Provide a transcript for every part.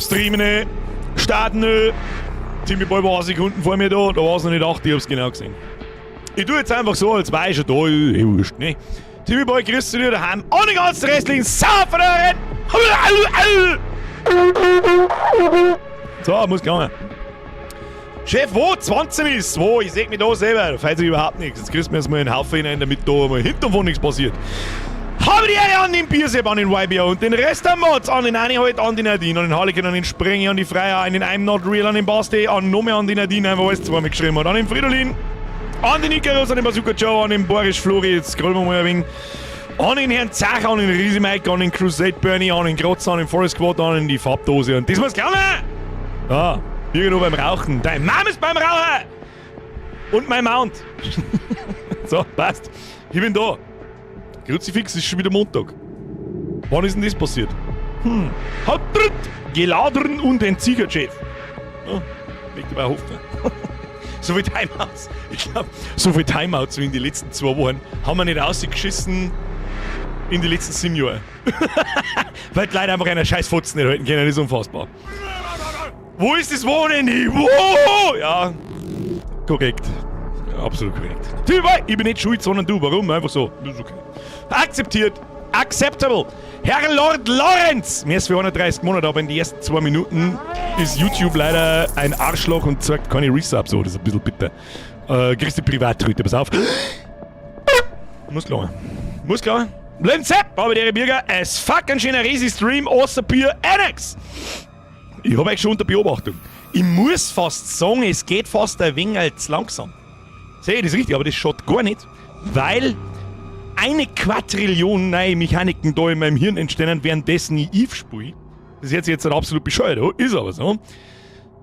Streamen, starten. Timmy Boy war Sekunden vor mir da, da war es noch nicht 8, ich hab's genau gesehen. Ich tu jetzt einfach so, als wär ich schon da, eh wurscht, ne? Timmy Boy, grüß zu dir daheim und die ganzen restlichen Sauferinnen! So, muss gegangen. Chef, wo? 20 ist? Wo? Ich seh mich da selber. Da fällt sich überhaupt nichts. Jetzt kriegst du mir erstmal einen Haufen hinein, damit da mal hinten und vorne nichts passiert. Habe die Ehre an den Biersepp, an den YBO und den Rest der Mods, an den Annie halt, an die Nadine, an den Harlequin, an den Sprenge, an die Freya, an den I'm Not Real, an den Basti, an nochmal an die Nadine, einfach alles zweimal geschrieben hat, an den Fridolin, an den Icarus, an den Bazooka Joe, an den Boris Flori, jetzt scrollen wir mal ein wenig, an den Herrn Zach, an den Riesi Mike, an den Crusade Bernie, an den Grotz, an den Forest Squad, an die Farbdose und das muss gelangen! Ja, irgendwo beim Rauchen. Dein Mom ist beim Rauchen! Und mein Mount. So, passt. Ich bin da. Kruzifix, ist schon wieder Montag. Wann ist denn das passiert? Hat dritt geladern und entsichert, Chef. Ja, möchte ich mal hoffen. So viel Timeouts. Ich glaub, so viel Timeouts wie in den letzten 2 Wochen haben wir nicht rausgeschissen in die letzten 7 Jahre. Weil die Leute einfach einen scheiß Fotzen nicht halten können, das ist unfassbar. Wo ist das Wochenende? Wo? Ja, korrekt. Ja, absolut korrekt. Typ, ich bin nicht schuld, sondern du. Warum? Einfach so. Das ist okay. Akzeptiert. Acceptable. Herr Lord Lorenz. Mir ist für 130 Monate, aber in den ersten 2 Minuten ist YouTube leider ein Arschloch und zeigt keine Resubs. So, das ist ein bisschen bitter. Kriegst du Privattröte, pass auf. Muss klar. Muss klar. Linzepp, aber der Bürger, es fuck ein schöner Resi-Stream, außer Bier, Annex. Ich hab euch schon unter Beobachtung. Ich muss fast sagen, es geht fast ein wenig als langsam. Sehe ich das richtig, aber das schaut gar nicht, weil eine Quadrillion neue Mechaniken da in meinem Hirn entstehen, währenddessen ich Eve spiele. Das hört sich jetzt absolut bescheuert an, ist aber so.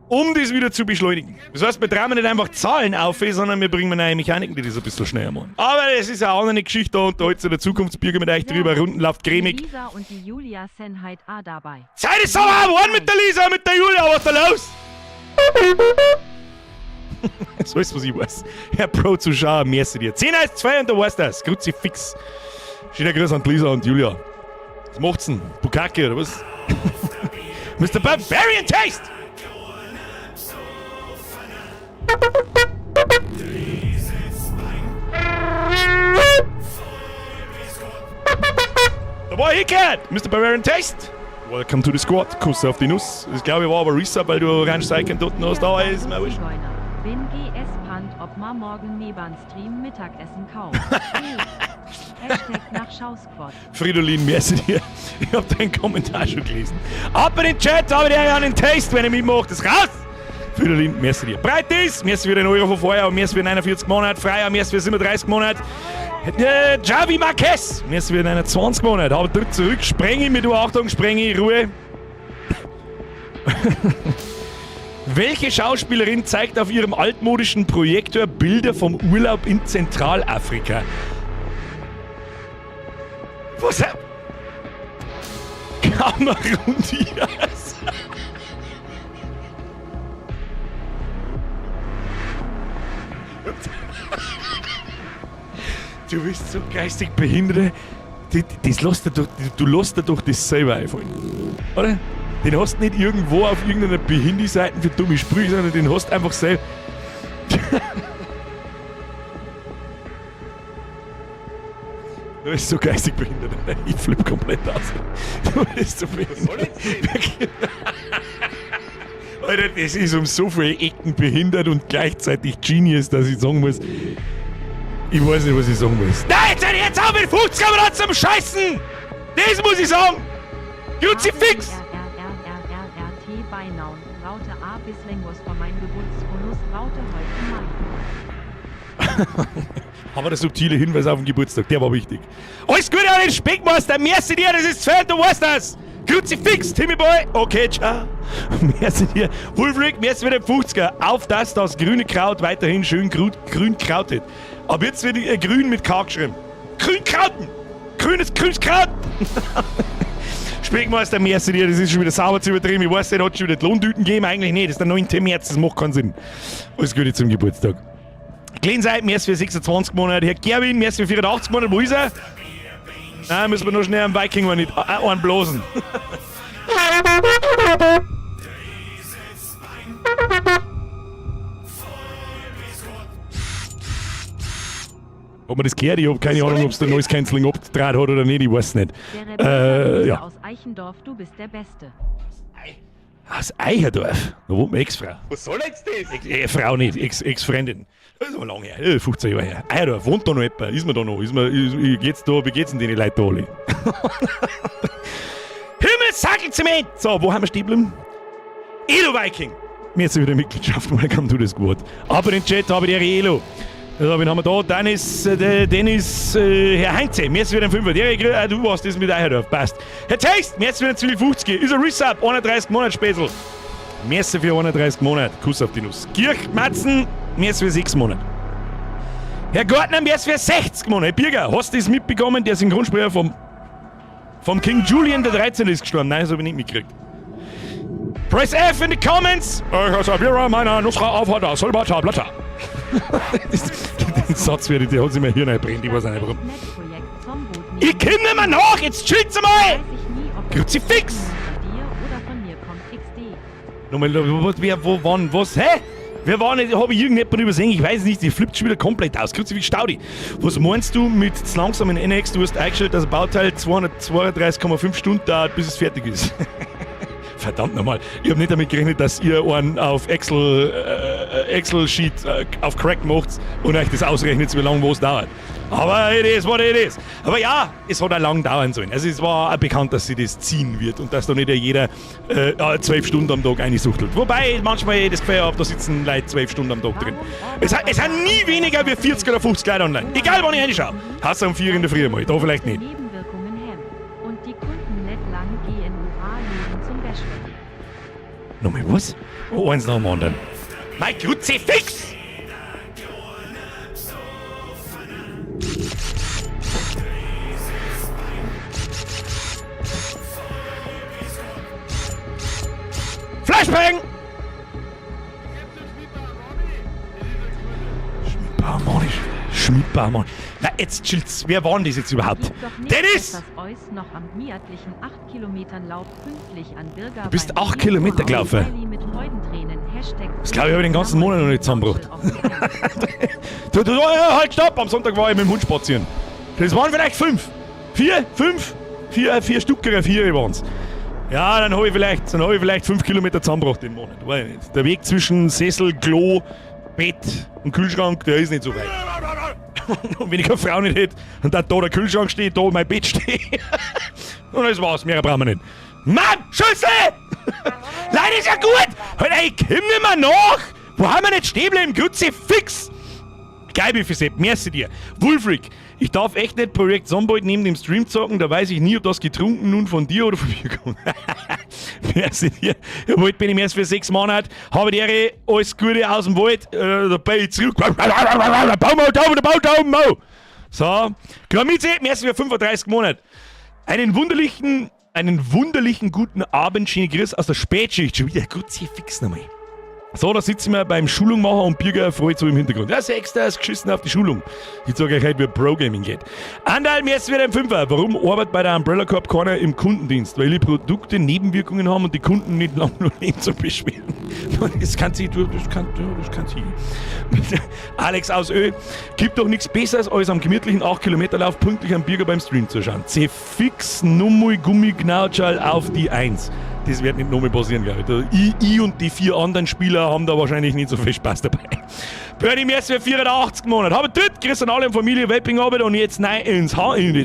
Um das wieder zu beschleunigen. Das heißt, wir trauen nicht einfach Zahlen auf, sondern wir bringen neue Mechaniken, die das ein bisschen schneller machen. Aber das ist auch eine Geschichte da und da hat sich der Zukunftsbürger mit euch drüber, Runden läuft cremig. Die Lisa und die Julia sind halt auch dabei. Zeit ist sauer geworden mit der Lisa, mit der Julia, was ist da los? Das ist alles, was ich weiß. Herr Pro-Zuschauer, merci dir. 10 als 2 und du weißt das. Kruzifix. Schöner Gruß an die Lisa und Julia. Was macht's denn? Bukake oder was? Mr. Barbarian Taste! Da war ich gehört! Mr. Barbarian Taste! Welcome to the squad. Kuss auf die Nuss. Das glaube ich war aber Resub, weil du reinsteigen dort hast. Da ist mir wurscht. Zigeuner. Bin GS Pant, ob ma morgen neben Stream Mittagessen kauft. Hashtag nach Schausquad. Fridolin, merci dir. Ich hab deinen Kommentar schon gelesen. Ab in den Chat, aber der an den Taste, wenn ihr mitmacht, ist raus! Fridolin, merci dir. Breit ist, merci für den Euro von vorher und merci für 49 Monate, Freier, merci für 37 Monate. Javi Marquez, merci für 29 Monate. Aber tritt zurück, spreng ich mit du, Achtung, spreng ich, Ruhe. Welche Schauspielerin zeigt auf ihrem altmodischen Projektor Bilder vom Urlaub in Zentralafrika? Was? Cameron Diaz. Du bist so geistig behindert. Das lässt dir doch, du lässt dir doch das selber einfallen. Oder? Den hast du nicht irgendwo auf irgendeiner Behindi-Seite für dumme Sprüche, sondern den hast du einfach selber. Du bist so geistig behindert. Ich flipp komplett aus. Du bist so behindert. Alter, das ist um so viele Ecken behindert und gleichzeitig Genius, dass ich sagen muss, ich weiß nicht, was ich sagen muss. Nein, jetzt hör ich jetzt auf mit 50 Grad zum Scheißen! Das muss ich sagen! Kruzifix! R, R, R, R, R, R, T, Beinaun, Raute A, bislang was von meinem Geburtsbonus, Raute heute Mai. Aber der subtile Hinweis auf den Geburtstag, der war wichtig. Alles Gute an den Speckmeister, merci dir, das ist Fan, du weißt das! Kruzifix, Timmy Boy, okay, ciao. Merci dir. Wolfric, merci für den 50er. Auf das, das grüne Kraut weiterhin schön grün krautet. Ab jetzt wird grün mit K geschrieben. Grünkrauten! Grünes, grünes Kraut! Speckmeister, merci dir, das ist schon wieder sauber zu übertrieben. Ich weiß nicht, hat schon wieder die Lohndüten gegeben? Eigentlich nicht, das ist der 9. März, das macht keinen Sinn. Alles Gute zum Geburtstag. Cleanside, merci für 26 Monate. Herr Gerwin, merci für 84 Monate. Wo ist er? Nein, müssen wir noch schnell am Viking einen blosen. Hat man das gehört? Ich hab keine Ahnung, ob es der Noise Cancelling abgedreht hat oder nicht, ich weiß nicht. Der Ja. aus Eichendorf, du bist der Beste. Aus Eicherdorf. Da wohnt meine Ex-Frau. Was soll jetzt das? Frau nicht, Ex-Freundin. Das ist aber lange her, 15 Jahre her. Eicherdorf, wohnt da noch jemand? Ist man da noch? Ist man, ist, geht's da, wie geht's denn den Leuten da alle? Himmelsackelzement! So, wo haben wir stehen geblieben? Elo Viking! Mir ist wieder Mitgliedschaft, welcome to the squad. Aber den Chat habe ich die Elo. So, wen haben wir da? Dennis, Dennis, Herr Heinze, mir ist wieder ein Fünfer. Der, du warst das mit Eicherdorf, passt. Herr Text, mir ist wieder ein 50. Ist ein Resub, 31 Monate Spätzl. Merci für 31 Monate. Kuss auf die Nuss. Kirch, Matzen, merci für 6 Monate. Herr Gartner, merci für 60 Monate. Birger, hast du das mitbekommen? Der Synchronsprecher vom King Julian der 13. ist gestorben. Nein, das habe ich nicht mitgekriegt. Press F in the comments. Ich serviere meiner Nussra auf der Solbata Blatter. Den Satz werde ich, der hat sich mir Hirn einbrennt. Ich weiß auch nicht warum. Ich komm nicht mehr nach. Jetzt chillt's mal. Kruzifix. Nochmal, was, wer, wo, wann, was, hä? Wer war nicht, hab ich irgendjemanden übersehen? Ich weiß nicht, die flippt schon wieder komplett aus. Kruzifix Staudi. Was meinst du mit zu langsamen NX? Du hast eingestellt, dass ein Bauteil 232,5 Stunden dauert, bis es fertig ist. Verdammt nochmal. Ich habe nicht damit gerechnet, dass ihr einen auf Excel-Sheet auf Crack macht und euch das ausrechnet, wie lange was dauert. Aber it is what it is. Aber ja, es hat auch lang dauern sollen. Also es war auch bekannt, dass sie das ziehen wird und dass da nicht jeder 12 Stunden am Tag einsuchtelt. Wobei ich manchmal das Gefühl habe, da sitzen Leute 12 Stunden am Tag drin. Es sind nie weniger wie 40 oder 50 Leute online. Egal, wann ich reinschaue. Hast du um 4 in der Früh mal, da vielleicht nicht. Nebenwirkungen hem. Und die Kunden net lang GNUA leben zum Beschweren. Nochmal was? Oh, eins nach dem anderen. Mein Kruzifix! Flashbang! Schmidbauer, Schmidbauer. Na, jetzt chillt's. Wer war denn das jetzt überhaupt? Gibt doch nichts, Dennis! dass Eus noch am miatlichen 8 Kilometern Lauf pünktlich an Birger Du bist beim 8 Kilometer gelaufen. Smiley mit Freudentränen. Hashtag Das glaub ich, hab ich den ganzen Monat noch nicht zusammengebracht. Du, du, halt, stopp! Am Sonntag war ich mit dem Hund spazieren. Das waren vielleicht fünf. Vier? Fünf? Vier Stückere, vier waren's. Ja, dann hab ich vielleicht 5 Kilometer zusammengebracht im Monat. Weiß ich nicht. Der Weg zwischen Sessel, Klo, Bett und Kühlschrank, der ist nicht so weit. Und wenn ich keine Frau nicht hätte und da der Kühlschrank steht, da mein Bett steht. Und das war's, mehr brauchen wir nicht. Mann, Schüsse! Leute, ist ja gut! Halt, ey, komm nicht mehr nach! Wo haben wir nicht stehen bleiben? Kruzifix! Geil, Sepp, merci dir. Wulfric, ich darf echt nicht Projekt Zomboid neben dem Stream zocken, da weiß ich nie, ob das getrunken nun von dir oder von mir kommt. Merci dir. Im Wald bin ich erst für 6 Monate. Habe die Ehre, alles Gute aus dem Wald. Da bin ich zurück. Baum, Baum, Baum, Baum, Baum. So, Klamitze, merci für 35 Monate. Einen wunderlichen guten Abend, schöne Grüß aus der Spätschicht. Schon wieder Kruzifix nochmal. So, da sitzen wir beim Schulung machen und Birger freut so im Hintergrund. Ja, sechster ist geschissen auf die Schulung. Ich zeige euch heute, wie Pro Gaming geht. Andal, mir ist wieder ein Fünfer. Warum arbeitet bei der Umbrella Corp keiner im Kundendienst? Weil die Produkte Nebenwirkungen haben und die Kunden nicht lange nur leben zum Beschweren. Das kann sie, das kann sie. Alex aus Ö, gibt doch nichts Besseres, als am gemütlichen 8-Kilometer-Lauf pünktlich am Birger beim Stream zu schauen. C-Fix Nummel Gummi Gnautschall auf die 1. Das wird nicht nochmal passieren, glaube ich. Ich und die vier anderen Spieler haben da wahrscheinlich nicht so viel Spaß dabei. Bernie Merz für 84 Monate. Aber dort, grüß an alle in Familie Vaping Hobbit und jetzt nein in das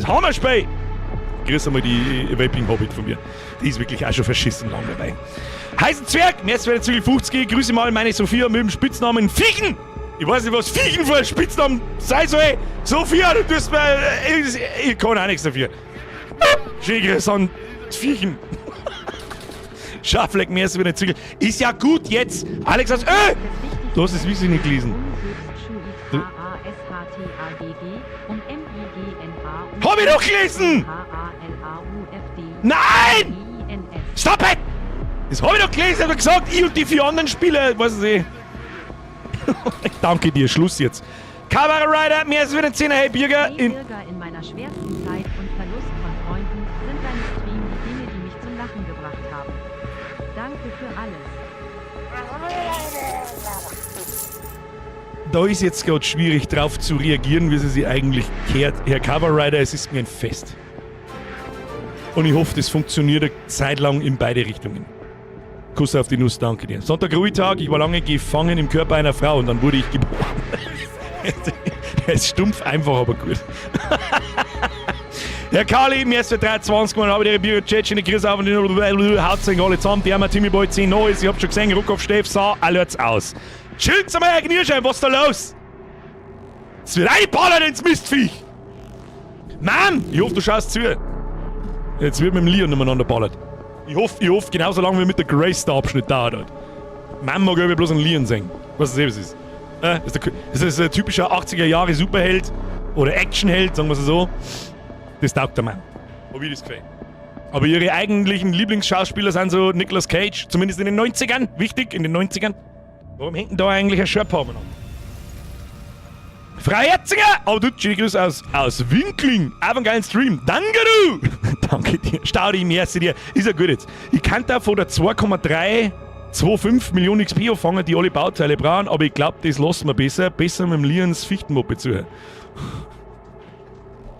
Hammerspiel. Grüß einmal die Vaping Hobbit von mir. Die ist wirklich auch schon verschissen lang dabei. Heißen Zwerg, Merz für 50, grüße mal meine Sophia mit dem Spitznamen Fiechen. Ich weiß nicht, was Fiechen für ein Spitznamen sein soll. Sophia, du tust mir. Ich kann auch nichts dafür. Schöne Grüße an Fiechen. Schafleck, mehr ist wieder Zügel. Ist ja gut jetzt. Alex aus. Du hast es wirklich nicht gelesen. Hab ich doch gelesen! Nein! Stop it! Das hab ich doch gelesen, hab ich gesagt, ich und die vier anderen Spieler, weiß ich nicht. Ich danke dir, Schluss jetzt. Cabaret Rider, mehr ist wieder ein Zehner, hey Birger. Hey Birger, in meiner schwersten Zeit und Verlust von Freunden sind deine Stream die Dinge, die mich zum Lachen gebracht haben. Danke für alles. Da ist jetzt gerade schwierig drauf zu reagieren, wie sie sich eigentlich kehrt. Herr Cover Rider, es ist mir ein Fest. Und ich hoffe, das funktioniert eine Zeit lang in beide Richtungen. Kuss auf die Nuss, danke dir. Sonntag Ruhetag, ich war lange gefangen im Körper einer Frau und dann wurde ich geboren. Der ist stumpf, einfach, aber gut. Herr Kali, mir ist 23 Mal, habe ich Bier, Chat, schöne Grüße auf und haut sich alle zusammen. Die haben Timmy Boy 10 Neues, ich hab schon gesehen, Ruck auf Steff, so, alert's aus. Chillt's einmal, Herr Knirschein, was ist da los? Es wird einballern ins Mistviech! Mann, ich hoffe, du schaust zu. Jetzt wird mit dem Leon umeinander ballert. Ich hoffe, genauso lange wie mit der Grace der Abschnitt dauert hat. Mann mag ich bloß einen Leon sehen. Was das ist. Das ist ein typischer 80er Jahre Superheld oder Actionheld, sagen wir es so. Das taugt der Mann. Hab ich das gefällt. Aber ihre eigentlichen Lieblingsschauspieler sind so Nicolas Cage, zumindest in den 90ern. Wichtig, in den 90ern. Warum hängt denn da eigentlich ein Sherpa umeinander? Frau Herzinger! Aber du, schöne Grüße aus Winkling. Auf einen geilen Stream. Danke du! Danke dir. Staudi, merci dir. Ist ja gut jetzt. Ich kann da von der 2,325 Millionen XP anfangen, die alle Bauteile brauchen, aber ich glaub, das lassen wir besser. Besser mit dem Lians Fichtenmoppe zuhören.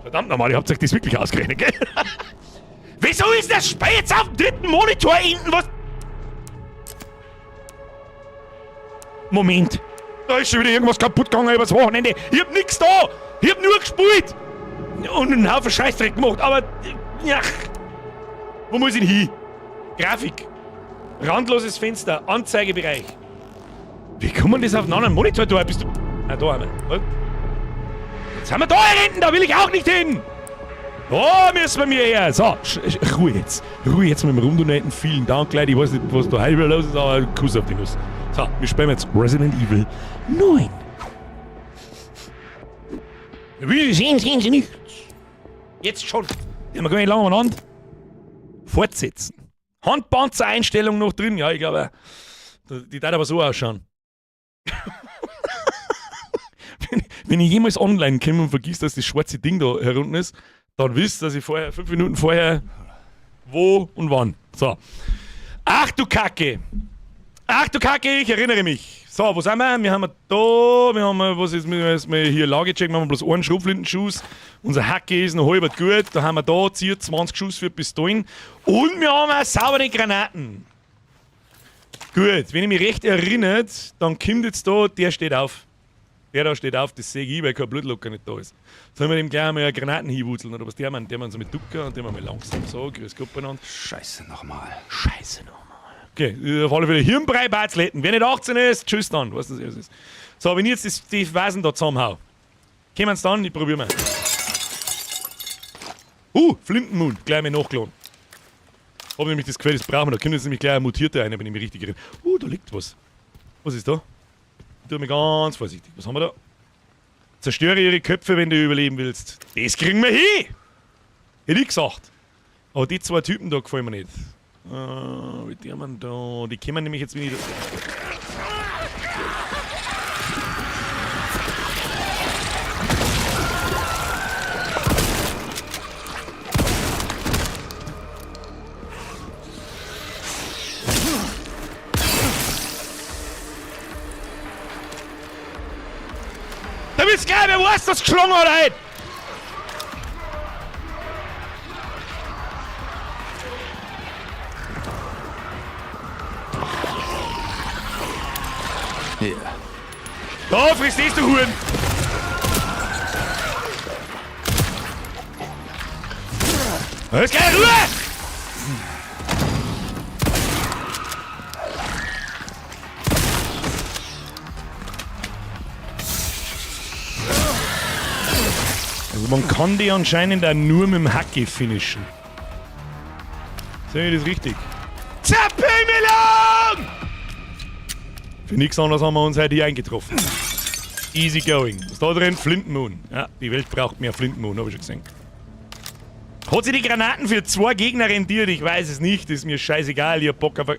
Verdammt nochmal, ihr habt euch das wirklich ausgerechnet, gell? Wieso ist das Spiel jetzt auf dem dritten Monitor hinten? Was? Moment. Da ist schon wieder irgendwas kaputt gegangen übers Wochenende. Ich hab nix da. Ich hab nur gespielt. Und einen Haufen Scheißdreck gemacht. Aber, ja. Wo muss ich denn hin? Grafik. Randloses Fenster. Anzeigebereich. Wie kommt man das auf einen anderen Monitor da? Bist du. Ah, da haben wir. Jetzt haben wir da hinten. Da will ich auch nicht hin. Oh, müssen wir mir her. So, Ruhe jetzt. Ruhe jetzt mit dem Rumdonaten. Vielen Dank, Leute. Ich weiß nicht, was da heute wieder los ist, aber Kuss auf die Nuss. So, wir spielen jetzt Resident Evil 9. Wie sehen Sie nichts? Jetzt schon. Ja, wir gehen nicht lange umeinander. Fortsetzen. Handpanzereinstellung noch drin. Ja, ich glaube, die darf aber so ausschauen. Wenn ich jemals online komme und vergiss, dass das schwarze Ding da herunten ist, dann wisst, dass ich vorher, 5 Minuten vorher, wo und wann. So. Ach du Kacke! Ach du Kacke, ich erinnere mich. So, wo sind wir? Wir haben da, wir haben, was ist, wir haben hier Lage checken, wir haben bloß einen Schrotflintenschuss. Unser Hacke ist noch halb gut. Da haben wir da 20 Schuss für Pistolen. Und wir haben auch saubere Granaten. Gut, wenn ich mich recht erinnere, dann kommt jetzt da, der steht auf. Der da steht auf, das sehe ich, weil kein Blutlocker nicht da ist. Sollen wir dem gleich mal Granaten hinwuzeln oder was? Der man so mit Ducker und der mal langsam so, grüß Gott benannt. Scheiße nochmal. Scheiße nochmal. Okay, auf alle Fälle Hirnbrei Batzletten. Wer nicht 18 ist, tschüss dann. Weißt du, was das ist? So, wenn ich jetzt die Vasen da zusammenhau, kommen sie dann, ich probier mal. Flintenmund, gleich mal nachgeladen. Hab nämlich das Gefühl, das brauchen wir. Da kommt jetzt nämlich gleich ein Mutierter rein, wenn ich mich richtig erinnere. Da liegt was. Was ist da? Ich tue mir ganz vorsichtig. Was haben wir da? Zerstöre ihre Köpfe, wenn du überleben willst. Das kriegen wir hin! Hätte ich gesagt. Aber die zwei Typen da gefallen mir nicht. Wie die haben da? Die kommen nämlich jetzt wieder. Da bist du gleich, wer weiß, was geschlagen hat heute! Hier. Da frisst das, du Huren! Jetzt gleich Ruhe! Also man kann die anscheinend auch nur mit dem Hacke finishen. Sehe ich das richtig? Zerpimmelung! Für nichts anderes haben wir uns heute hier eingetroffen. Easy going. Was ist da drin? Flintenmoon. Ja, die Welt braucht mehr Flintenmoon, hab ich schon gesehen. Hat sich die Granaten für 2 Gegner rendiert? Ich weiß es nicht. Ist mir scheißegal. Ich hab Bock auf a-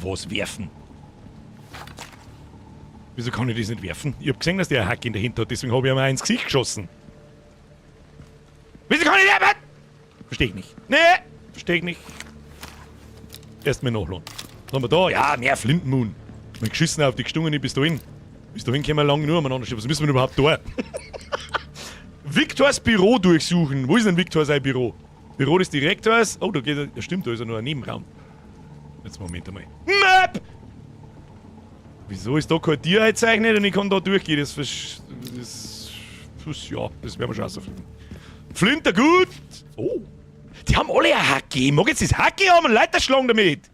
Was werfen? Wieso kann ich das nicht werfen? Ich hab gesehen, dass der einen Hack in der Hand hat, deswegen hab ich ihm auch ins Gesicht geschossen. Wieso kann ich nicht werfen? Versteh ich nicht. Nee, versteh ich nicht. Erstmal nachladen. Was haben wir da? Ja, mehr Flintenmoon. Mal geschissen auf die gestungene Pistolen. Bis dahin können wir lange nur umeinander stehen. Was müssen wir denn überhaupt da? Viktors Büro durchsuchen. Wo ist denn Viktor sein Büro? Büro des Direktors. Oh, da geht er. Ja, stimmt, da ist ja nur ein Nebenraum. Jetzt Moment einmal. Map! Wieso ist da kein Tier eingezeichnet und ich kann da durchgehen? Das, ja, das werden wir schon rausfinden. Flinter gut! Oh! Die haben alle ein Hacke. Ich mag jetzt das Hacke haben und Leute schlagen damit.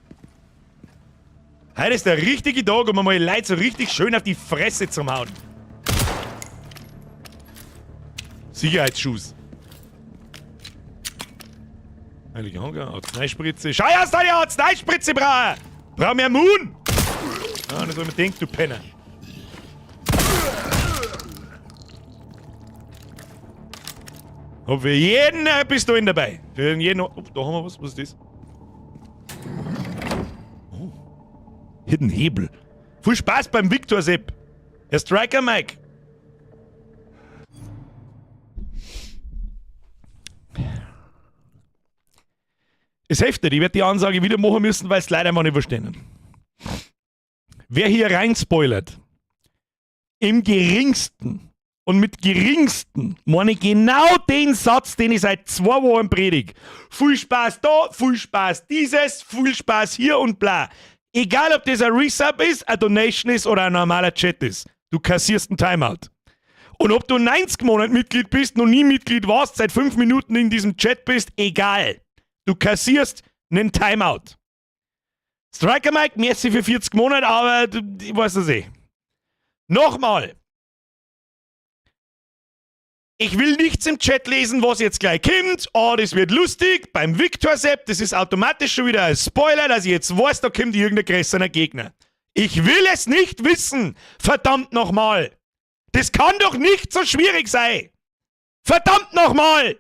Heute ist der richtige Tag, um einmal Leute so richtig schön auf die Fresse zu hauen. Sicherheitsschuss. Heilige Hangar, Arzneispritze. Schau erst, da die Arzneispritze brauche! Brauch mehr Moon! Ah, das hab ich mir gedacht, du Penner. Hab für jeden eine Pistole dabei. Für jeden. Oh, da haben wir was. Was ist das? Oh. Hidden Hebel. Viel Spaß beim Victor Sepp. Herr Striker Mike. Es hilft nicht, ich werde die Ansage wieder machen müssen, weil es leider einfach nicht verstehen. Wer hier rein spoilert, im geringsten und mit geringsten meine ich genau den Satz, den ich seit 2 Wochen predige. Viel Spaß da, viel Spaß dieses, viel Spaß hier und bla. Egal, ob das ein Resub ist, eine Donation ist oder ein normaler Chat ist. Du kassierst ein Timeout. Und ob du 90 Monate Mitglied bist, noch nie Mitglied warst, seit 5 Minuten in diesem Chat bist, egal. Du kassierst einen Timeout. Striker Mike, merci für 40 Monate, aber ich weiß das eh. Nochmal. Ich will nichts im Chat lesen, was jetzt gleich kommt. Oh, das wird lustig. Beim Victor Sepp, das ist automatisch schon wieder ein Spoiler, dass ich jetzt weiß, da kommt irgendein größerer Gegner. Ich will es nicht wissen. Verdammt nochmal. Das kann doch nicht so schwierig sein. Verdammt nochmal.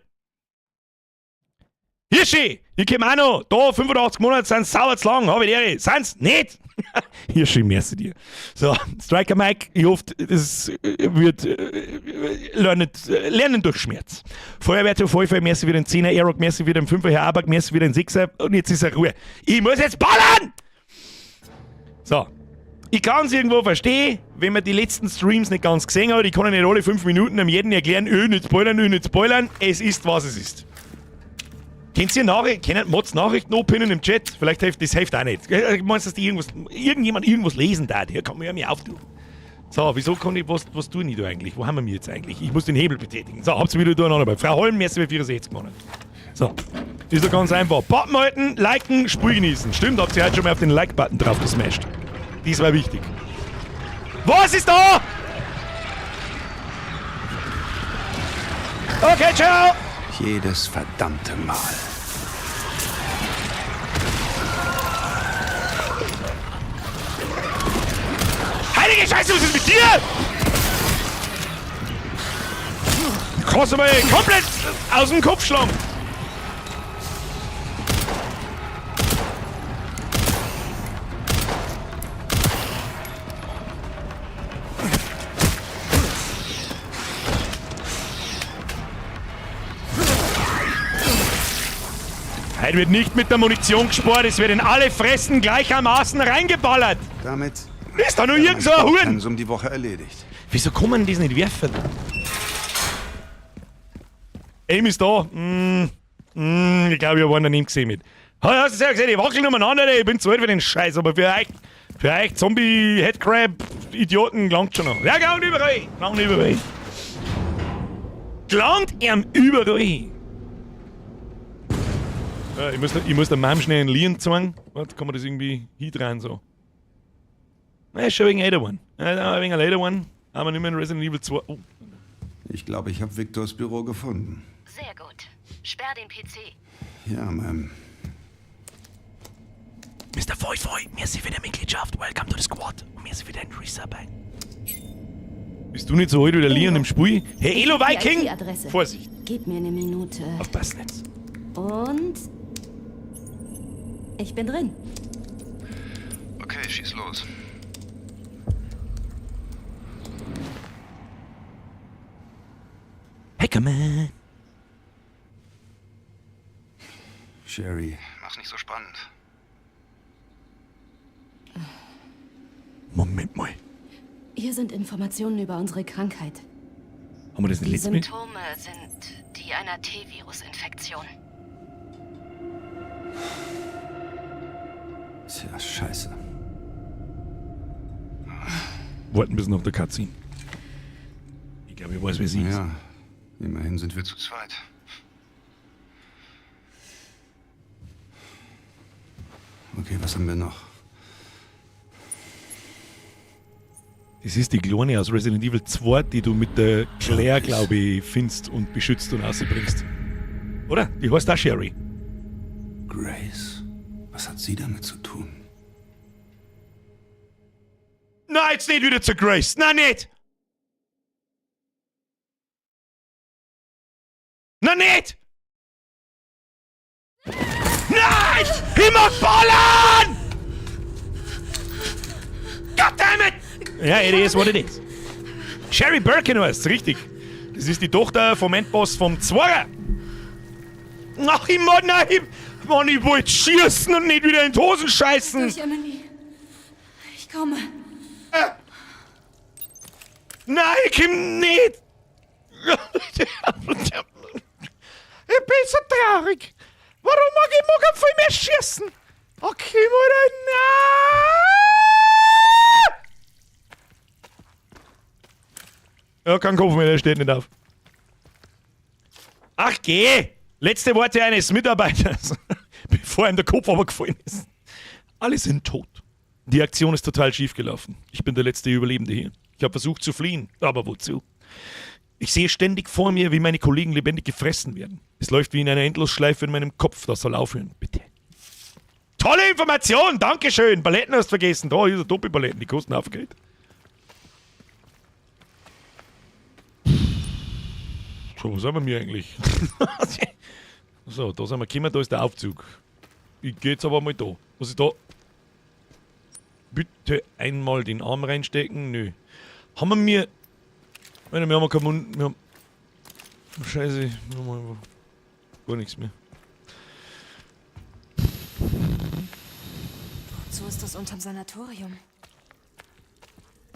Hirschi, ich komm auch noch. Da, 85 Monate sind sauer zu lang. Hab ich die. Sind's nicht? Hirschi, merci dir. So, Striker Mike, ich hoffe, das wird lernen durch Schmerz. Feuerwehr zu Vollfall, merci wieder den 10er, Aeroc, merci wieder den 5er, Herr Abak, merci wieder den 6er und jetzt ist er Ruhe. Ich muss jetzt ballern! So. Ich kann es irgendwo verstehen, wenn man die letzten Streams nicht ganz gesehen hat. Ich kann ja nicht alle 5 Minuten am jeden erklären, öh, nicht spoilern, öh, nicht spoilern. Es ist, was es ist. Kennt ihr Nachrichten, können Mods Nachrichten anpinnen im Chat? Vielleicht hilft das hilft auch nicht. Meinst du, dass die irgendwas, irgendjemand irgendwas lesen darf? Hier kann man ja mir auftun. So, wieso kann ich, was tue ich da eigentlich? Wo haben wir mich jetzt eigentlich? Ich muss den Hebel betätigen. So, habt's wieder durcheinander bei. Frau Holm, merci für 64 Monate. So, ist doch ganz einfach. Button halten, liken, Spiel genießen. Stimmt, habt ihr heute schon mal auf den Like-Button drauf gesmashed. Das war wichtig. Was ist da? Okay, ciao! Jedes verdammte Mal. Heilige Scheiße, was ist mit dir? Kannst du mal komplett aus dem Kopf schlagen. Heute wird nicht mit der Munition gespart, es wird in alle Fressen gleichermaßen reingeballert. Damit Ist da nur wäre irgend so mein ein Huren? Sportpensum die Woche erledigt. Wieso kann man das nicht werfen? Aim ist da. Ich glaube, ich habe einen daneben gesehen mit. Ha, hast du ja gesehen, ich wackel umeinander, ey. Ich bin zu alt für den Scheiß, aber für euch Zombie, Headcrab, Idioten gelangt schon noch. Ja, gelangt überall. Gelangt überall. Gelangt ihm überall. Ja, ich muss der Mom schnell einen Leon zeigen. Warte, kann man das irgendwie hindrehen so? Na, ist schon wegen älter geworden. Ja, wegen älter geworden. Aber nicht mehr in Resident Evil 2. Oh. Ich glaube, ich habe Victors Büro gefunden. Sehr gut. Sperr den PC. Ja, Ma'am. Mr. Foy Foy, merci für die Mitgliedschaft. Welcome to the squad. Und merci für deinen Resub. Bist du nicht so alt wie der Leon im Spiel? Hey, Elo Viking! Die IP-Adresse. Vorsicht, Gib mir eine Minute. aufpassen jetzt. Und ich bin drin. Okay, schieß los. Willkommen. Sherry. Mach's nicht so spannend. Moment mal. Hier sind Informationen über unsere Krankheit. Haben wir das nicht Die letztes Mal? Symptome sind die einer T-Virus-Infektion. Tja, scheiße. Warten bis nach der Cutscene. Ich glaube, ich weiß, wer sie ist. Ja, immerhin sind wir zu zweit. Okay, was haben wir noch? Das ist die Kleine aus Resident Evil 2, die du mit der Claire, glaube ich, findest und beschützt und rausbringst. Oder? Die heißt auch Sherry. Grace? Was hat sie damit zu tun? Nein, jetzt nicht wieder zu Grace. Nein, nicht! Nein, nicht! Nein! Ich mag ballern! Goddammit! Ja, it is what it is. Sherry Birkin heißt richtig. Das ist die Tochter vom Endboss vom Zwarer. Ach, ich Mann, nein, ich, Mann, ich wollte schießen und nicht wieder in die Hosen scheißen. Durch, Emily. Ich komme. Nein, ich komm nicht! Ich bin so traurig. Warum mag ich mag viel mehr schießen? Okay, Alter, nein! Ja, kein Kopf mehr, der steht nicht auf. Ach geh! Letzte Worte eines Mitarbeiters, bevor ihm der Kopf aber gefallen ist. Alle sind tot. Die Aktion ist total schief gelaufen. Ich bin der letzte Überlebende hier. Ich habe versucht zu fliehen, aber wozu? Ich sehe ständig vor mir, wie meine Kollegen lebendig gefressen werden. Es läuft wie in einer Endlosschleife in meinem Kopf. Das soll aufhören, bitte. Tolle Information, Dankeschön. Paletten hast du vergessen. Da, hier sind Doppelpaletten, die kosten auch Geld. So, was haben wir mir eigentlich? So, da sind wir gekommen, da ist der Aufzug. Ich geh jetzt aber mal da. Was ist da? Bitte einmal den Arm reinstecken. Nö. Haben wir mir. Warte, wir haben keinen Mund. Wir haben. Scheiße, wir haben einfach gar nichts mehr. So ist das unterm Sanatorium.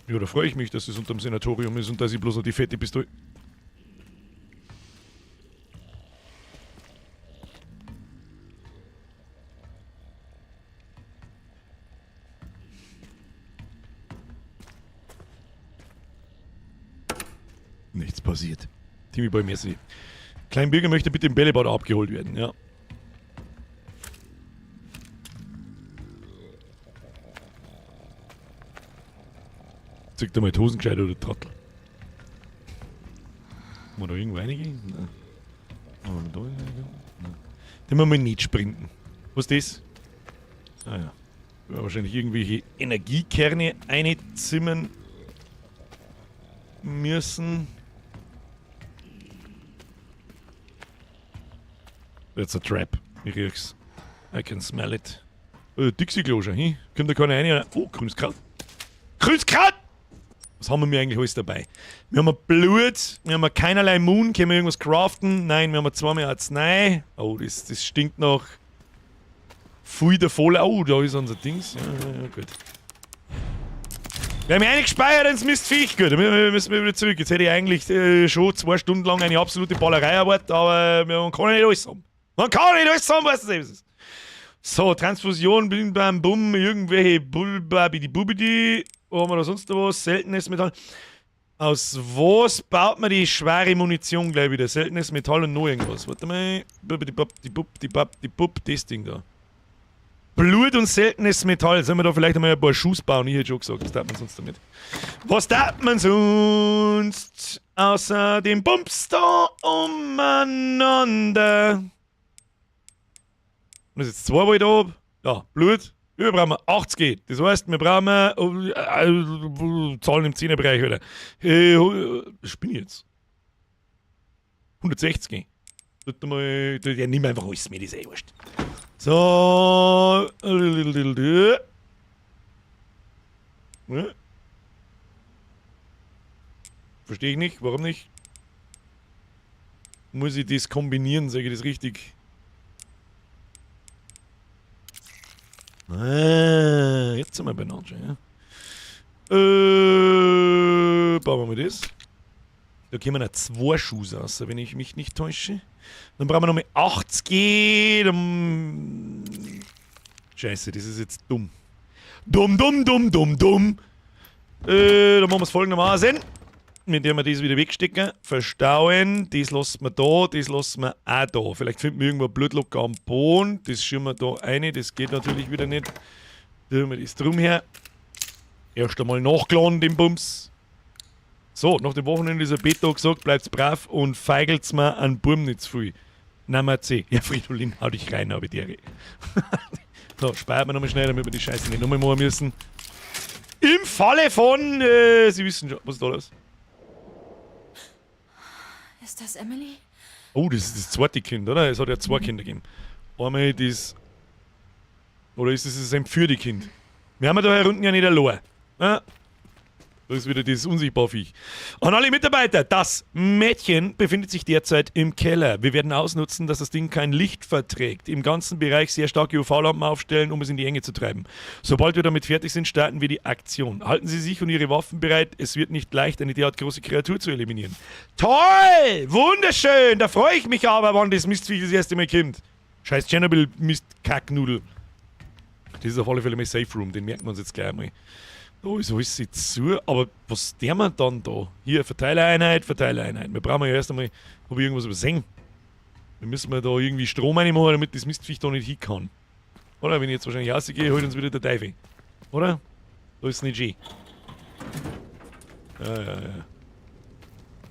Ja, da freue ich mich, dass es unterm Sanatorium ist und dass ich bloß noch die fette Pistole. Nichts passiert. Timmy Boy, merci. Kleinbürger möchte bitte im Bällebad abgeholt werden, ja. Zieh dir mal die Hosen gescheit oder Trottel. Kann man da irgendwo reingehen? Nein. Kann man da reingehen? Nein. Den müssen wir nicht sprinten. Was ist das? Ah ja. Wir wahrscheinlich irgendwelche Energiekerne einzimmern müssen. That's a trap. Ich riech's. I can smell it. Dixie-Klo schon, hin? Kommt da keiner rein? Oh, grünes Kraut. Grünes Kraut! Was haben wir mir eigentlich alles dabei? Wir haben Blut, wir haben keinerlei Moon, können wir irgendwas craften? Nein, wir haben zweimal Arznei. Oh, das stinkt nach viel der voll. Oh, da ist unser Dings. Ja, ja, ja, gut. Wir haben ja eingespeichert ins Mistviech. Gut, dann müssen wir wieder zurück. Jetzt hätte ich eigentlich schon 2 Stunden lang eine absolute Ballerei erwartet, aber man kann ja nicht alles haben. Man kann nicht alles haben, weißt du selbst. So, Transfusion, bim bam bum, irgendwelche Bulbabidi Bubidi. Wo haben wir da sonst noch was? Seltenes Metall. Aus was baut man die schwere Munition gleich wieder? Seltenes Metall und noch irgendwas. Warte mal. Bubidi bab, die bub, die bab, die bub, das Ding da. Blut und seltenes Metall. Sollen wir da vielleicht einmal ein paar Schuss bauen? Ich hätte schon gesagt, was tat man sonst damit? Was tat man sonst? Außer dem Bums da umeinander. Und das ist jetzt 2 Volt ab. Ja, Blut. Wir brauchen 80. Das heißt, wir brauchen Zahlen im 10er-Bereich, oder? Was bin ich jetzt? 160. Tut mal, ja, nimm einfach alles mit, ist eh wurscht. So. Ja. Verstehe ich nicht, warum nicht? Muss ich das kombinieren, sage ich das richtig? Ah, jetzt sind wir bei Nanche, ja. Bauen wir mal das. Da kommen noch 2 Schuhe raus, wenn ich mich nicht täusche. Dann brauchen wir nochmal 80. Dann Scheiße, das ist jetzt dumm. Dumm, dumm, dumm, dumm, dumm. Dann machen wir es folgendermaßen. Mit dem wir das wieder wegstecken. Verstauen. Das lassen wir da, das lassen wir auch da. Vielleicht finden wir irgendwo ein Blutlocker am Boden. Das schieben wir da rein. Das geht natürlich wieder nicht. Tun wir das drum her. Erst einmal nachgeladen, den Bums. So, nach dem Wochenende ist ein Beto gesagt, bleibt's brav und feigelt's mir an Burm nicht zu viel. Nehmen C. Ja, Fridolin, hau dich rein, hab ich dir. So, speichern wir nochmal schnell, damit wir die Scheiße nicht nochmal machen müssen. Im Falle von, Sie wissen schon, was ist da los? Ist das Emily? Oh, das ist das zweite Kind, oder? Es hat ja 2 Kinder gegeben. Einmal das. Oder ist das das entführte Kind? Wir haben ja da hier unten ja nicht allein. Ja? Da ist wieder dieses Unsichtbar-Viech. An alle Mitarbeiter, das Mädchen befindet sich derzeit im Keller. Wir werden ausnutzen, dass das Ding kein Licht verträgt. Im ganzen Bereich sehr starke U V-Lampen aufstellen, um es in die Enge zu treiben. Sobald wir damit fertig sind, starten wir die Aktion. Halten Sie sich und Ihre Waffen bereit. Es wird nicht leicht, eine derart große Kreatur zu eliminieren. Toll! Wunderschön! Da freue ich mich aber, wann das Mistviech das erste Mal kommt. Scheiß Tschernobyl-Mist-Kacknudel. Das ist auf alle Fälle mein Safe Room, den merken wir uns jetzt gleich einmal. Da ist alles jetzt zu, aber was der man dann da? Hier, Verteilereinheit, Verteilereinheit. Wir brauchen ja erst einmal, ob ich irgendwas übersehen. Wir müssen mal da irgendwie Strom reinmachen, damit das Mistviech da nicht hin kann. Oder? Wenn ich jetzt wahrscheinlich rausgehe, holt uns wieder der Teufel. Oder? Da ist es nicht schön. Ja, ja, ja.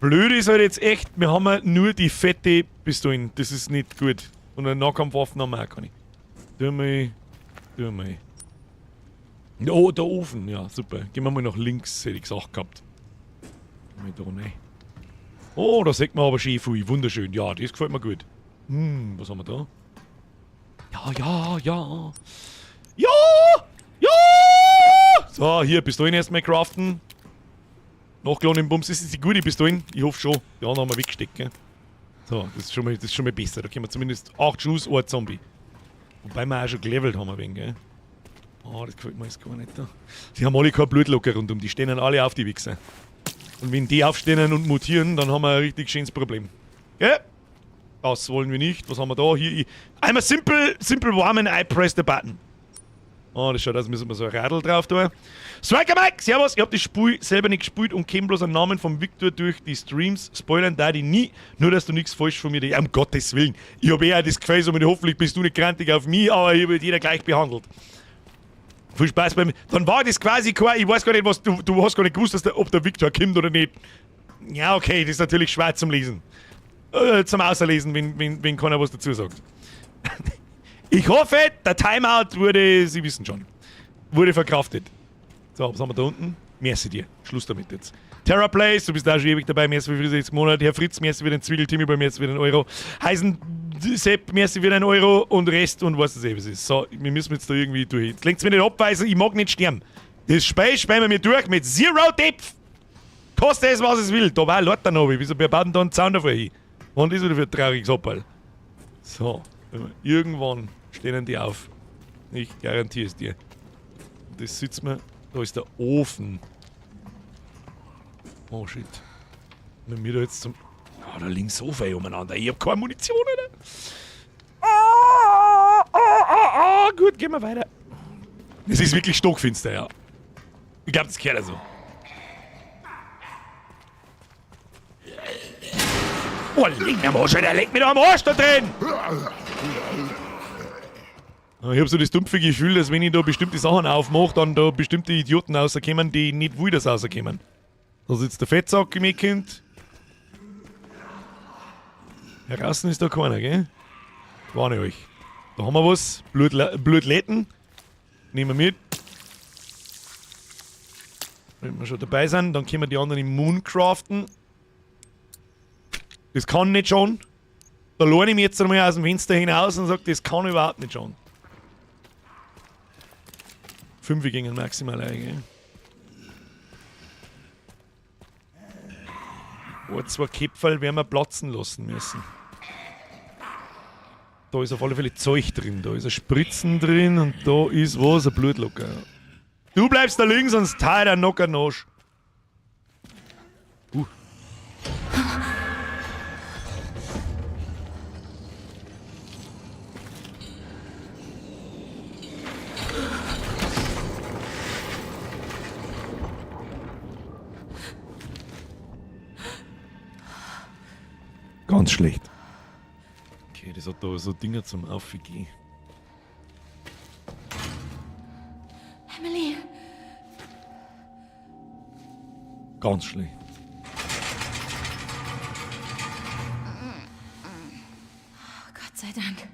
Blöd ist halt jetzt echt, wir haben ja nur die fette Pistolen. Das ist nicht gut. Und eine Nahkampfwaffe haben wir auch keine. Tu mal. Tu mal. Oh, der Ofen. Ja, super. Gehen wir mal nach links, hätte ich gesagt gehabt. Mal da rein. Oh, da sieht man aber schön viel. Wunderschön. Ja, das gefällt mir gut. Was haben wir da? Ja, ja, ja. Ja! Ja! So, hier, Pistolen erstmal craften. Nachgeladen im Bums. Ist das die gute Pistolen? Ich hoffe schon. Die anderen haben wir weggesteckt, gell? So, das ist schon mal besser. Da können wir zumindest 8 Schuss, ein Zombie. Wobei wir auch schon gelevelt haben ein wenig, gell? Oh, das gefällt mir jetzt gar nicht da. Die haben alle kein Blutlocker rundum, die stehen dann alle auf, die Wichser. Und wenn die aufstehen und mutieren, dann haben wir ein richtig schönes Problem. Gell? Das wollen wir nicht. Was haben wir da? Hier, ich, einmal simple warm and I press the button. Oh, das schaut aus, als müssen wir so ein Radl drauf tun. Striker Mike, servus, ich hab das Spiel selber nicht gespielt und kenn bloß einen Namen vom Victor durch die Streams. Spoilern da die nie, nur dass du nichts falsch von mir denkst. Ja, um Gottes Willen. Ich hab eher das Gefühl, so mit hoffentlich bist du nicht grantig auf mich, aber hier wird jeder gleich behandelt. Viel Spaß beim. Dann war das quasi kein, ich weiß gar nicht, was du, du hast gar nicht gewusst, dass der, ob der Victor kommt oder nicht. Ja, okay, das ist natürlich schwer zum Lesen. Zum Außerlesen, wenn keiner was dazu sagt. Ich hoffe, der Timeout wurde, Sie wissen schon, wurde verkraftet. So, was haben wir da unten? Merci dir. Schluss damit jetzt. Terra Place, du bist auch schon ewig dabei, merci für 64 Monate. Herr Fritz, merci für den Zwiegel, Timmy bei merci für den Euro. Heisen Sepp, merci für den Euro und Rest und was das eben ist. So, wir müssen jetzt da irgendwie durch. Jetzt lenkt's mir nicht abweisen, ich mag nicht sterben. Das Spiel spielen wir mir durch mit Zero Depth. Kostet es, was es will. Da war lauter noch. Wieso, wir bauen da einen Zaun davor hin? Und ist wieder für ein trauriges Abfall. So, irgendwann stehen die auf. Ich garantiere es dir. Das sitzt mir. Da ist der Ofen. Oh shit. Wenn wir da jetzt zum. Ah, da liegen so viel umeinander. Ich hab keine Munition, Alter. Ah, ah, ah, ah. Gut, gehen wir weiter. Es ist wirklich stockfinster, ja. Ich glaub, das gehört so. Oh, leg mir am Arsch, Alter, leg mir doch am Arsch da drin! Ich hab so das dumpfe Gefühl, dass wenn ich da bestimmte Sachen aufmache, dann da bestimmte Idioten rauskommen, die nicht will, dass rauskommen. Da sitzt der Fettsack mitkommt. Heraus ist da keiner, gell? Warne ich euch. Da haben wir was. Blutlätten. Nehmen wir mit. Wenn wir schon dabei sind, dann können wir die anderen immun craften. Das kann nicht schon. Da lehne ich mich jetzt einmal aus dem Fenster hinaus und sag, das kann überhaupt nicht schon. 5 gingen maximal ein, gell? Ein, zwei Köpferl werden wir platzen lassen müssen. Da ist auf alle Fälle Zeug drin. Da ist ein Spritzen drin und da ist was? Ein Blutlocker. Du bleibst da liegen, sonst teil der Nocker Nosch. Ganz schlecht. Okay, das hat da so Dinger zum Aufgehen. Emily! Ganz schlecht. Oh, Gott sei Dank.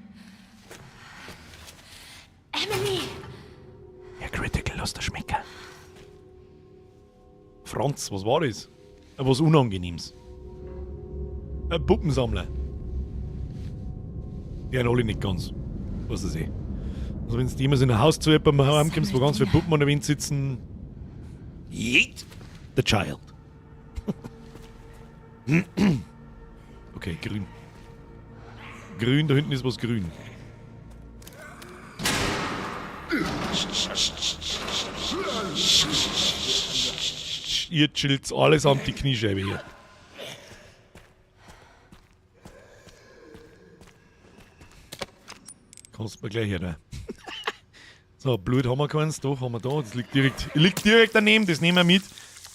Emily! Ja, Critical, lass das schmecken. Franz, was war das? Was Unangenehmes. Ein Puppensammler. Die sind alle nicht ganz. Was ist eh. Also wenn du jemals in ein Haus zu jemandem heimkommst, wo ganz viele Puppen an der Wand sitzen. Yeet the child. Okay, grün. Grün, da hinten ist was grün. Ihr chillt allesamt die Kniescheibe hier. Kannst du mir gleich her, ne? So, Blut haben wir keins, doch, haben wir da. Das liegt direkt daneben, das nehmen wir mit.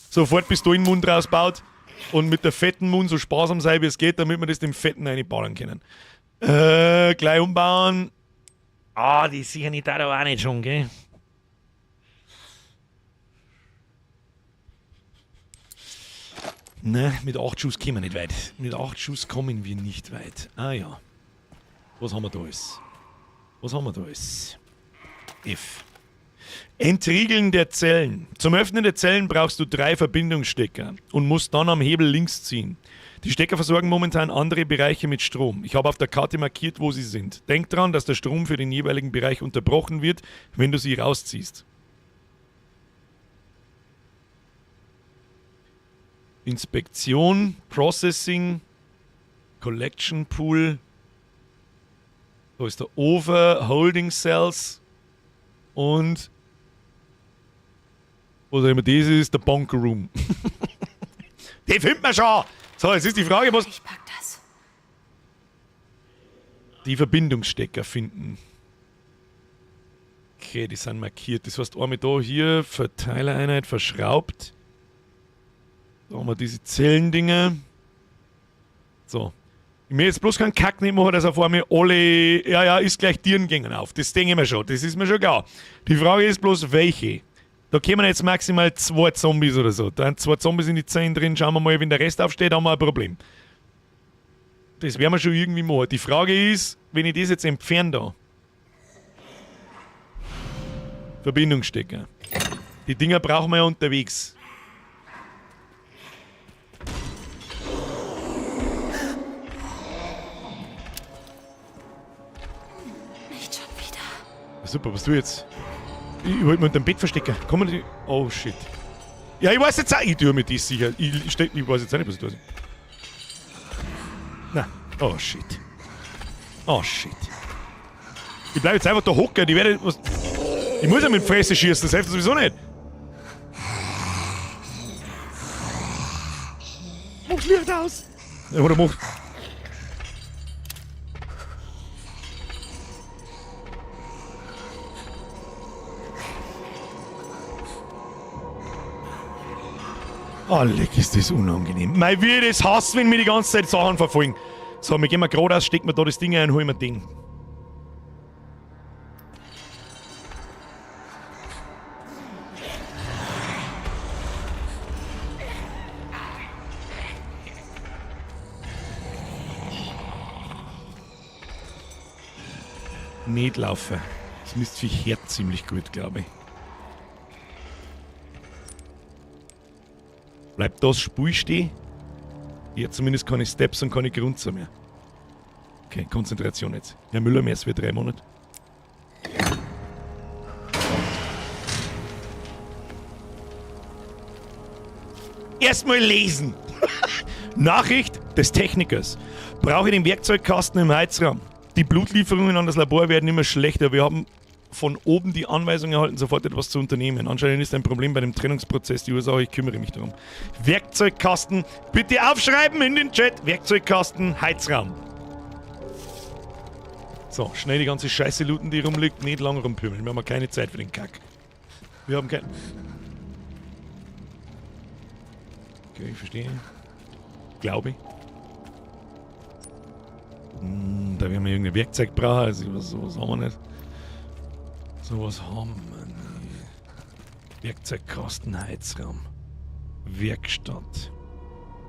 Sofort bis du den Mund rausbaut und mit der fetten Mund so sparsam sein, wie es geht, damit wir das dem Fetten reinballern können. Gleich umbauen. Ah, die sicher nicht da auch nicht schon, gell? Ne, mit 8 Schuss kommen wir nicht weit. Mit 8 Schuss kommen wir nicht weit. Ah ja. Was haben wir da alles? Was haben wir da alles? F. Entriegeln der Zellen. Zum Öffnen der Zellen brauchst du 3 Verbindungsstecker und musst dann am Hebel links ziehen. Die Stecker versorgen momentan andere Bereiche mit Strom. Ich habe auf der Karte markiert, wo sie sind. Denk dran, dass der Strom für den jeweiligen Bereich unterbrochen wird, wenn du sie rausziehst. Inspektion, Processing, Collection Pool. Da ist der Over, Holding Cells und was auch immer das ist, der Bunker Room. Den findet man schon! So, jetzt ist die Frage, was... Ich pack das. Die Verbindungsstecker finden. Okay, die sind markiert. Das heißt, einmal da hier, Verteilereinheit verschraubt. Da haben wir diese Zellendinger. So. Ich mir jetzt bloß keinen Kack nicht machen, dass auf einmal alle, ja, ja, ist gleich Tieren gingen auf. Das denke ich mir schon, das ist mir schon klar. Die Frage ist bloß, welche? Da kommen jetzt maximal 2 Zombies oder so. Da sind 2 Zombies in die Zellen drin. Schauen wir mal, wenn der Rest aufsteht, haben wir ein Problem. Das werden wir schon irgendwie machen. Die Frage ist, wenn ich das jetzt entferne da. Verbindungsstecker. Die Dinger brauchen wir ja unterwegs. Nicht schon wieder. Super, was du jetzt? Ich wollte mich unter dem Bett verstecken. Komm mal, oh shit. Ja, ich weiß jetzt auch. Ich tue mir das sicher. Ich weiß jetzt auch nicht, was ich tue. Na, oh shit. Oh shit. Ich bleib jetzt einfach da hocken. Ich werde. Was, ich muss ja mit Fresse schießen, das hilft sowieso nicht. Mach Licht aus! Oder mach. Oh, leck, ist das unangenehm. Mei, wie ich das hasse, wenn mir die ganze Zeit Sachen verfolgen. So, wir gehen mal geradeaus, stecken wir da das Ding ein und holen wir Ding. Nicht laufen. Das Mistviech hört ziemlich gut, glaube ich. Bleibt das Spiel stehen? Ich hab zumindest keine Steps und keine Grunzer mehr. Okay, Konzentration jetzt. Herr Müller, mehr als wir 3 Monate. Erstmal lesen! Nachricht des Technikers. Brauche den Werkzeugkasten im Heizraum. Die Blutlieferungen an das Labor werden immer schlechter. Wir haben von oben die Anweisung erhalten, sofort etwas zu unternehmen. Anscheinend ist ein Problem bei dem Trennungsprozess die Ursache. Ich kümmere mich darum. Werkzeugkasten. Bitte aufschreiben in den Chat. Werkzeugkasten, Heizraum. So, schnell die ganze Scheiße looten, die rumliegt. Nicht lang rumpümmeln. Wir haben keine Zeit für den Kack. Wir haben kein... Okay, ich verstehe. Glaube ich. Da werden wir irgendein Werkzeug brauchen. Also, sowas haben wir nicht. Sowas haben wir nicht. Werkzeugkasten, Heizraum. Werkstatt.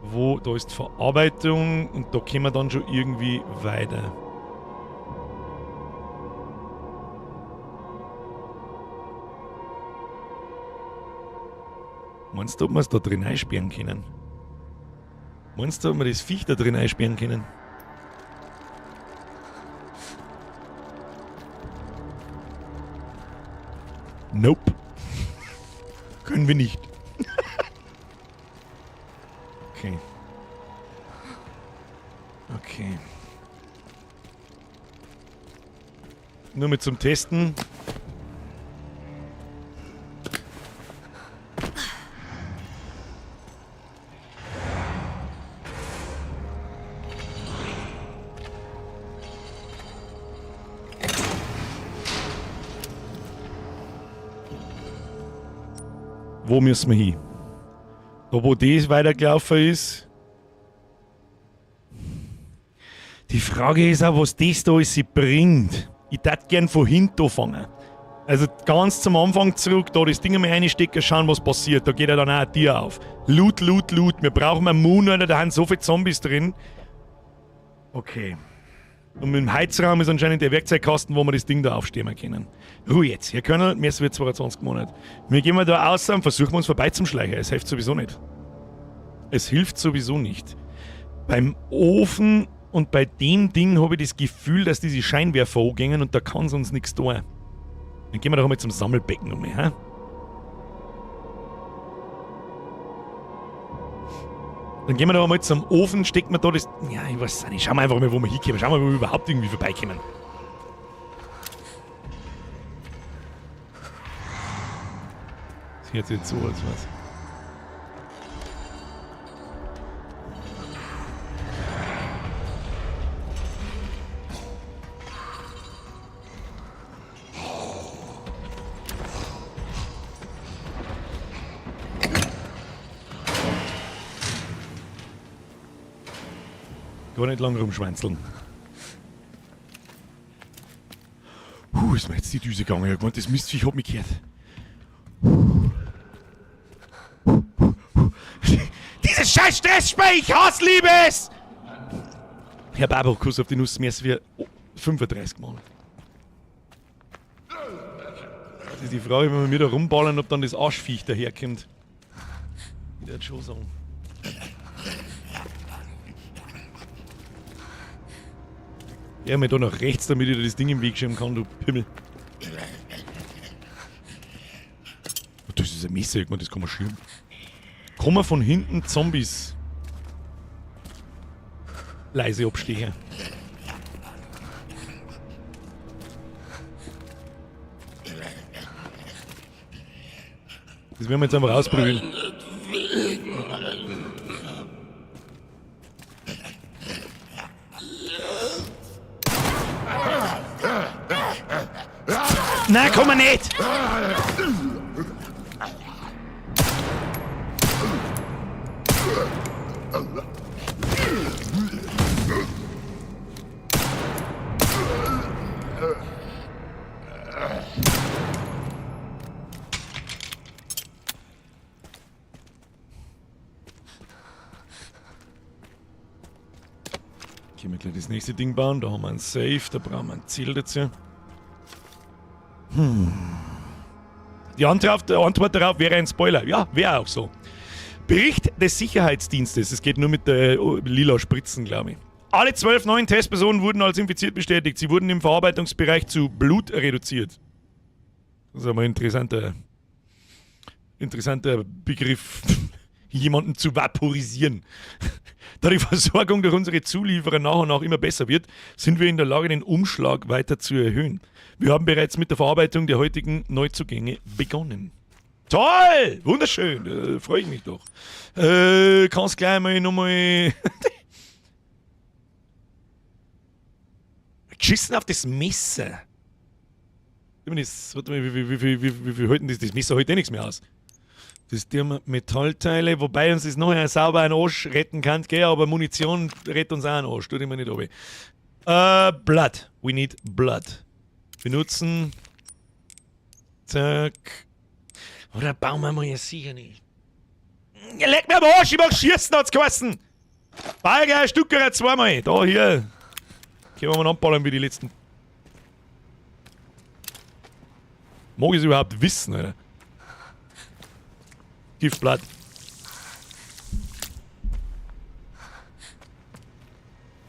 Wo, da ist Verarbeitung und da kommen wir dann schon irgendwie weiter. Meinst du, ob wir es da drin einsperren können? Meinst du, ob wir das Viech da drin einsperren können? Nope. Können wir nicht. Okay. Okay. Nur mit zum Testen. Wo müssen wir hin? Da, wo das weitergelaufen ist. Die Frage ist auch, was das da alles bringt. Ich tät gern von hinten anfangen. Also ganz zum Anfang zurück, da das Ding einmal reinstecken, schauen, was passiert. Da geht ja dann auch ein Tier auf. Loot, Loot, Loot. Wir brauchen einen Moon, Alter, da sind so viele Zombies drin. Okay. Und mit dem Heizraum ist anscheinend der Werkzeugkasten, wo wir das Ding da aufstehen können. Ruhe jetzt, Herr Colonel, mir ist 22 Monate. Wir gehen mal da raus und versuchen uns vorbei zum Schleichen. Es hilft sowieso nicht. Es hilft sowieso nicht. Beim Ofen und bei dem Ding habe ich das Gefühl, dass diese Scheinwerfer angehen und da kann sonst nichts tun. Dann gehen wir doch einmal zum Sammelbecken um, hä? Dann gehen wir doch einmal zum Ofen, stecken wir da das... Ja, ich weiß nicht. Schauen wir einfach mal, wo wir hinkommen. Schauen wir mal, wo wir überhaupt irgendwie vorbeikommen. Das hört sich jetzt so als was. Gar nicht lang rumschwänzeln. Puh, ist mir jetzt die Düse gegangen. Ich hab gemeint, das Mistviech hat mich gehört. Dieses scheiß Stressspiel, ich hasse liebe es! Herr Babo, Kuss auf die Nuss, mehr als wir 35 Mal. Das ist die Frage, wenn wir mir da rumballern, ob dann das Arschviech daherkommt. Ich würde schon sagen. Ja, mir da nach rechts, damit ich dir das Ding im Weg schieben kann, du Pimmel. Oh, das ist ein Messer, ich meine, das kann man schieben. Kommen von hinten Zombies. Leise abstechen. Das werden wir jetzt einfach ausprobieren. Nein, komm mal nicht! Können wir gleich das nächste Ding bauen. Da haben wir ein Safe, da brauchen wir ein Ziel dazu. Die Antwort darauf wäre ein Spoiler. Ja, wäre auch so. Bericht des Sicherheitsdienstes. Es geht nur mit der lila Spritzen, glaube ich. Alle 12 neuen Testpersonen wurden als infiziert bestätigt. Sie wurden im Verarbeitungsbereich zu Blut reduziert. Das ist aber ein interessanter Begriff. jemanden zu vaporisieren. Da die Versorgung durch unsere Zulieferer nach und nach immer besser wird, sind wir in der Lage, den Umschlag weiter zu erhöhen. Wir haben bereits mit der Verarbeitung der heutigen Neuzugänge begonnen. Toll! Wunderschön! Freue ich mich doch. Kannst gleich mal nochmal. Geschissen auf das Messer. Ich meine, das, warte mal, wie viel halten das? Das Messer hält eh nichts mehr aus. Das die Metallteile, wobei uns das nachher sauber einen Arsch retten kann, gell, aber Munition rettet uns auch einen Arsch, tut immer nicht runter. Blood. We need blood. Benutzen. Zack. Oder bauen wir mal ja sicher nicht. Ja, leck mir am Arsch, ich mach Schießen, hat's geheißen. Balger, Stuckerer zweimal. Da, hier. Können wir mal anballern wie die letzten. Mag ich's überhaupt wissen, Alter? Giftblatt.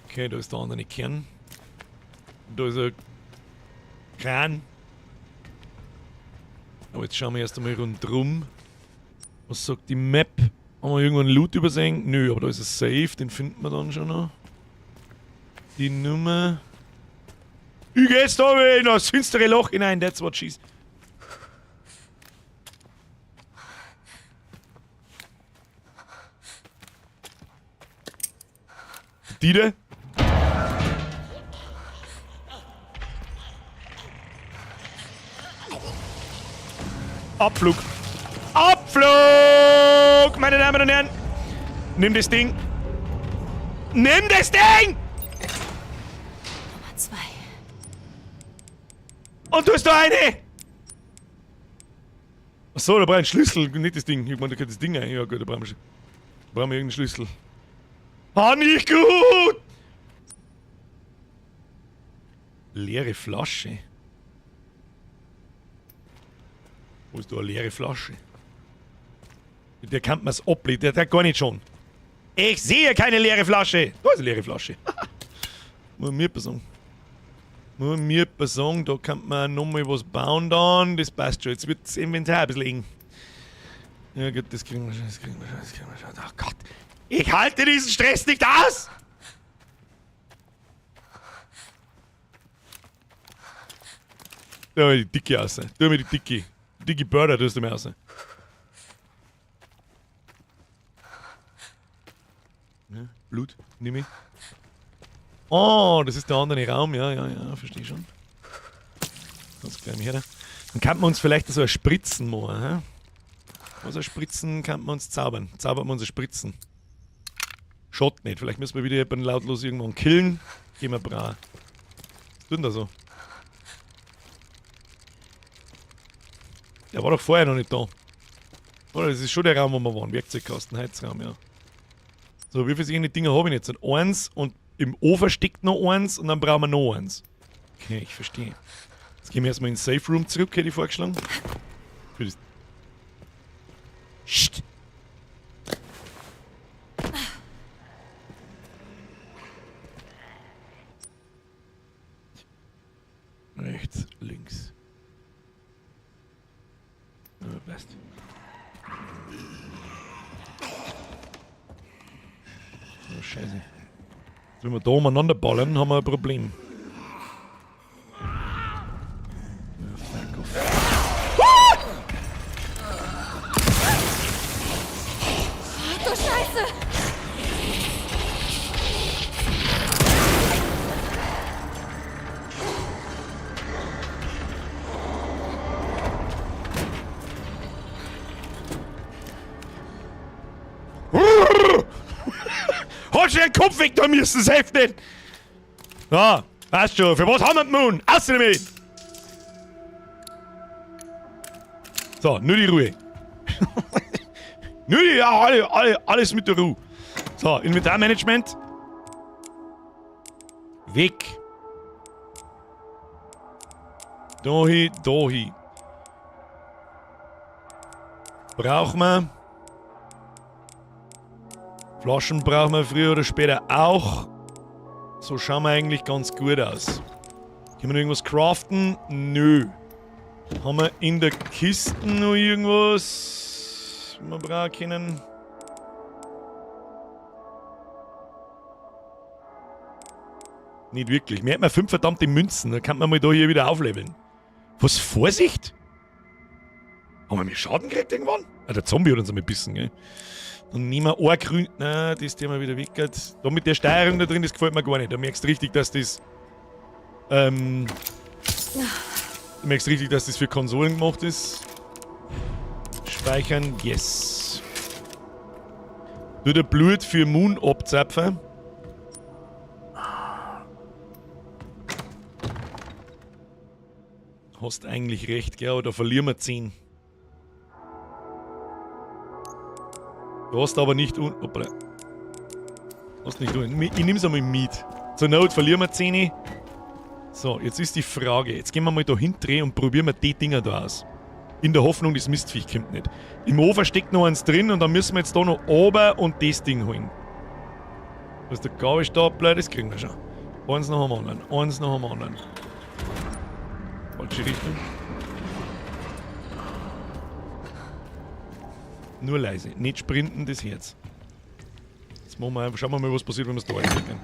Okay, da ist der andere Kern. Da ist ein Kran. Aber jetzt schauen wir erst einmal rundrum. Was sagt die Map? Haben wir irgendwann Loot übersehen? Nö, aber da ist ein Safe, den finden wir dann schon noch. Die Nummer. Ich geh jetzt da in das finstere Loch hinein, that's what she's. Die da? Abflug. Abflug, meine Damen und Herren. Nimm das Ding. Nimm das Ding! Nummer 2. Und du hast da eine! Achso, da brauche ich einen Schlüssel, nicht das Ding. Ich meine, da geht das Ding ein. Ja gut, da brauchen wir schon. Da brauchen wir irgendeinen Schlüssel. Ah, nicht gut! Leere Flasche. Wo ist da eine leere Flasche? Mit der kann man's ablegen, der hat gar nicht schon. Ich sehe keine leere Flasche! Da ist eine leere Flasche. Muss mir sagen. Muss mir sagen, da kann man nochmal was bauen dann. Das passt schon. Jetzt wird das Inventar ein bisschen eng. Ja gut, das kriegen wir schon, das kriegen wir schon, das kriegen wir schon. Oh Gott. Ich halte diesen Stress nicht aus! Tu mir die Dicke raus. Tu mir die Dicke. Dicke Börder tust du mir raus. Ja, Blut, nimm ich. Oh, das ist der andere Raum. Ja, ja, ja, verstehe schon. Ganz gleich her. Dann kann man uns vielleicht so ein Spritzen machen. Hä? Was ein Spritzen kann man uns zaubern. Zaubern wir uns ein Spritzen. Schaut nicht. Vielleicht müssen wir wieder jemanden lautlos irgendwann killen. Gehen wir bra. Was tut denn da so? Der war doch vorher noch nicht da. Oder das ist schon der Raum, wo wir waren. Werkzeugkasten, Heizraum, ja. So, wie viele Dinge habe ich jetzt? Eins und im Ofen steckt noch eins und dann brauchen wir noch eins. Okay, ich verstehe. Jetzt gehen wir erstmal in den Safe Room zurück, hätte ich vorgeschlagen. Für das. Scht! Rechts, links. Ja, passt. Oh, Scheiße. Wenn wir da umeinander ballern, haben wir ein Problem. Ja, fuck off. Ah! Du Scheiße! Hast du den Kopf weg da müssen, das hilft nicht! Ja, passt schon. Für was haben wir den Moon? Außer damit! So, nur die Ruhe. Nur die, ja, alles mit der Ruhe. So, Inventarmanagement. Weg. Dahi, dahi. Brauchen wir. Flaschen brauchen wir früher oder später auch. So schauen wir eigentlich ganz gut aus. Können wir noch irgendwas craften? Nö. Haben wir in der Kiste noch irgendwas, was wir brauchen können? Nicht wirklich. Wir hätten 5 verdammte Münzen. Da kann man mal da hier wieder aufleveln. Was? Vorsicht? Haben wir mehr Schaden gekriegt irgendwann? Ah, der Zombie hat uns einmal gebissen, gell? Dann nehmen wir ein grün. Nein, das Thema wieder weg. Da mit der Steuerung da drin, das gefällt mir gar nicht. Da merkst du richtig, dass das. Du merkst richtig, dass das für Konsolen gemacht ist. Speichern, yes. Nur der Blut für Moon abzapfen. Hast eigentlich recht, gell? Aber da verlieren wir 10. Du hast aber nicht un... Hoppala. Hast nicht un... Ich nehm's einmal mit. Zur Not verlieren wir 10. So, jetzt ist die Frage. Jetzt gehen wir mal da hindrehen und probieren wir die Dinger da aus. In der Hoffnung, das Mistviech kommt nicht. Im Ofen steckt noch eins drin und dann müssen wir jetzt da noch oben und das Ding holen. Das ist der Gabelstapler, das kriegen wir schon. Eins nach dem anderen, eins nach dem anderen. Falsche Richtung. Nur leise, nicht sprinten, das Herz. Jetzt machen wir einfach, schauen wir mal, was passiert, wenn wir es da einklicken.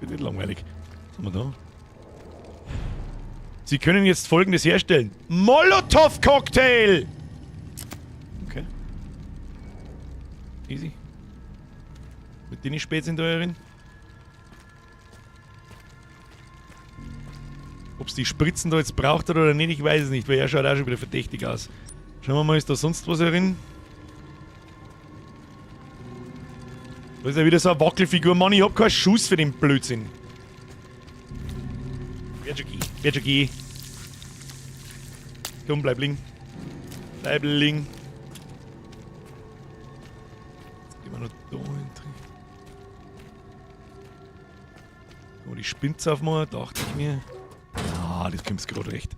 Wird nicht langweilig. Was haben wir da? Sie können jetzt Folgendes herstellen. Molotow-Cocktail! Okay. Easy. Mit denen spät sind da drin. Ob's die Spritzen da jetzt braucht hat oder nicht, ich weiß es nicht, weil er schaut auch schon wieder verdächtig aus. Schauen wir mal, ist da sonst was drin? Da ist ja wieder so eine Wackelfigur. Mann, ich hab keinen Schuss für den Blödsinn. Wird schon gehen. Wird schon gehen. Komm, bleib liegen. Bleib liegen. Jetzt gehen wir noch da hin. Oh, die Spinze aufmachen, dachte ich mir. Ah, das kommst gerade recht.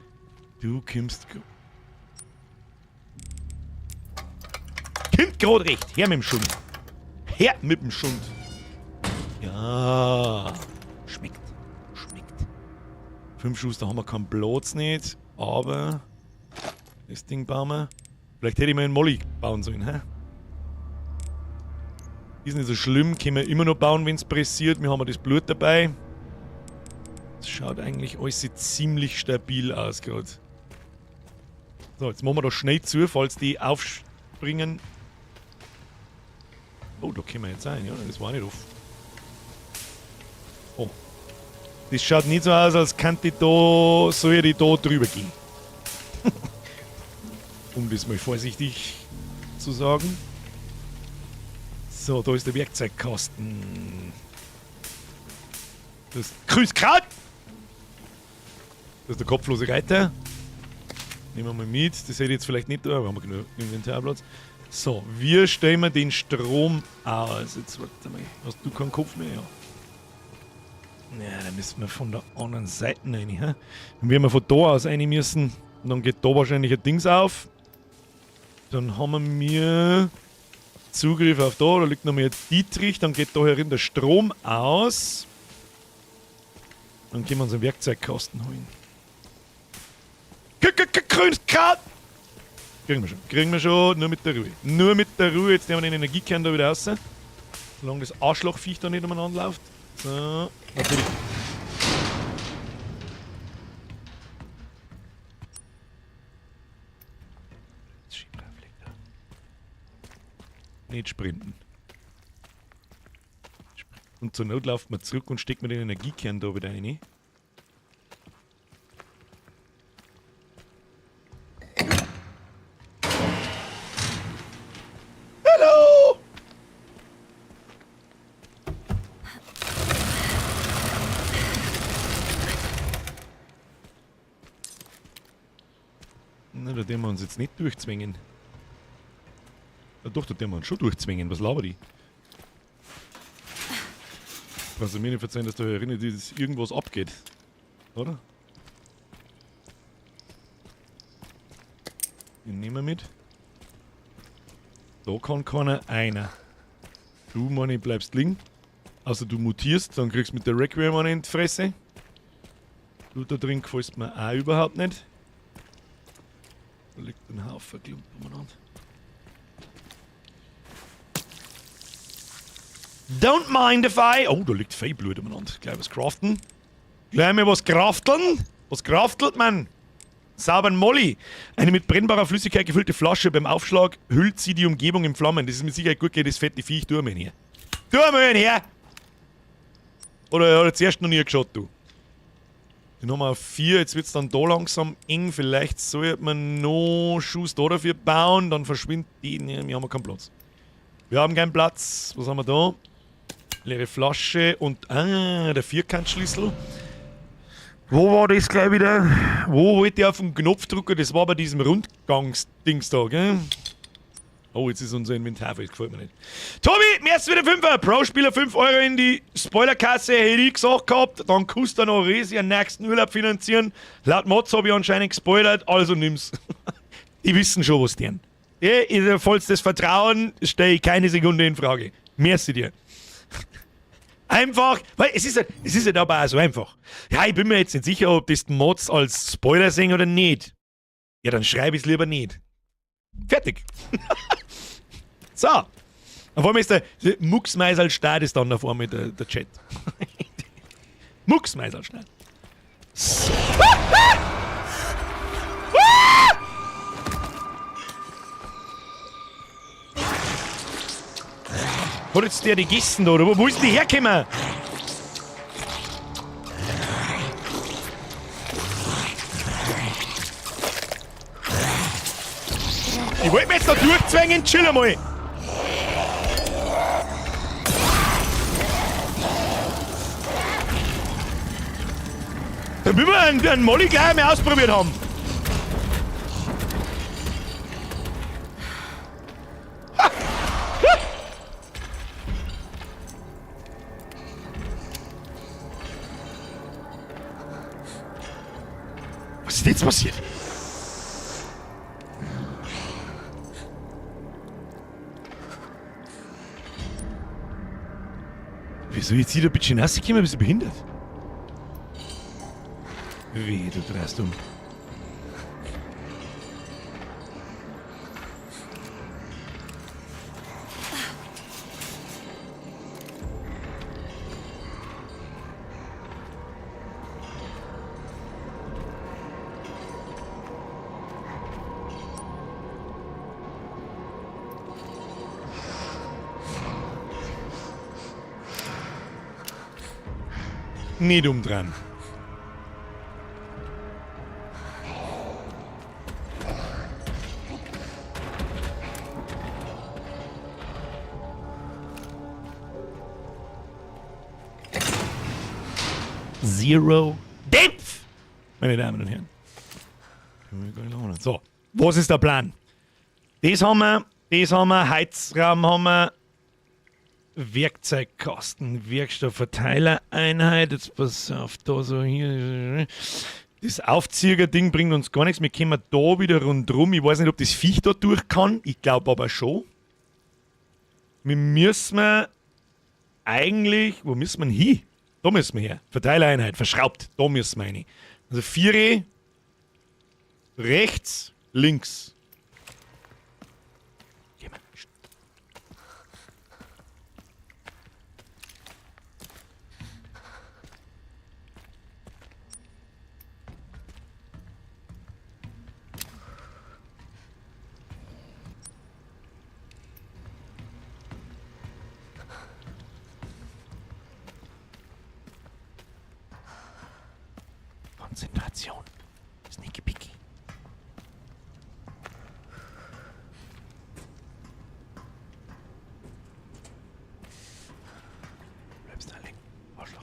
Du kommst Kommt gerade recht. Her mit dem Schund. Her mit dem Schund. Ja. Schmeckt. Schmeckt. 5 Schuss, da haben wir keinen Platz nicht. Aber das Ding bauen wir. Vielleicht hätte ich mal einen Molly bauen sollen, hä? Ist nicht so schlimm, können wir immer noch bauen, wenn's pressiert. Wir haben ja das Blut dabei. Das schaut eigentlich alles ziemlich stabil aus gerade. So, jetzt machen wir da schnell zu, falls die aufspringen. Oh, da können wir jetzt rein, ja, das war nicht offen. Oh. Das schaut nicht so aus, als könnte ich da, soll ich da drüber gehen. Um das mal vorsichtig zu sagen. So, da ist der Werkzeugkasten. Das Grüßkraut! Das ist der kopflose Reiter. Nehmen wir mal mit. Das hätte ich jetzt vielleicht nicht da, aber haben wir genug Inventarplatz. So, wir stellen mal den Strom aus. Jetzt warte mal. Hast du keinen Kopf mehr? Ja. Ja, da müssen wir von der anderen Seite rein. Hä? Dann werden wir von da aus rein müssen. Und dann geht da wahrscheinlich ein Dings auf. Dann haben wir Zugriff auf da. Da liegt noch mehr Dietrich. Dann geht da herin der Strom aus. Dann können wir uns einen Werkzeugkasten holen. Grünes Kraut! Kriegen wir schon. Kriegen wir schon. Nur mit der Ruhe. Nur mit der Ruhe. Jetzt nehmen wir den Energiekern da wieder raus. Solange das Arschlochviech da nicht umeinander läuft. So. Natürlich. Nicht sprinten. Und zur Not lauft man zurück und steckt mir den Energiekern da wieder rein. Hallo! Na, da dürfen wir uns jetzt nicht durchzwingen. Ja, doch, da dürfen wir uns schon durchzwingen. Was laber die? Kannst du mir nicht verzeihen, dass da erinnert, dass irgendwas abgeht? Oder? Den nehmen wir mit. Da kann keiner einer. Du, Manni, bleibst liegen. Außer du mutierst, dann kriegst du mit der Requiem eine in die Fresse. Du da drin gefällst mir auch überhaupt nicht. Da liegt ein Haufen Klumpen umeinander. Don't mind if I... Oh, da liegt viel Blut umeinander. Gleich was craften. Gleich mal was crafteln. Was craftelt man? Sauberen Molly. Eine mit brennbarer Flüssigkeit gefüllte Flasche. Beim Aufschlag hüllt sie die Umgebung in Flammen. Das ist mit Sicherheit gut, geht das fette Viech. Tu mal her. Tu mal her! Oder hat er zuerst noch nie geschaut, du? Den haben wir auf 4, jetzt wird's dann da langsam eng. Vielleicht sollte man noch Schuss da dafür bauen, dann verschwindet die. Ne, wir haben keinen Platz. Wir haben keinen Platz. Was haben wir da? Leere Flasche und. Ah, der Vierkantschlüssel. Wo war das gleich wieder? Wo wollte ich auf den Knopf drücken? Das war bei diesem Rundgangsdings da, gell? Oh, jetzt ist unser Inventar voll, das gefällt mir nicht. Tobi, merci wieder 5er. Pro-Spieler 5 Euro in die Spoilerkasse, hätte ich gesagt gehabt. Dann kannst du noch Resi einen nächsten Urlaub finanzieren. Laut Mods habe ich anscheinend gespoilert, also nimm's. Die wissen schon, was die haben. Ja, ist ja vollstes Vertrauen, stelle ich keine Sekunde in Frage. Merci dir. Einfach, weil es ist ja dabei auch so einfach. Ja, ich bin mir jetzt nicht sicher, ob das die Mods als Spoiler sehen oder nicht. Ja, dann schreibe ich's lieber nicht. Fertig. So. Auf einmal ist der Mucksmeisel Start ist dann auf einmal der Chat. Mucksmeisel Start. So. Hat jetzt der die Gästen da, oder? Wo ist denn die hergekommen? Ich wollte mich jetzt da durchzwängen, chill einmal. Da müssen wir einen Molly gleich einmal ausprobiert haben. Ha! Ha! Was ist jetzt passiert? Wieso jetzt hier bitte nass gekommen? Bist du behindert? Weh, du drehst um. Nicht umdrehen. Zero Depth, meine Damen und Herren. So, was ist der Plan? Das haben wir, das haben wir, Heizraum haben wir, Werkzeugkasten, Werkstoffverteilereinheit. Jetzt pass auf, da so hier. Das Aufzieher-Ding bringt uns gar nichts. Wir kommen da wieder rundrum. Ich weiß nicht, ob das Viech da durch kann. Ich glaub aber schon. Wir müssen eigentlich. Wo müssen wir denn hin? Da müssen wir her. Verteilereinheit, verschraubt. Da müssen wir rein. Also 4 rechts, links. Geh mal. Konzentration. Sneaky Picky. Bleibst da liegen. Arschloch.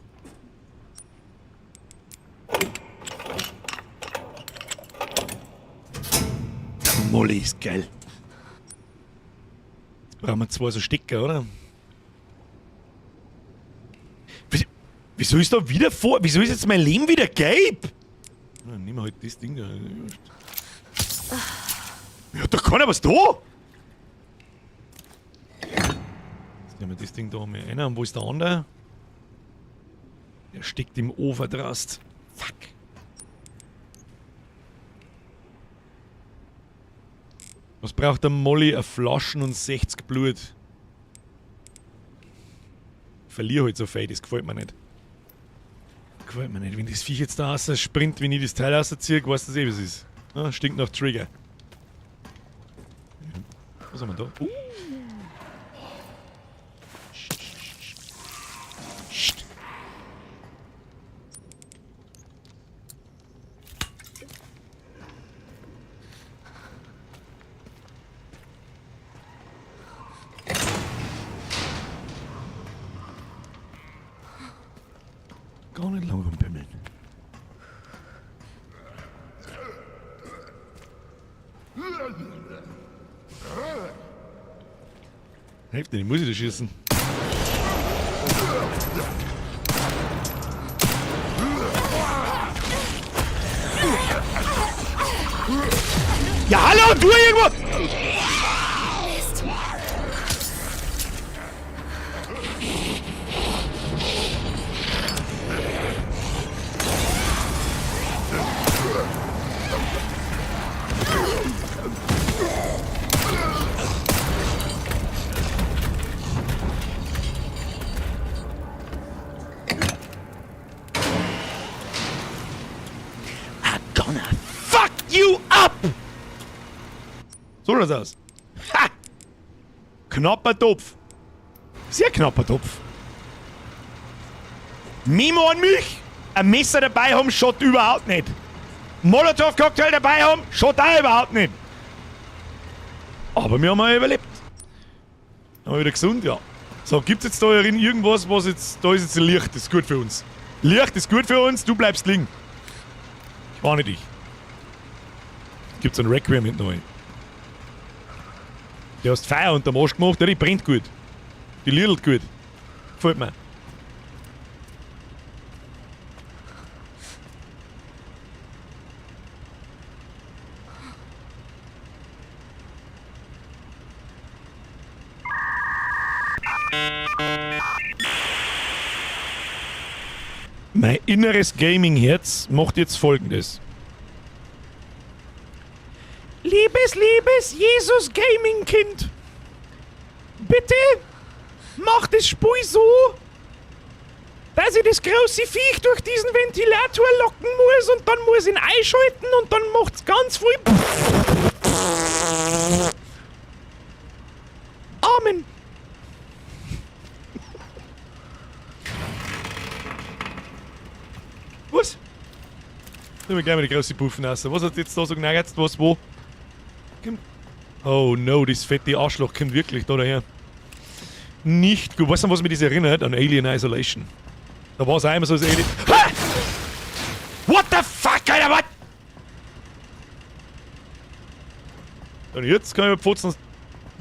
Der Molly ist geil. Jetzt brauchen wir 2 so Stecker, oder? Wieso ist da wieder vor? Wieso ist jetzt mein Leben wieder gelb? Na, nehmen wir halt das Ding da. Ja, da kann ja was da! Jetzt nehmen wir das Ding da mal rein. Und wo ist der andere? Der steckt im Overthrust. Fuck. Was braucht der Molly? Eine Flaschen und 60 Blut. Ich verliere halt so viel, das gefällt mir nicht. Gefällt mir nicht. Wenn das Viech jetzt da raus springt, wenn ich das Teil rausziehe, weißt du das eh, was ist. Ah, stinkt nach Trigger. Was haben wir da? Psst. Gar nicht lang rumpimmeln. Hilft nicht, muss ich da schießen. Ja, hallo, du irgendwo! Mist. I'm gonna fuck you up! So schaut's aus. Ha! Knapper Topf. Sehr knapper Topf. Memo an mich! Ein Messer dabei haben, schaut überhaupt nicht. Molotow-Cocktail dabei haben, schaut auch überhaupt nicht. Aber wir haben auch überlebt. Haben wir wieder gesund, ja. So, gibt's jetzt da irgendwas, was jetzt... Da ist jetzt Licht, das ist gut für uns. Licht ist gut für uns, du bleibst liegen. Ich warne dich. Gibt's ein Requiem hinten rein. Du hast Feuer unterm Arsch gemacht, ja, die brennt gut. Die lidelt gut. Gefällt mir. Mein inneres Gaming-Herz macht jetzt Folgendes. Liebes, liebes Jesus Gaming-Kind, bitte mach das Spiel so, dass ich das große Viech durch diesen Ventilator locken muss und dann muss ich ihn einschalten und dann macht's ganz viel. Amen. Was? Nehmen wir gleich mal die große Puffen raus. Was hat jetzt da so genagelt? Was, wo? Kommt. Oh no, das fette Arschloch kommt wirklich da daher. Nicht gut. Weißt du, an was mich das erinnert? An Alien Isolation. Da war es auch immer so als Alien. Ha! What the fuck, Alter, what? Und jetzt kann ich mir pfotzen.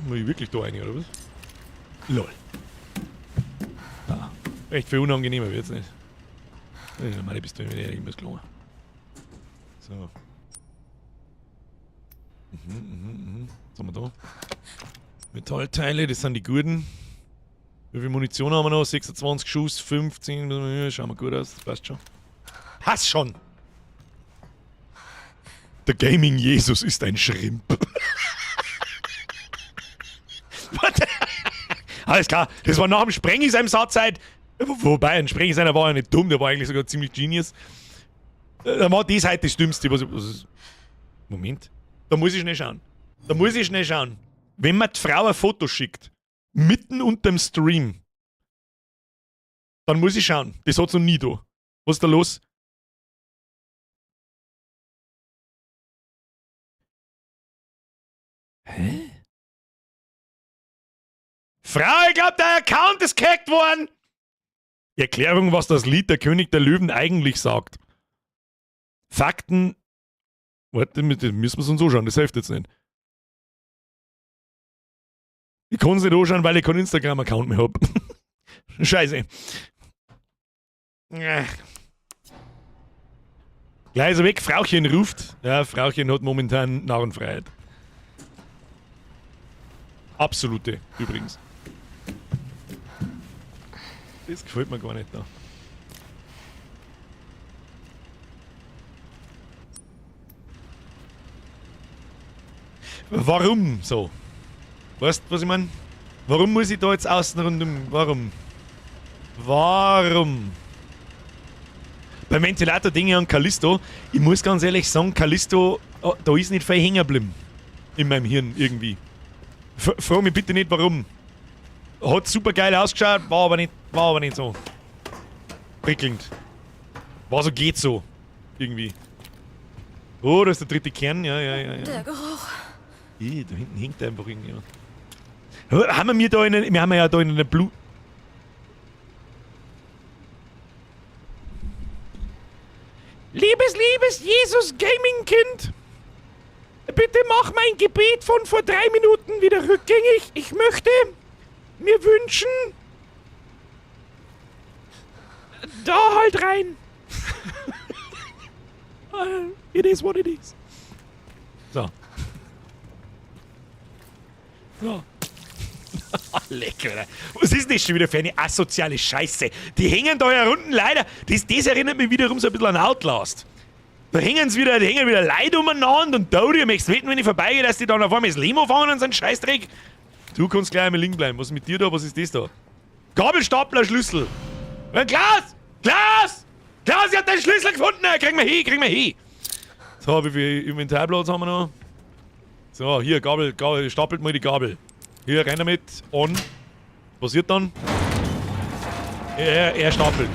Muss ich wirklich da rein, oder was? Lol. Ah, echt viel unangenehmer wird's nicht. Ja, meine Pistole mit irgendwas gelungen. So. Was haben wir da? Metallteile, das sind die guten. Wie viel Munition haben wir noch? 26 Schuss, 15. Schauen wir gut aus, das passt schon. Passt schon! Der Gaming Jesus ist ein Schrimp. Warte. Alles klar, das war nach dem Sprengi seinem Satzzeit. Wobei, ein Sprengi seiner war ja nicht dumm, der war eigentlich sogar ziemlich genius. Da war das halt das Dümmste, was ich, was ist. Moment. Da muss ich schnell schauen. Da muss ich schnell schauen. Wenn man die Frau ein Foto schickt, mitten unterm Stream, dann muss ich schauen. Das hat's noch nie da. Was ist da los? Hä? Frau, ich glaub, dein Account ist gehackt worden! Erklärung, was das Lied Der König der Löwen eigentlich sagt. Fakten. Warte, das müssen wir uns anschauen, das hilft jetzt nicht. Ich kann's nicht anschauen, weil ich keinen Instagram-Account mehr hab. Scheiße. Gleich ist er weg, Frauchen ruft. Ja, Frauchen hat momentan Narrenfreiheit. Absolute, übrigens. Das gefällt mir gar nicht da. Warum so? Weißt du, was ich meine? Warum muss ich da jetzt außen rundum? Warum? Warum? Beim Ventilator-Ding an Callisto, ich muss ganz ehrlich sagen, Callisto, oh, da ist nicht viel hängen geblieben. In meinem Hirn irgendwie. Frag mich bitte nicht, warum. Hat super geil ausgeschaut, war aber nicht so prickelnd. War so, geht so. Irgendwie. Oh, da ist der dritte Kern, ja. Der Geruch. Ih, da hinten hängt einfach irgendjemand. Haben wir da in wir haben ja da in einer Blut. Liebes, liebes Jesus Gaming Kind, bitte mach mein Gebet von vor 3 Minuten wieder rückgängig. Ich möchte mir wünschen, da halt rein. It is what it is. So. So. Lecker, oder? Was ist denn das schon wieder für eine asoziale Scheiße? Die hängen da ja unten leider. Das erinnert mich wiederum so ein bisschen an Outlast. Da hängen sie wieder, die hängen wieder Leute umeinander und da, du möchtest wetten, wenn ich vorbeigehe, dass die dann auf einmal das Limo fahren und so einen Scheißdreck. Du kannst gleich einmal liegen bleiben. Was ist mit dir da? Was ist das da? Gabelstapler Schlüssel. Klaus! Klaus! Klaus, ich hab den Schlüssel gefunden! Kriegen wir hin, kriegen wir hin! So, wie viel Inventarplatz haben wir noch? So, hier, Gabel, Gabel, stapelt mal die Gabel. Hier, rein damit. On. Passiert dann? Er stapelt.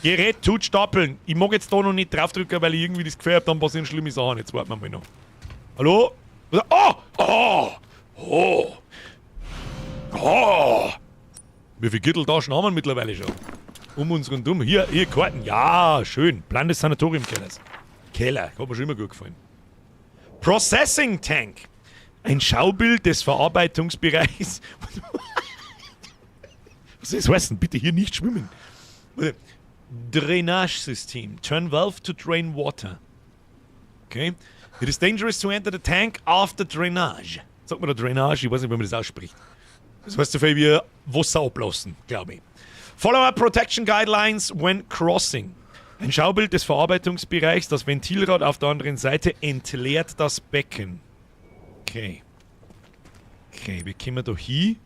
Gerät tut stapeln. Ich mag jetzt da noch nicht draufdrücken, weil ich irgendwie das Gefühl habe, dann passieren schlimme Sachen. Jetzt warten wir mal noch. Hallo? Oh! Oh! Oh! Oh! Wie viele Gürteltaschen haben wir mittlerweile schon? Um uns rundum. Hier, hier, Karten. Ja, schön. Plan des Sanatoriumkellers. Keller. Hat mir schon immer gut gefallen. Processing Tank. Ein Schaubild des Verarbeitungsbereichs. Was soll das heißen? Bitte hier nicht schwimmen. Drainage-System. Turn valve to drain water. Okay. It is dangerous to enter the tank after drainage. Sagt man da Drainage? Ich weiß nicht, wie man das ausspricht. Das heißt so viel wie Wasser ablassen, glaube ich. Follow up Protection Guidelines when crossing. Ein Schaubild des Verarbeitungsbereichs. Das Ventilrad auf der anderen Seite entleert das Becken. Okay. Okay, wir kommen da hin.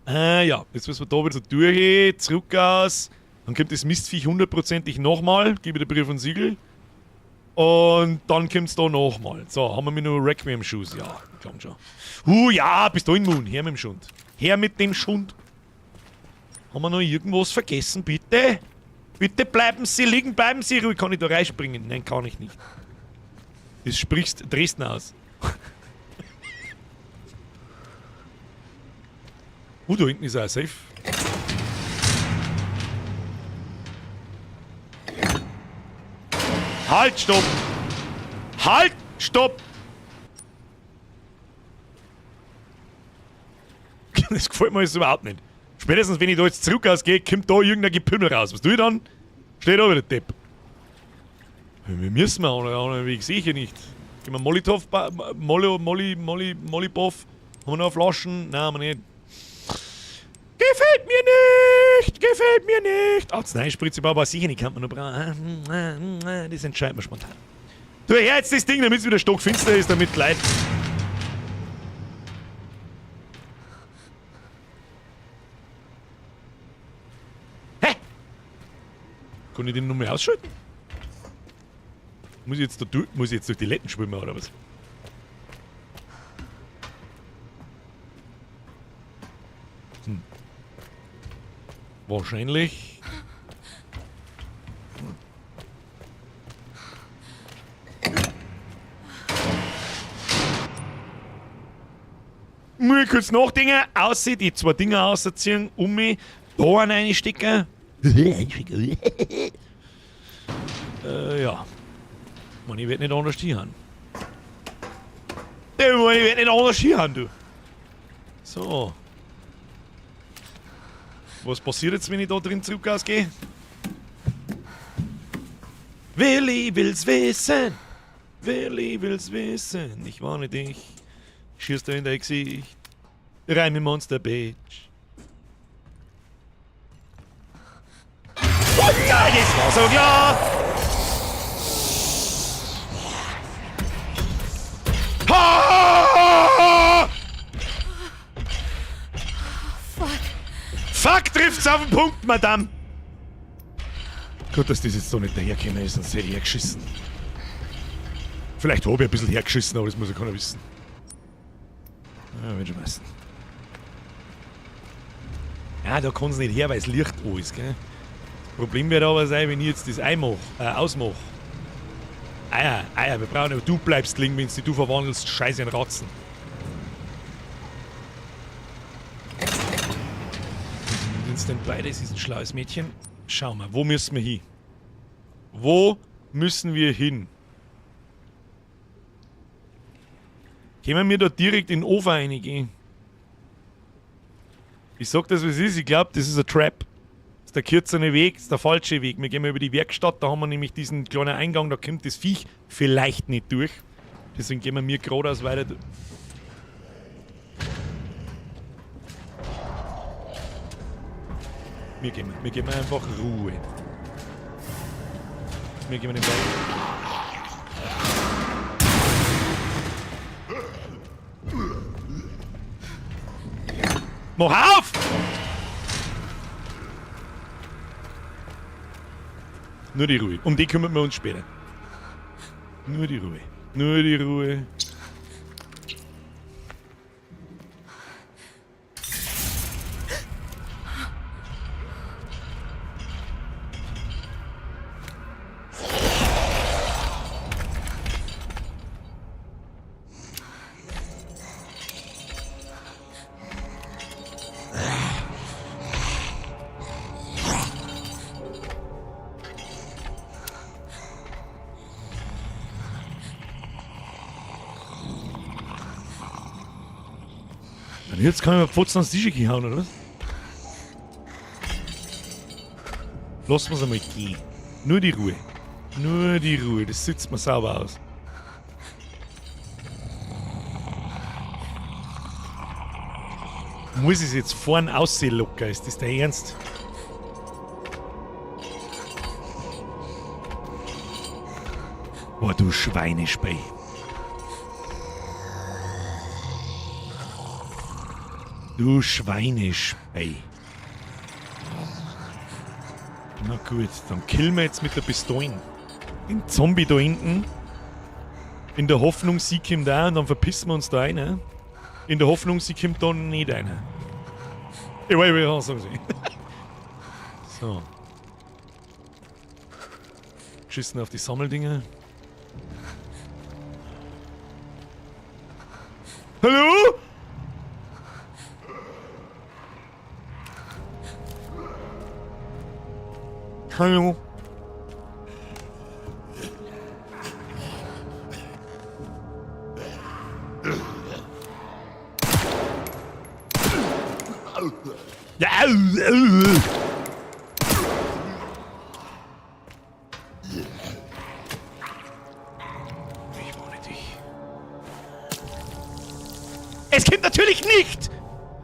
Ja, jetzt müssen wir da wieder so durch, zurück aus. Dann kommt das Mistviech hundertprozentig nochmal. Gebe dir Brief und Siegel. Und dann kommt's da nochmal. So, haben wir mit nur Requiem Shoes? Ja, komm schon. Ja, bist du in Moon. Her mit dem Schund. Her mit dem Schund. Haben wir noch irgendwas vergessen, bitte? Bitte bleiben Sie liegen, bleiben Sie ruhig. Kann ich da reinspringen? Nein, kann ich nicht. Das sprichst Dresden aus. Da hinten ist auch ein Safe. Halt, stopp! Halt, stopp! Das gefällt mir jetzt überhaupt nicht. Spätestens, wenn ich da jetzt zurück ausgehe, kommt da irgendein Gepimmel raus. Was tue ich dann? Steht da wieder Depp. Wir müssen mal, anderen Weg sehe ich hier nicht. Gehen wir Molotov, Molly, Molly, Molly, Mollyboff. Haben wir noch Flaschen? Nein, haben wir nicht. Gefällt mir nicht! Gefällt mir nicht! Arzneispritze aber sicher nicht, kann man noch brauchen. Das entscheiden wir spontan. Tu her jetzt das Ding, damit es wieder stockfinster ist, damit Leute. Hä? Kann ich den nochmal ausschalten? Muss ich jetzt da durch, muss ich jetzt durch die Letten schwimmen oder was? Wahrscheinlich. Muss ich kurz nachdenken. Aussieht, die zwei Dinger ausziehen, um mich, da einen reinstecken. Ja. Man, ich werd nicht anders hinhauen. Ich werd nicht anders hinhauen, du. So. Was passiert jetzt, wenn ich da drin zurück ausgehe? Willi will's wissen. Willi will's wissen. Ich warne dich. Schießt da in dein Gesicht. Rein mit Monster, Bitch. Das war so klar. Ha! Fuck. Fuck, trifft's auf den Punkt, Madame. Gut, dass das jetzt so nicht dahergekommen ist, sonst hätte ich hergeschissen. Vielleicht habe ich ein bisschen hergeschissen, aber das muss ja keiner wissen. Ja, wird schon passen. Ja, da kann's nicht her, weil es Licht an ist, gell? Das Problem wird aber sein, wenn ich jetzt das ausmache. Eier, Eier, wir brauchen aber du bleibst liegen, wenn du verwandelst, scheiße in Ratzen. Wenn's denn beides ist ein schlaues Mädchen. Schau mal, wo müssen wir hin? Wo müssen wir hin? Können wir da direkt in den Ofen reingehen? Ich sag das, wie es ist. Ich glaub, das ist ein Trap. Das ist der kürzere Weg, das ist der falsche Weg. Wir gehen mal über die Werkstatt, da haben wir nämlich diesen kleinen Eingang, da kommt das Viech vielleicht nicht durch. Deswegen gehen wir mir geradeaus weiter. Wir geben einfach Ruhe. Wir gehen den Ball. Mach auf! Nur die Ruhe. Um die kümmern wir uns später. Nur die Ruhe. Nur die Ruhe. Und jetzt kann ich mir Pfotzen ans Tisch hauen, oder was? Lass uns einmal gehen. Nur die Ruhe. Nur die Ruhe. Das sitzt mir sauber aus. Muss ich es jetzt vorn aussehen locker? Ist das der Ernst? Boah, du Schweinespei. Du Schweinespei. Na gut, dann killen wir jetzt mit der Pistole den Zombie da hinten. In der Hoffnung, sie kommt da und dann verpissen wir uns da rein. In der Hoffnung, sie kommt da nicht rein. Ich weiß, wie ich sagen soll. So. Geschissen auf die Sammeldinger. Hallo? Hallo? Ich warne dich. Es kommt natürlich nicht!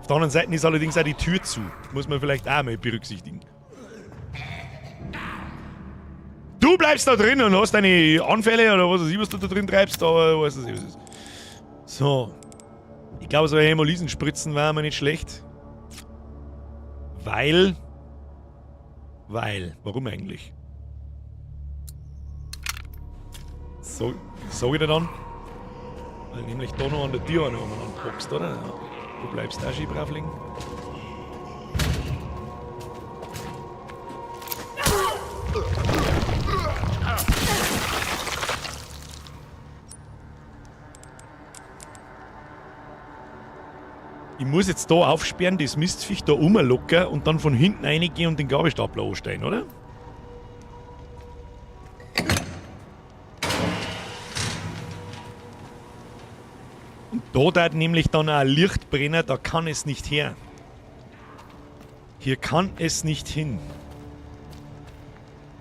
Auf der anderen Seite ist allerdings auch die Tür zu. Muss man vielleicht auch mal berücksichtigen. Du bleibst da drin und hast deine Anfälle oder was weiß ich, was du da drin treibst, aber was weiß ich, was ist. So. Ich glaube, so Hämolysenspritzen wären mir nicht schlecht. Weil. Warum eigentlich? So, sag ich dir dann. Weil nämlich da noch an der Tür noch umeinander boxt, oder? Ja. Du bleibst da schön brav liegen. Ich muss jetzt da aufsperren, das Mistviech da rumlocken und dann von hinten reingehen und den Gabelstapler anstellen, oder? Und da darf nämlich dann auch ein Licht brennen, da kann es nicht her. Hier kann es nicht hin.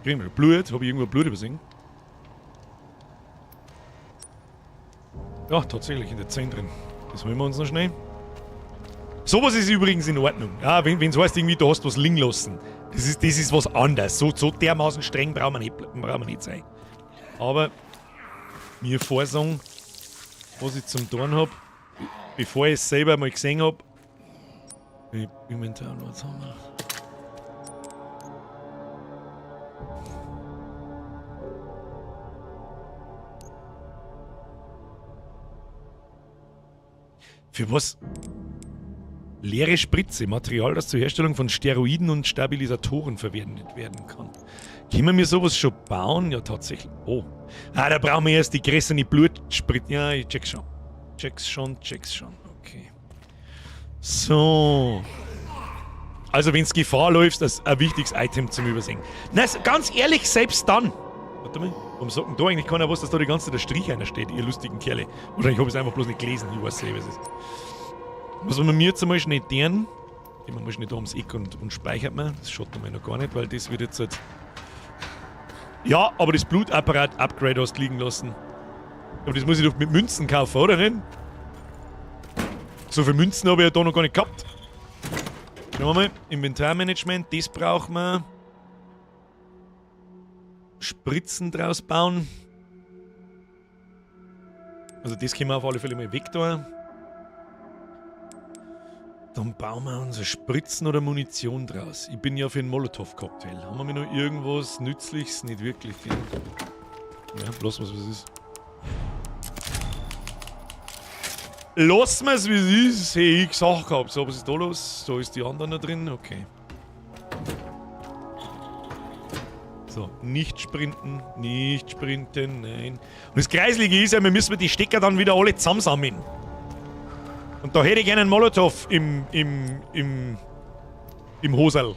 Kriegen wir Blut? Hab ich irgendwo Blut übersehen? Ja, tatsächlich in der 10 drin. Das holen wir uns noch schnell. Sowas ist übrigens in Ordnung. Ja, wenn es heißt, irgendwie, du hast was liegen lassen. Das ist was anderes. So dermaßen streng brauchen wir nicht sein. Aber mir vorsagen, was ich zum tun hab, bevor ich es selber mal gesehen hab. Inventar, was haben wir? Für was? Leere Spritze, Material, das zur Herstellung von Steroiden und Stabilisatoren verwendet werden kann. Können wir mir sowas schon bauen? Ja, tatsächlich. Oh. Ah, da brauchen wir erst die größere Blutspritze. Ja, ich check's schon. Check's schon, check's schon. Okay. So. Also, wenn's Gefahr läuft, das ist ein wichtiges Item zum Übersehen. Na, ganz ehrlich, selbst dann. Warte mal, warum sagt denn da eigentlich keiner was, dass da die ganze Zeit der Strich einer steht, ihr lustigen Kerle? Wahrscheinlich hab ich's einfach bloß nicht gelesen, ich weiß nicht, was es ist. Was wir mir jetzt einmal schnell deren, gehen wir mal schnell da ums Eck und speichert man. Das schaut man noch gar nicht, weil das wird jetzt halt. Ja, aber das Blutapparat-Upgrade hast du liegen lassen. Aber das muss ich doch mit Münzen kaufen, oder nicht? So viele Münzen habe ich ja da noch gar nicht gehabt. Schauen wir mal. Inventarmanagement, das brauchen wir. Spritzen draus bauen. Also das können wir auf alle Fälle mal weg da. Dann bauen wir unsere Spritzen oder Munition draus. Ich bin ja für einen Molotow-Cocktail. Haben wir noch irgendwas Nützliches? Nicht wirklich. Gell? Ja, lassen wir's, wie es ist. Lassen wir's, wie es ist. Hey, ich gesagt gehabt. So, was ist da los? Da ist die andere noch drin. Okay. So, nicht sprinten, nicht sprinten, nein. Und das Kreiselige ist ja, wir müssen die Stecker dann wieder alle zusammensammeln. Und da hätte ich gerne einen Molotow im Hosel.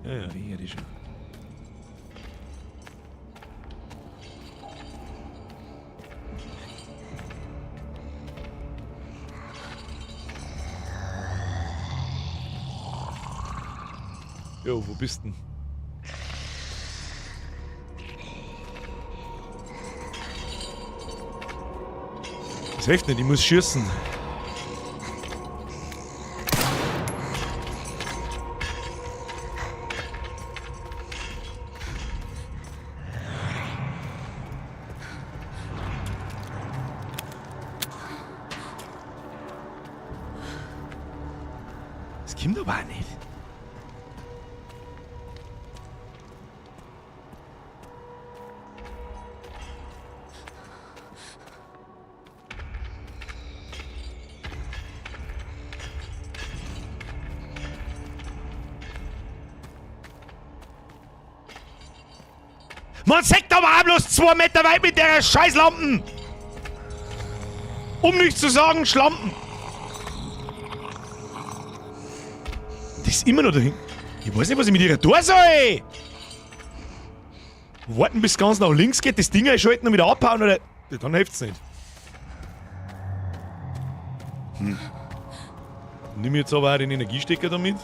Ja, ja, die hätte ich schon. Jo, wo bist denn? Das hilft nicht, ich muss schießen. Das kommt aber auch nicht. Man sieht aber auch bloß 2 Meter weit mit der Scheißlampen! Um nicht zu sagen, Schlampen! Das ist immer noch dahin. Ich weiß nicht, was ich mit ihrer tun soll! Warten, bis ganz nach links geht, das Ding einschalten und wieder abhauen, oder? Dann hilft's nicht. Hm. Nimm jetzt aber auch den Energiestecker da mit.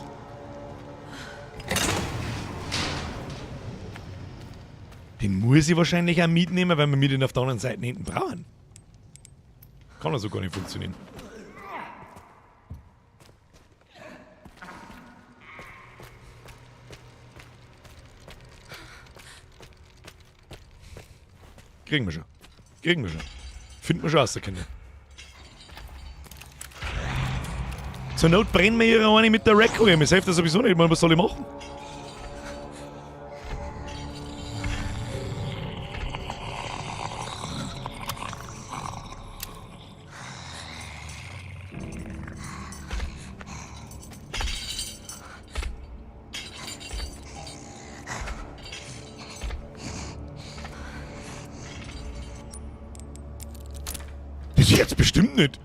Den muss ich wahrscheinlich auch mitnehmen, weil wir mir den auf der anderen Seite hinten brauchen. Kann also gar nicht funktionieren. Kriegen wir schon. Kriegen wir schon. Finden wir schon raus, Kinder. Zur Not brennen wir ihre eine mit der Requiem. Es hilft ja sowieso nicht. Ich meine, was soll ich machen? Das ist jetzt bestimmt nicht.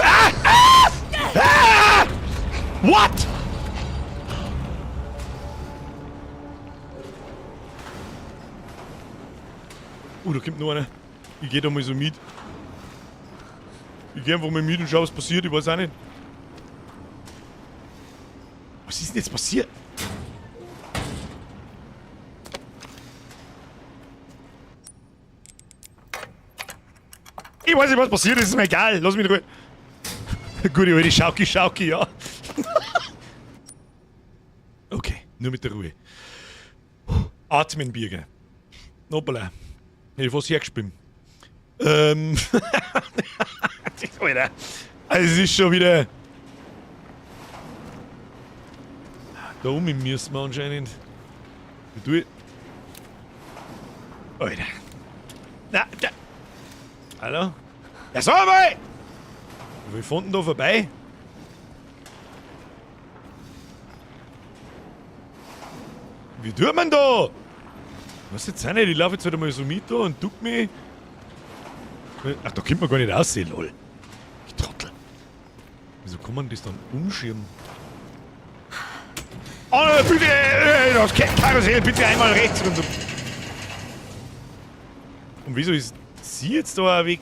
Ah, ah, ah! What? Oh, da kommt noch einer. Ich geh da mal so mit. Ich geh einfach mal mit und schau, was passiert. Ich weiß auch nicht. Was ist denn jetzt passiert? Ich weiß nicht, was passiert ist, ist mir egal. Lass mich in Ruhe. Gute alte Schauki, Schauki, ja. Okay, nur mit der Ruhe. Atmen, Birger. Hoppala. Hätte ich fast hergespielt. Alter. Also es ist schon wieder... Da oben müssen wir anscheinend. Wie tue ich? Alter. Na, da. Hallo? Ja, sag mal! Wie fahren denn da vorbei? Wie tut man da? Was jetzt auch nicht? Ich laufe jetzt halt einmal so mit da und duck mich. Ach, da kommt man gar nicht aussehen, lol. Ich Trottel. Wieso kann man das dann umschirmen? Oh, bitte! Das Karussell, bitte einmal rechts und so. Und wieso ist sie jetzt da auch weg?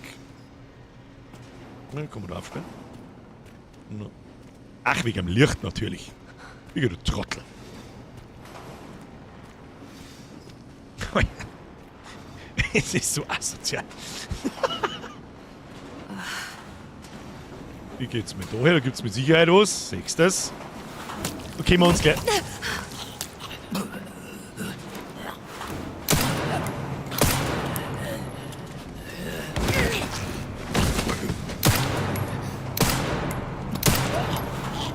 Na, kann man da aufsperren? No. Ach, wegen dem Licht natürlich. Wegen du Trottel. Es ist so asozial. Wie geht's mir da her? Da gibt's mit Sicherheit was. Siehst du das? Okay, wir uns gleich.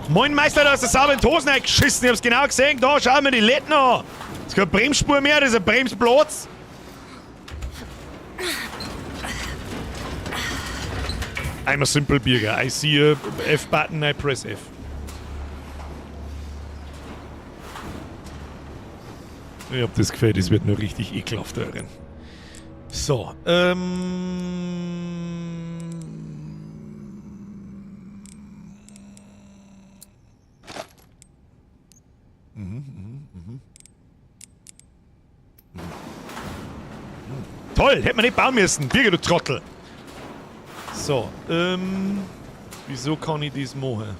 Moin Meister, da hast du sauber in die Hosen eingeschissen. Ich hab's genau gesehen. Da, schau mir die Letten an. Das ist keine Bremsspur mehr, das ist ein Bremsplatz. I'm a simple Birger. I see a F button, I press F. Ich hab das Gefühl, das wird nur richtig ekelhaft darin. So, Toll, hätte man nicht bauen müssen. Birger, du Trottel. So, wieso kann ich das machen?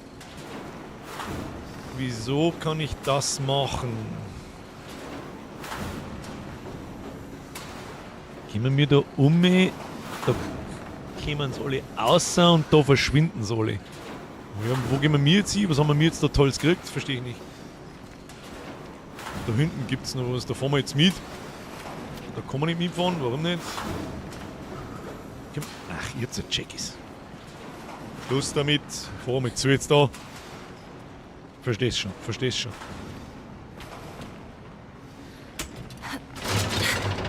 Wieso kann ich das machen? Kommen wir da um? Da kommen sie alle außer und da verschwinden sie alle. Ja, wo gehen wir jetzt hin? Was haben wir jetzt da Tolles gekriegt? Verstehe ich nicht. Da hinten gibt's noch was, da fahren wir jetzt mit. Da kann man nicht mitfahren, warum nicht? Ach, jetzt check ich's. Schluss damit. Fahren wir zu jetzt da. Verstehst schon, verstehst schon.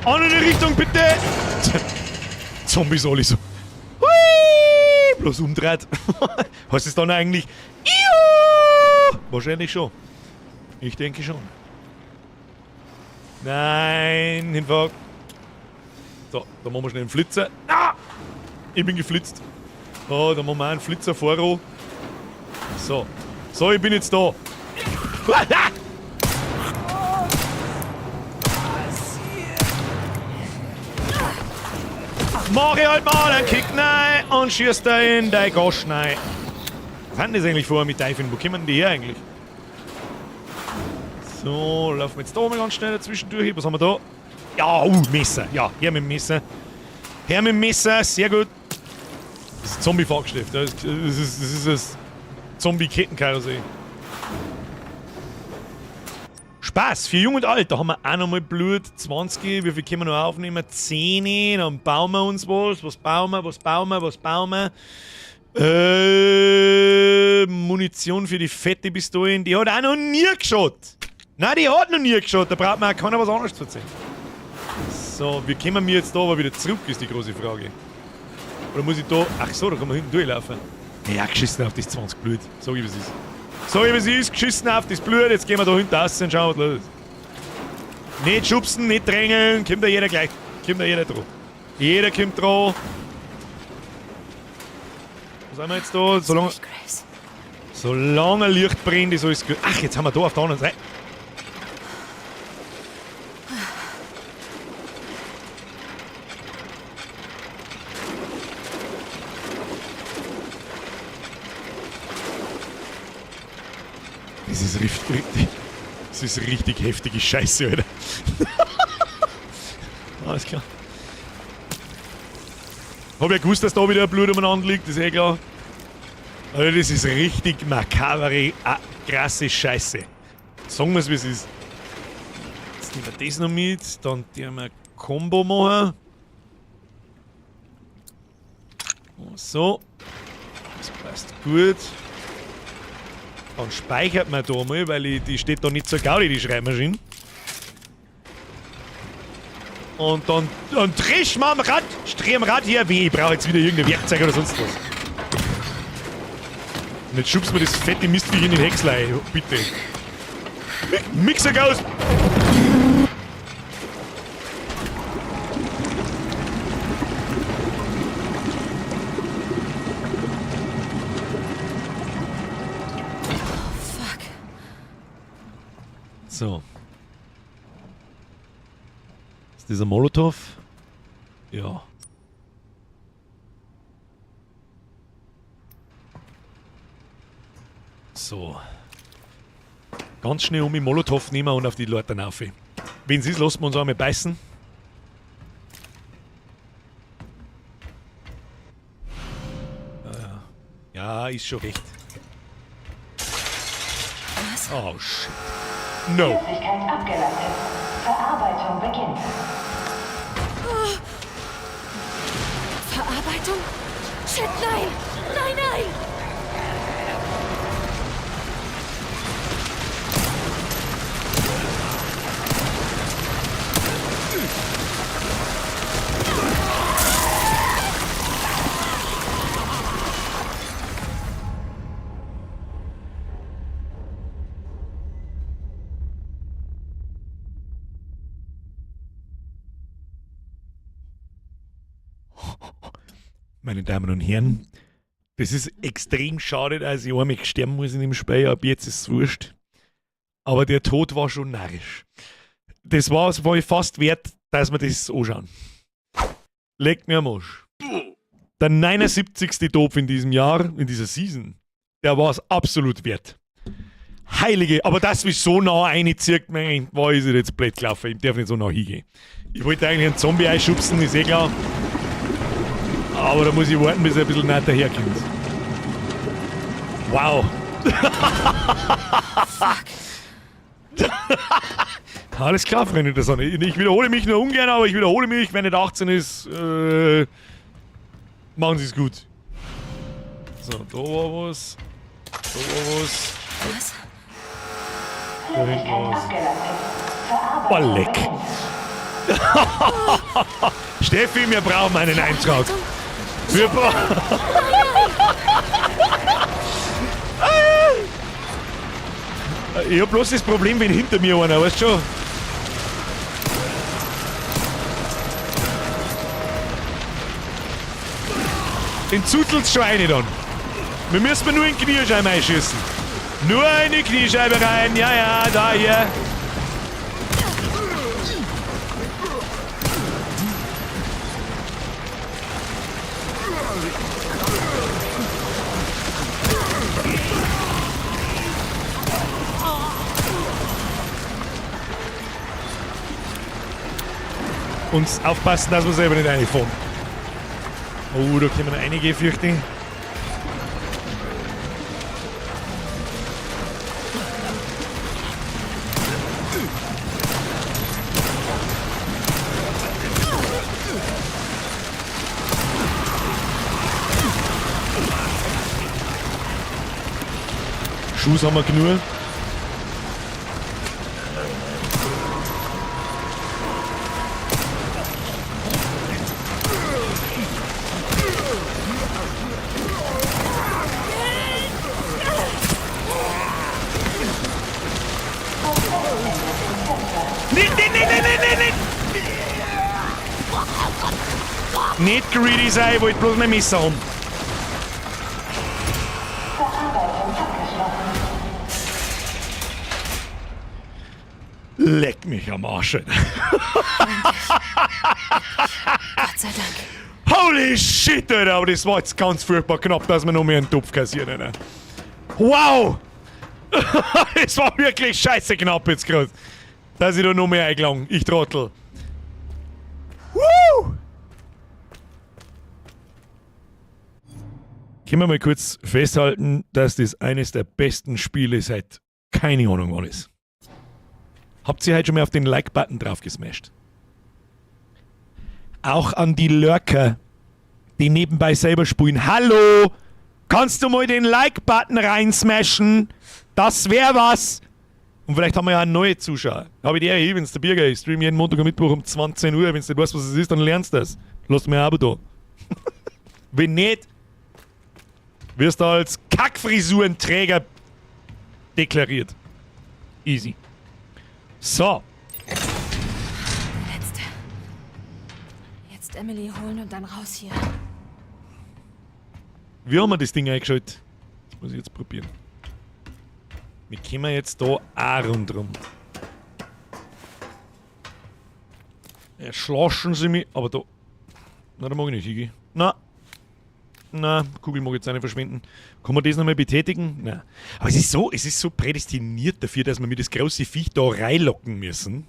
Andere Richtung, bitte! Zombies alle so. Hui! Bloß umdreht. Heißt es dann eigentlich? Iuuu! Wahrscheinlich schon. Ich denke schon. Nein, hinfahren. So, da machen wir schnell einen Flitzer. Ah! Ich bin geflitzt. Oh, da machen wir einen Flitzer vor. So. So, ich bin jetzt da. Mach ich halt mal einen Kick rein und schießt da in dein Gosch rein. Was haben das eigentlich vorher mit Teufeln? Wo kommen die her eigentlich? So, laufen wir jetzt da mal ganz schnell dazwischen durch. Was haben wir da? Ja, Messer. Ja, her mit dem Messer. Her mit dem Messer, sehr gut. Das ist Zombie-Fahrgeschäft. Das ist das Zombie-Kettenkarussell. Spaß für Jung und Alt. Da haben wir auch nochmal Blut. 20. Wie viel können wir noch aufnehmen? 10. Dann bauen wir uns was. Was bauen wir? Was bauen wir? Was bauen wir? Munition für die fette Pistolen. Die hat auch noch nie geschaut. Nein, die hat noch nie geschaut. Da braucht man auch keiner was anderes zu erzählen. So, wie kommen wir jetzt da aber wieder zurück, ist die große Frage. Oder muss ich da... Ach so, da kann man hinten durchlaufen. Ja, geschissen auf das 20 Blut. Sag ich, was ist. Sag ich, was ist. Geschissen auf das Blut. Jetzt gehen wir da hinten raus und schauen, was los ist. Nicht schubsen, nicht drängeln. Kommt da jeder gleich. Kommt da jeder dran. Jeder kommt dran. Was haben wir jetzt da? Solange ein Licht brennt, ist alles gut. Ach, jetzt haben wir da auf der anderen Seite. ist richtig, das ist richtig heftige Scheiße, Alter. Alles klar. Hab ja gewusst, dass da wieder Blut umeinander liegt, ist eh klar. Also das ist richtig makabere, krasse Scheiße. Sagen wir's, wie es ist. Jetzt nehmen wir das noch mit, dann werden wir Combo machen. So. Das passt gut. Dann speichert man da mal, weil die steht da nicht zur Gaudi, die Schreibmaschine. Und dann trisch mal am Rad, dreh am Rad hier, weh, ich brauche jetzt wieder irgendein Werkzeug oder sonst was. Und jetzt schubst mir das fette Mistviech in den Häcksler rein, bitte. Mixer Ghost! Fuck. So. Ist dieser Molotow? Ja. So. Ganz schnell um die Molotow nehmen und auf die Leute rauf. Wenn sie es, lassen wir uns einmal beißen. Ja, ist schon recht. Was? Oh, shit. No. Flüssigkeit abgeleitet. Verarbeitung beginnt. Verarbeitung? Shit, nein! Nein, nein! Meine Damen und Herren, das ist extrem schade, dass ich einmal sterben muss in dem Spiel. Ab jetzt ist es wurscht. Aber der Tod war schon narrisch. Das war es wohl fast wert, dass wir das anschauen. Leckt mir am Arsch. Der 79. Tod in diesem Jahr, in dieser Season, der war es absolut wert. Heilige, aber das mich so nah reinzieht, mein, war ist jetzt blöd gelaufen. Ich darf nicht so nah hingehen. Ich wollte eigentlich einen Zombie einschubsen, ist eh klar. Aber da muss ich warten, bis er ein bisschen näher daherkommt. Wow. Fuck. Alles klar, Freunde der Sonne. Ich wiederhole mich nur ungern, aber ich wiederhole mich, wenn nicht 18 ist, machen Sie es gut. So, da war was. Da war was. Was? Da hinten war was. Oh, leck. Steffi, wir brauchen einen Eintrag. Wir brauchen. Ich hab bloß das Problem, wenn hinter mir einer, weißt du schon? Den zutelt's schon eine dann. Wir müssen nur in die Kniescheibe einschießen. Nur in die Kniescheibe rein, ja, ja, da hier. Und aufpassen, dass wir selber nicht reinfahren. Oh, da kommen einige, fürchte ich. Schuss haben wir genug. Nicht, nicht, nicht, nicht, nicht, nicht! Nicht greedy sein, ich wollte bloß mein Messer haben. Leck mich am Arsch. Alter. Gott sei Dank. Holy shit, Alter, aber das war jetzt ganz furchtbar knapp, dass wir noch mehr einen Topf kassieren, Alter. Wow! Es war wirklich scheiße knapp jetzt gerade. Dass ich da noch mehr eingelangt. Ich Trottel. Woo! Können wir mal kurz festhalten, dass das eines der besten Spiele seit keine Ahnung wann ist. Habt ihr heute schon mal auf den Like-Button drauf gesmashed? Auch an die Lurker, die nebenbei selber spielen. Hallo! Kannst du mal den Like-Button reinsmashen? Das wär was! Und vielleicht haben wir ja auch neue Zuschauer. Habe ich die Ehre, wenn's der Birger ist. Ich stream jeden Montag und Mittwoch um 20 Uhr. Wenn du nicht weißt, was es ist, dann lernst du das. Lass mir ein Abo da. Wenn nicht, wirst du als Kackfrisurenträger deklariert. Easy. So. Letzte. Jetzt Emily holen und dann raus hier. Wie haben wir das Ding eingeschaltet? Das muss ich jetzt probieren. Wir kommen jetzt da auch rundrum. Erschlaschen sie mich, aber da. Na, da mag ich nicht hingehen. Na. Na, Kugel mag jetzt auch nicht verschwinden. Kann man das nochmal betätigen? Nein. Aber es ist so prädestiniert dafür, dass wir mit das große Viech da reinlocken müssen.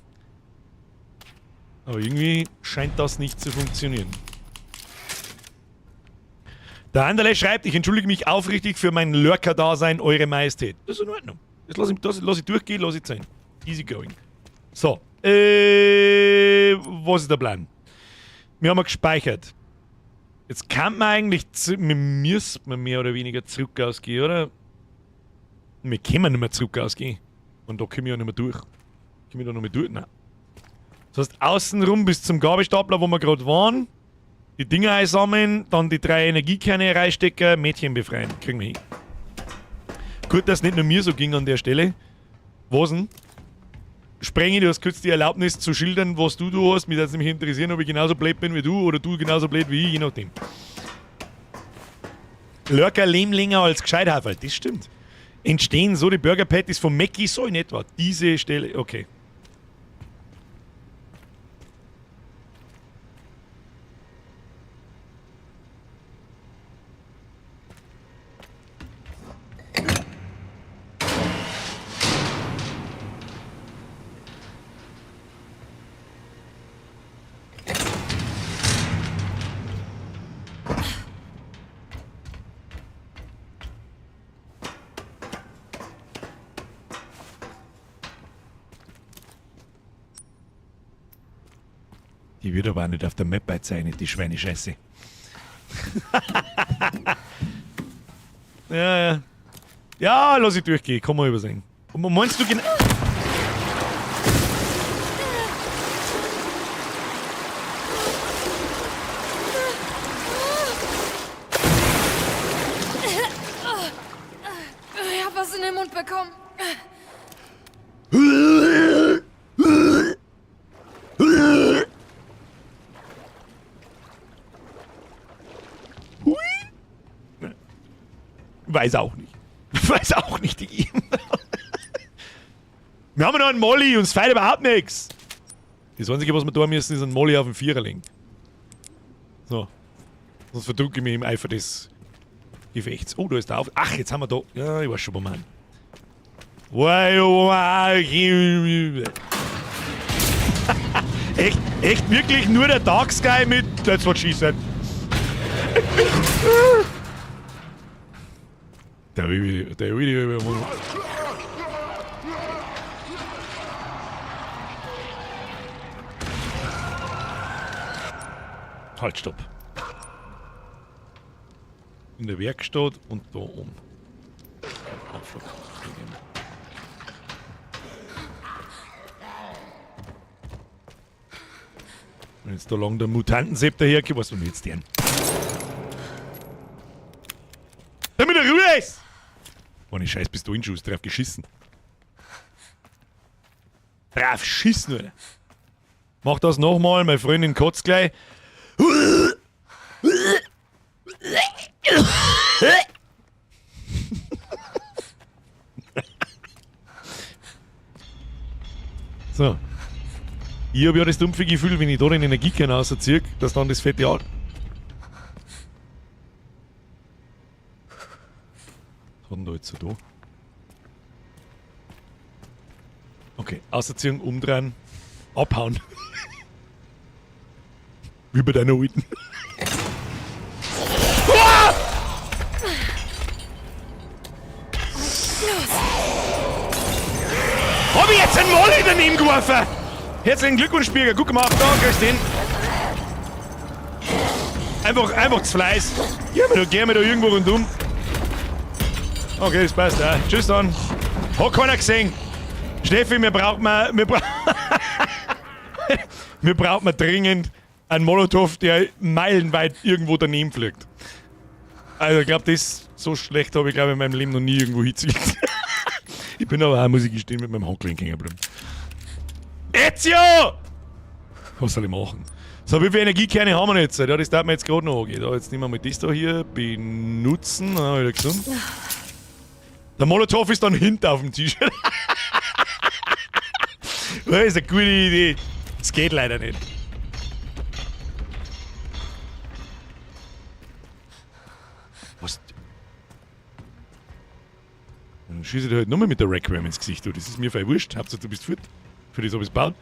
Aber irgendwie scheint das nicht zu funktionieren. Der Anderle schreibt, ich entschuldige mich aufrichtig für mein Lurker-Dasein, Eure Majestät. Das ist in Ordnung. Das lass ich durchgehen, lass ich sein. Easy going. So. Was ist der Plan? Wir haben gespeichert. Jetzt kann man eigentlich, wir müssen mehr oder weniger zurück ausgehen, oder? Wir können nicht mehr zurück ausgehen. Und da komme ich ja nicht mehr durch. Komme ich da noch mehr durch? Nein. Das heißt, außenrum bis zum Gabelstapler, wo wir gerade waren, die Dinger einsammeln, dann die 3 Energiekerne reinstecken, Mädchen befreien. Kriegen wir hin. Gut, dass es nicht nur mir so ging an der Stelle. Was denn? Sprengi, du hast kurz die Erlaubnis zu schildern, was du da hast. Mich würde es nämlich interessieren, ob ich genauso blöd bin wie du oder du genauso blöd wie ich, je nachdem. Lurker leben länger als Gescheithaferl, das stimmt. Entstehen so die Burger Patties von Mackie so in etwa. Diese Stelle, okay. Die wird aber auch nicht auf der Map bezeichnet, die Schweinescheiße. Ja, ja. Ja, lass ich durchgehen, kann man übersehen. Und meinst du genau. Ich hab was in den Mund bekommen. Hui. Weiß auch nicht. Weiß auch nicht, die. Wir haben noch einen Molly, uns fehlt überhaupt nichts. Das Einzige, was wir da müssen, ist einen Molly auf den Vierer legen. So. Sonst verdrücke ich mich im Eifer des Gefechts. Oh, da ist der Auf. Ach, jetzt haben wir da. Ja, ich weiß schon, wo wir sind. Echt, echt wirklich nur der Dark Sky mit That's what she said. Der Video, der Video. Halt, stopp. In der Werkstatt und da oben. Wenn jetzt da lang der Mutantensepp daherkommt, was wollen wir jetzt denn? Damit er Ruhe ist! Ohne Scheiß bist du in Schuss, drauf geschissen. Drauf schissen, Alter. Mach das nochmal, meine Freundin kotzt gleich. So. Ich hab ja das dumpfe Gefühl, wenn ich da den Energiekern rausziehe, dass dann das fette Alt. Was hat denn da jetzt so da? Okay, Auserziehung, umdrehen, abhauen. Wie bei deiner alten. Ah! Los! Hab ich jetzt einen Molly daneben geworfen? Herzlichen Glückwunsch, Birger. Gut gemacht. Da, kriegst den. Einfach zu Fleiß. Geh mir da irgendwo rundum. Okay, das passt auch. Tschüss dann. Hat keiner gesehen. Steffi, wir brauchen wir brauchen dringend einen Molotow, der meilenweit irgendwo daneben fliegt. Also ich glaube, das so schlecht habe ich glaube in meinem Leben noch nie irgendwo hinzielt. Ich bin aber auch, muss ich gestehen, mit meinem Handgelenk hängen geblieben. Ezio! Was soll ich machen? So, wie viele Energiekerne haben wir jetzt? Ja, das darf man jetzt gerade noch angehen. Da, jetzt nehmen wir mal das da hier, benutzen. Ah, wieder gesund. Der Molotow ist dann hinten auf dem T-Shirt. Das ist eine gute Idee. Das geht leider nicht. Was? Dann schieße ich dir halt nochmal mit der Requiem ins Gesicht, du. Das ist mir voll wurscht. Hauptsache, du bist fit. Für das hab ich's gebaut.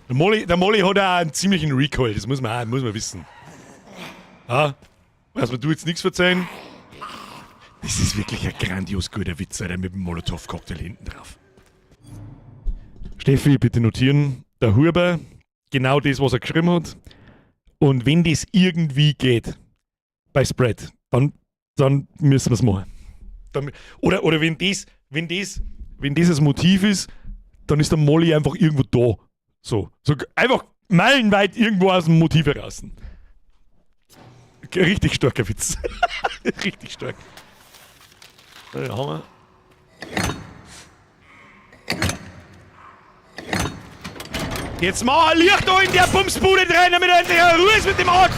Der Molly hat auch einen ziemlichen Recoil, das muss man wissen. Ah, was mir du jetzt nichts verzeihen? Das ist wirklich ein grandios guter Witz, Alter, mit dem Molotow-Cocktail hinten drauf. Steffi, bitte notieren, der Huber, genau das, was er geschrieben hat. Und wenn das irgendwie geht, bei Spread, dann müssen wir's machen. Dann, oder wenn das das Motiv ist, dann ist der Molly einfach irgendwo da. So einfach meilenweit irgendwo aus dem Motiv heraus. Richtig starker Witz. Richtig stark. So, den haben wir. Jetzt mach ein Licht da in der Bumsbude drin, damit er endlich Ruhe ist mit dem Arsch!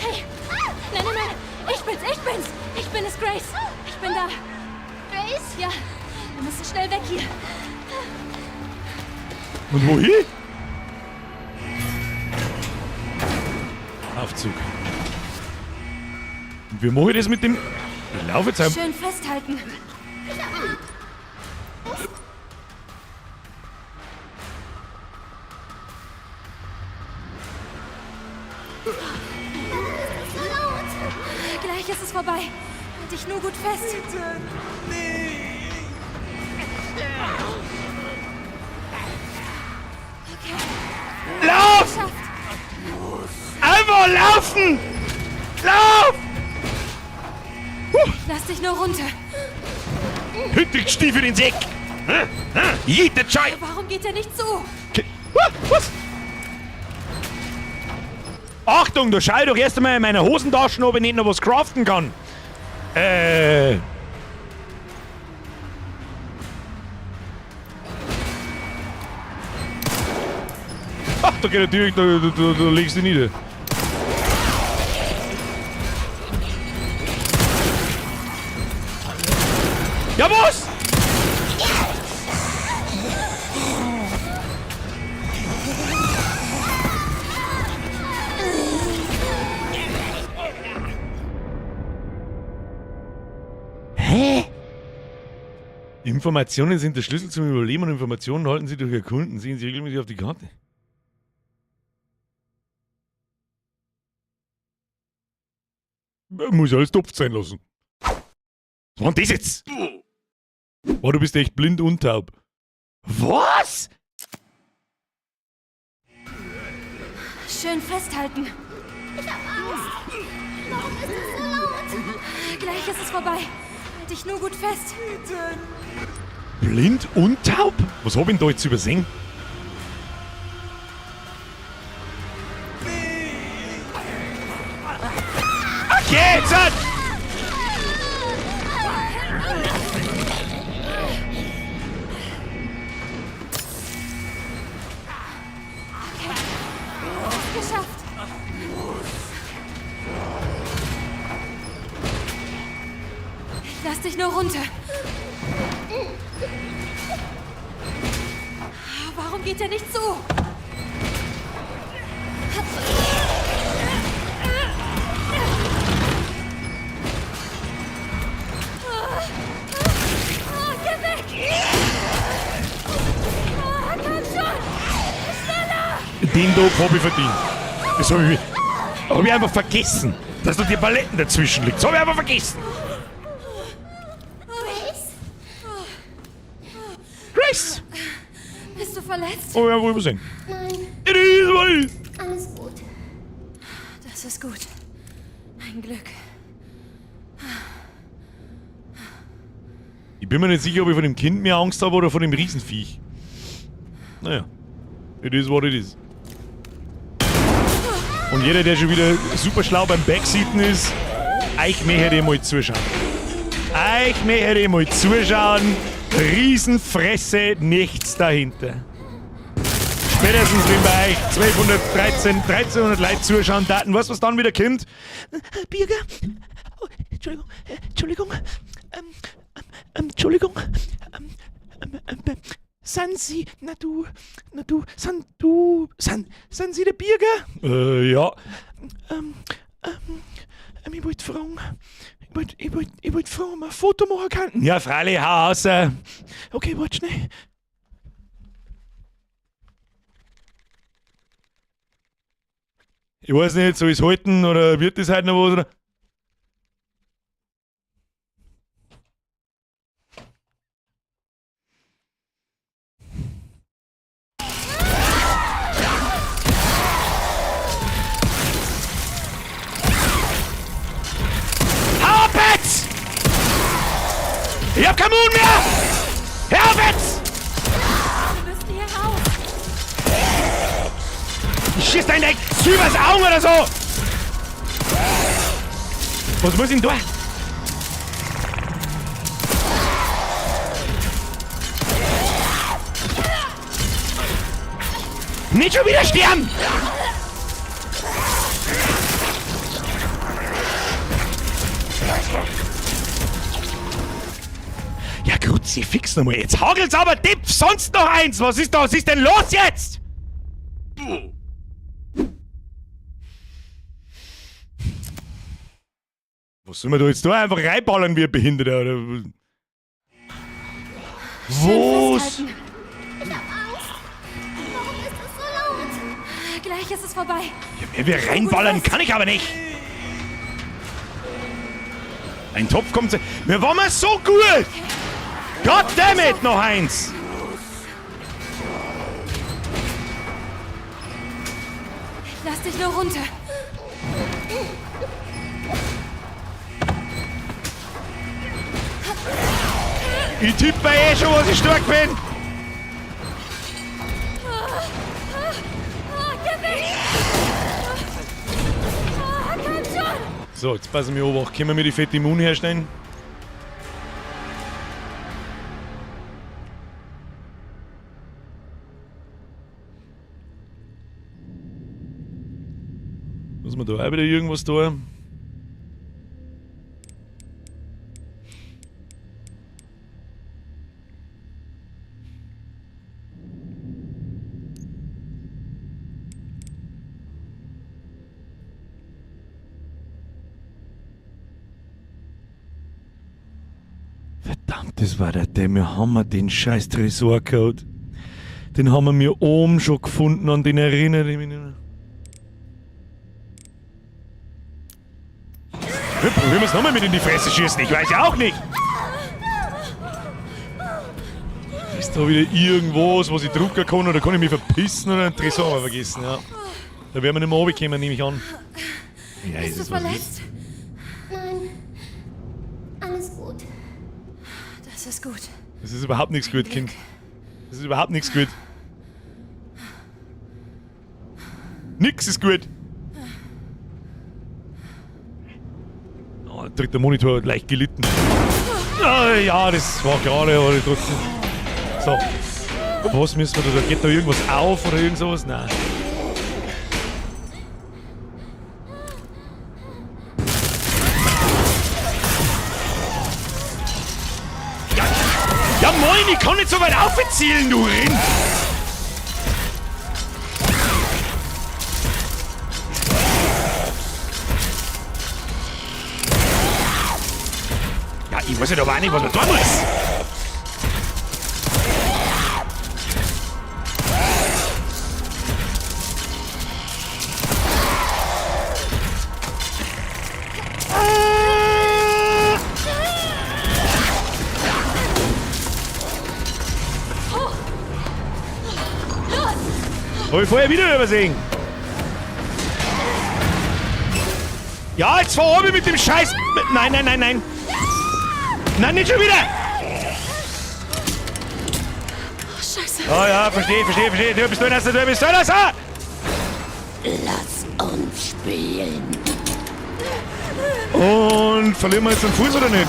Hey! Nein, nein, nein! Ich bin's, ich bin's! Ich bin es, Grace! Ich bin da! Grace? Ja, wir müssen schnell weg hier. Und wohin? Aufzug. Und wie mache ich das mit dem... Ich laufe jetzt einfach... Schön festhalten. Gleich ist es vorbei. Halt dich nur gut fest. Bitte nicht. Okay. Lauf! Geschafft. Einfach laufen! Lauf! Lass dich nur runter. Hüttig Stiefel in den Sack! Jede Schei! Warum geht er nicht zu? Was? Achtung, da schau ich doch erst einmal in meiner Hosentasche, ob ich nicht noch was craften kann. Ach, da geht natürlich, da legst du nieder. Ja, was? Hä? Informationen sind der Schlüssel zum Überleben und Informationen halten Sie durch Erkunden. Sehen Sie regelmäßig auf die Karte. Muss alles topft sein lassen. Was war denn das jetzt? Boah, du bist echt blind und taub. Was? Schön festhalten. Ich hab Angst. Warum ist es so laut? Gleich ist es vorbei. Halt dich nur gut fest. Bitte. Blind und taub? Was hab ich denn da jetzt übersehen? Okay, jetzt! Okay. Geschafft. Lass dich nur runter. Warum geht er nicht zu? Topf habe ich verdient. Das habe ich, hab ich einfach vergessen, dass da die Paletten dazwischen liegt. Das habe ich einfach vergessen. Grace? Grace! Bist du verletzt? Oh ja, wohl übersehen. Nein, It is what it is. alles gut. Das ist gut. Ein Glück. Ich bin mir nicht sicher, ob ich von dem Kind mehr Angst habe oder von dem Riesenviech. Naja. It is what it is. Und jeder, der schon wieder super schlau beim Backseaten ist, euch möchte ich mal zuschauen. Euch möchte ich mal zuschauen. Riesenfresse, nichts dahinter. Spätestens, wenn bei euch 1213, 1300 Leute zuschauen, Daten, weißt du, was dann wieder kommt? Birger, oh, Entschuldigung, Entschuldigung, Entschuldigung, sind Sie, na du, sind du, sind Sie der Birger? Ja. Ich wollte fragen, ich wollt fragen, ob wir ein Foto machen könnten. Ja, freilich, hau raus. Okay, warte schnell. Ich weiß nicht, soll ich's halten oder wird das heute noch was? Oder? Hau ab jetzt! Ich hab keinen Mund mehr! Hör auf jetzt! Wir müssen hier raus. Ich schieß da in dein übers Augen oder so! Was muss ich denn da? Nicht schon wieder sterben! Ja, Kruzifix nochmal. Jetzt hagelt's aber Tipp, sonst noch eins! Was ist da? Was ist denn los jetzt? Was sollen wir da jetzt da einfach reinballern wie ein Behinderter? Oder? Was? Festhalten. Ich hab Angst. Warum ist das so laut? Gleich ist es vorbei. Ja, mehr wie reinballern kann ich aber nicht. Ein Topf kommt. Wir waren mal so gut! God damn it, noch eins! Lass dich nur runter. Ich tippe eh schon, was ich stark bin! So, jetzt passen wir auf. Können wir mir die fette Immun herstellen? Muss man da auch wieder irgendwas da? Verdammt, das war der Dämme. Wir haben den scheiß Tresorcode. Den haben wir mir oben schon gefunden, an den erinnere ich mich nicht mehr. Wir probieren es nochmal mit in die Fresse schießen, ich weiß ja auch nicht. Ist da wieder irgendwas, was ich drucken kann, oder kann ich mich verpissen oder einen Tresor haben wir vergessen, ja. Da werden wir nicht mehr runterkommen, nehme ich an. Ja, Bist du verletzt? Nein, alles gut. Das ist gut. Das ist überhaupt nichts gut, Kind. Das ist überhaupt nichts gut. Nix ist gut. Oh, dritter Monitor hat leicht gelitten. Ah, ja, das war gerade, aber trotzdem. So. Was müssen wir da? Geht da irgendwas auf oder irgend sowas? Nein. Ja, ja moin, ich kann nicht so weit aufzielen, du Rind! Ja, ich weiß ja aber auch nicht, was man tun muss. Habe ich vorher wieder übersehen. Ja, jetzt fahr ich mit dem Scheiß... Nein, nein, nein, nein. Nein, nicht schon wieder! Oh, Scheiße. Oh ja, verstehe, verstehe, verstehe. Du bist du, du bist du, du. Lass uns spielen. Und verlieren wir jetzt den Fuß oder nicht?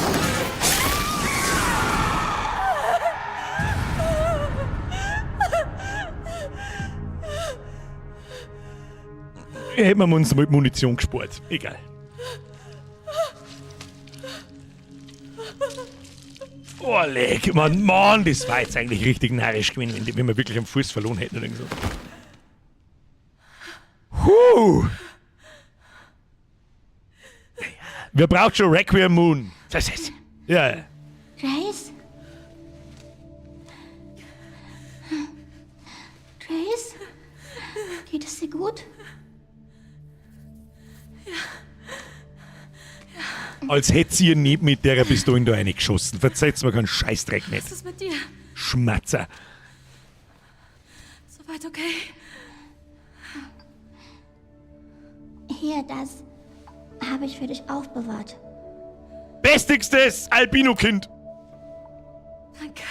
Hätten wir uns mit Munition gespart. Egal. Oh, leck, Mann, Mann, das war jetzt eigentlich richtig narrisch gewesen, wenn wir wirklich am Fuß verloren hätten oder so. Huh. Wir brauchen schon Requiem Moon. Das ist. Ja, ja. Grace? Grace? Geht es dir gut? Als hätte sie ihr nicht mit der Pistole da reingeschossen. Verzeiht's mir keinen Scheißdreck nicht. Was ist mit dir? Schmatzer. Soweit okay? Hier, das habe ich für dich aufbewahrt. Bestigstes Albino-Kind. Danke.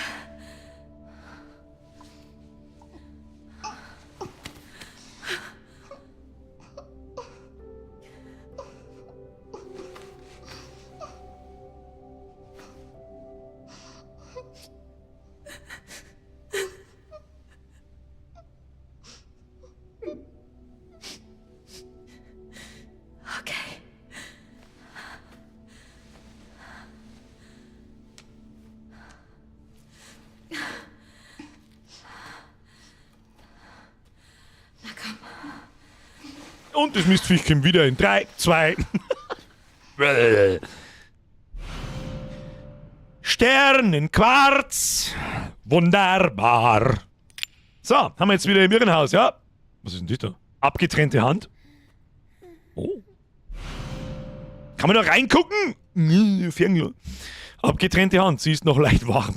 Okay. Na komm. Und das Mistviech kommt wieder in 3, 2. Sternenquarz. Wunderbar. So, haben wir jetzt wieder im Irrenhaus, ja? Was ist denn das da? Abgetrennte Hand. Oh. Kann man da reingucken? Fernglas. Abgetrennte Hand, sie ist noch leicht warm.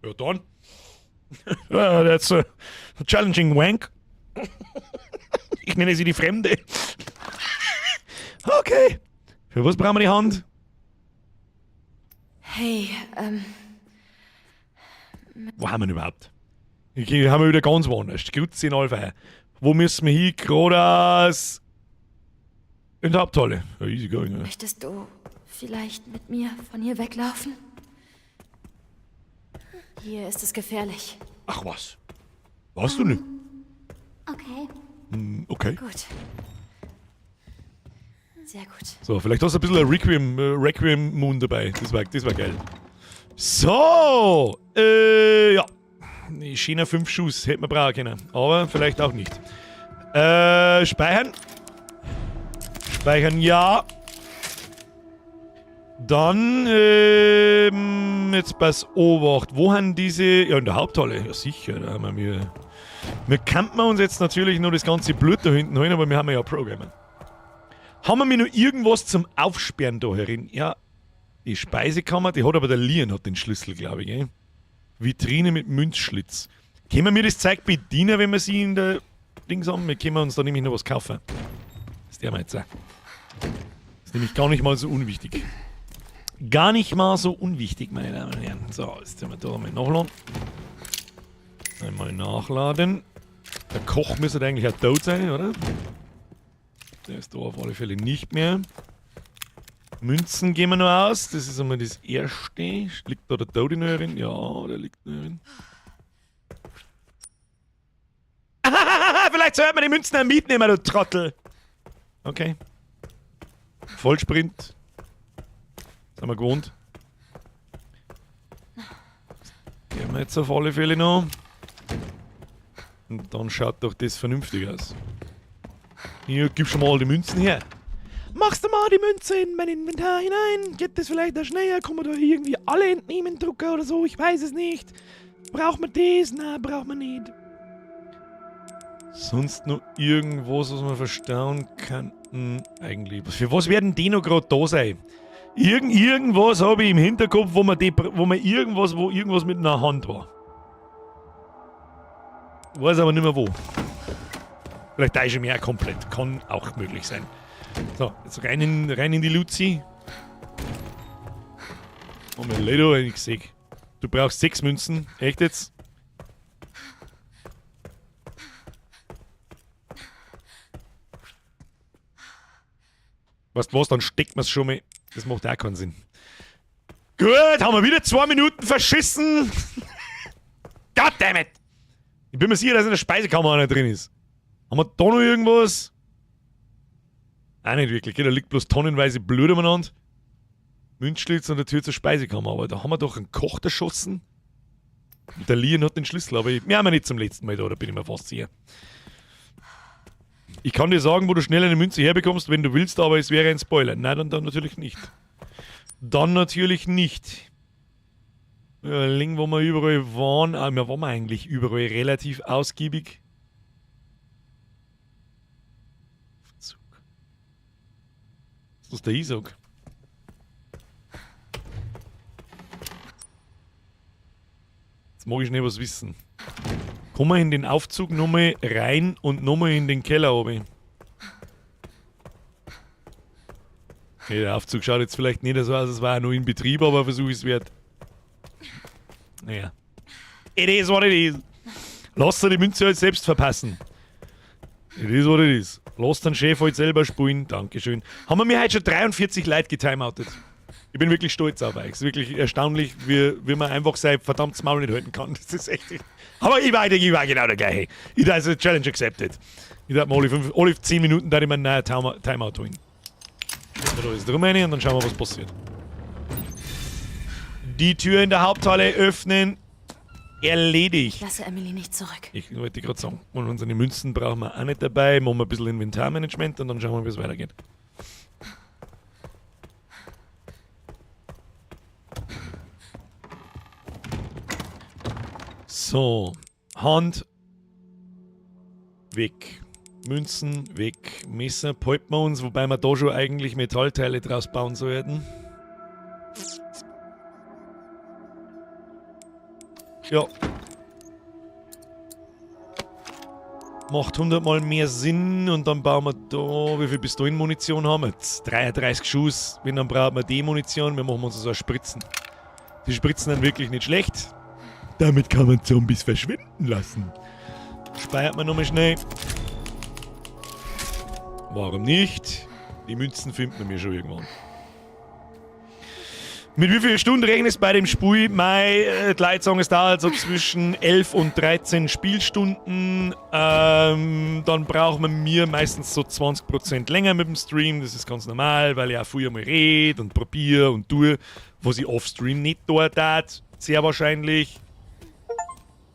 Ja, dann. That's a challenging wank. Ich nenne sie die Fremde. Okay. Für was brauchen wir die Hand? Hey, Wo haben wir denn überhaupt? Okay, haben wir wieder ganz woanders. Grüezi in Alpha. Wo müssen wir hin? Geradeaus. In der Haupthalle. Ja, easy going, oder? Möchtest du vielleicht mit mir von hier weglaufen? Hier ist es gefährlich. Ach was. Warst du nicht? Okay. Okay. Gut. Sehr gut. So, vielleicht hast du ein bisschen ein Requiem Moon dabei. Das war geil. So, ja. Schöner 5 Schuss hätte man brauchen können. Aber vielleicht auch nicht. Speichern. Speichern, ja. Dann, jetzt pass Obacht. Wo haben diese... Ja, in der Haupthalle. Ja, sicher. Da haben wir mir... Wir könnten uns jetzt natürlich noch das ganze Blut da hinten holen, aber wir haben ja Programmer. Haben wir mir noch irgendwas zum Aufsperren da herin? Ja, die Speisekammer, die hat aber der Leon hat den Schlüssel, glaube ich, gell? Vitrine mit Münzschlitz. Können wir das Zeug bedienen, wenn wir sie in der Dings haben? Wir können uns da nämlich noch was kaufen. Das ist der mal jetzt auch. Das ist nämlich gar nicht mal so unwichtig. Gar nicht mal so unwichtig, meine Damen und Herren. So, jetzt sind wir da mal nachladen. Einmal nachladen. Der Koch müsste eigentlich auch tot sein, oder? Der ist da auf alle Fälle nicht mehr. Münzen gehen wir noch aus. Das ist einmal das Erste. Liegt da der Tote noch drin? Ja, der liegt noch drin. Vielleicht sollte man die Münzen auch mitnehmen, du Trottel. Okay. Vollsprint. Das haben wir gewohnt. Gehen wir jetzt auf alle Fälle noch. Und dann schaut doch das vernünftig aus. Hier, gib schon mal die Münzen her. Machst du mal die Münze in mein Inventar hinein? Geht das vielleicht da schneller? Kann man da irgendwie alle entnehmen, Drucker oder so? Ich weiß es nicht. Braucht man das? Na, braucht man nicht. Sonst noch irgendwas, was man verstauen kann? Eigentlich. Für was werden die noch grad da sein? Irgendwas habe ich im Hinterkopf, wo man die, wo man irgendwas, wo irgendwas mit einer Hand war. Weiß aber nicht mehr wo. Vielleicht täusche ich mich auch komplett. Kann auch möglich sein. So, jetzt rein in die Luzi. Oh, mein Leute, ich sehe. Du brauchst 6 Münzen. Echt jetzt? Weißt du was, dann steckt man's schon mal. Das macht auch keinen Sinn. Gut, haben wir wieder 2 Minuten verschissen. Goddammit! Ich bin mir sicher, dass in der Speisekammer einer drin ist. Haben wir da noch irgendwas? Auch nicht wirklich, gell? Da liegt bloß tonnenweise Blut umeinander. Münzschlitz an der Tür zur Speisekammer. Aber da haben wir doch einen Koch erschossen. Und der Leon hat den Schlüssel, aber wir haben ja nicht zum letzten Mal da, da bin ich mir fast sicher. Ich kann dir sagen, wo du schnell eine Münze herbekommst, wenn du willst, aber es wäre ein Spoiler. Nein, dann natürlich nicht. Dann natürlich nicht. Überlegen, wo wir überall waren. Ah, wir waren eigentlich überall relativ ausgiebig. Zug. Was ist der Isaac? Jetzt mag ich schnell was wissen. Kommen wir in den Aufzug nochmal rein und nochmal in den Keller runter. Okay, der Aufzug schaut jetzt vielleicht nicht so aus, als war er noch in Betrieb, aber Versuch ist wert. Naja. It is what it is. Lass dir die Münze halt selbst verpassen. It is what it is. Lass den Chef halt selber spielen. Dankeschön. Haben wir mir heute schon 43 Leute getimeoutet. Ich bin wirklich stolz auf euch. Es ist wirklich erstaunlich, wie man einfach sein verdammtes Maul nicht halten kann. Das ist echt. Aber ich war genau der gleiche. Ich also Challenge accepted. Ich darf mal alle 10 Minuten da ich mir einen neuen Timeout holen. Da ist drum rein und dann schauen wir, was passiert. Die Tür in der Haupthalle öffnen. Erledigt. Ich lasse Emily nicht zurück. Ich wollte gerade sagen. Und unsere Münzen brauchen wir auch nicht dabei. Machen wir ein bisschen Inventarmanagement und dann schauen wir, wie es weitergeht. So. Hand. Weg. Münzen weg. Messer behalten wir uns, wobei wir da schon eigentlich Metallteile draus bauen sollten. Ja. Macht 100-mal mehr Sinn und dann bauen wir da, wie viel Pistolenmunition haben wir jetzt? 33 Schuss, wenn dann brauchen wir die Munition, wir machen uns so Spritzen. Die Spritzen sind wirklich nicht schlecht. Damit kann man Zombies verschwinden lassen. Speichert man nochmal schnell. Warum nicht? Die Münzen finden wir mir schon irgendwann. Mit wie vielen Stunden rechnest du bei dem Spiel? Mei, die Leute sagen, es dauert so zwischen 11 und 13 Spielstunden. Dann braucht man mir meistens so 20% länger mit dem Stream. Das ist ganz normal, weil ich auch früher mal rede und probiere und tue, was ich off-Stream nicht tun tat. Sehr wahrscheinlich.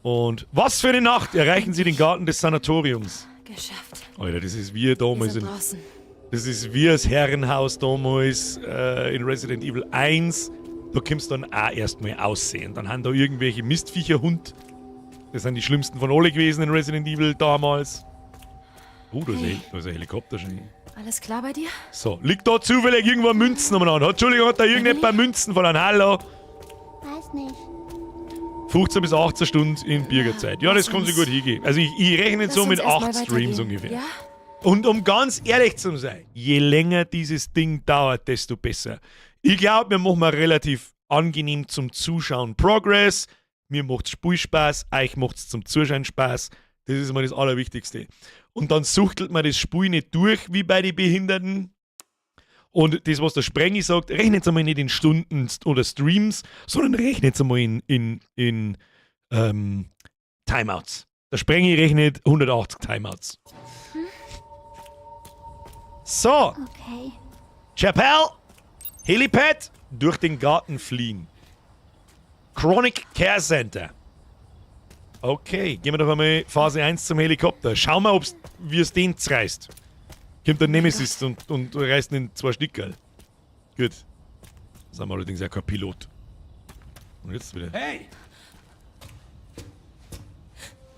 Und was für eine Nacht! Erreichen Sie den Garten des Sanatoriums. Geschafft. Alter, das ist wie damals in, das ist wie das Herrenhaus damals in Resident Evil 1. Da kommst du dann auch erstmal aussehen. Dann haben da irgendwelche Mistviecherhund. Das sind die schlimmsten von alle gewesen in Resident Evil damals. Oh, da ist ein Helikopter schon. Alles klar bei dir? So, liegt da zufällig irgendwo Münzen umeinander? Entschuldigung, hat da irgendjemand ein paar Münzen von einem Hallo? Weiß nicht. 15 bis 18 Stunden in Birgerzeit. Ja, das kann sich gut hingehen. Also ich rechne so mit 8 Streams ungefähr. Ja? Und um ganz ehrlich zu sein, je länger dieses Ding dauert, desto besser. Ich glaube, wir machen mal relativ angenehm zum Zuschauen Progress. Mir macht's Spielspaß, euch macht's zum Zuschauen Spaß. Das ist mal das Allerwichtigste. Und dann suchtelt man das Spiel nicht durch, wie bei den Behinderten. Und das, was der Sprengi sagt, rechnet einmal nicht in Stunden oder Streams, sondern rechnet einmal in Timeouts. Der Sprengi rechnet 180 Timeouts. So. Okay. Chapelle, Helipad, durch den Garten fliehen. Chronic Care Center. Okay, gehen wir doch einmal Phase 1 zum Helikopter. Schauen wir, wie es den zerreißt. Kommt der Nemesis und reißt ihn in 2 Stückerl. Gut. Das haben wir allerdings auch kein Pilot. Und jetzt wieder. Hey!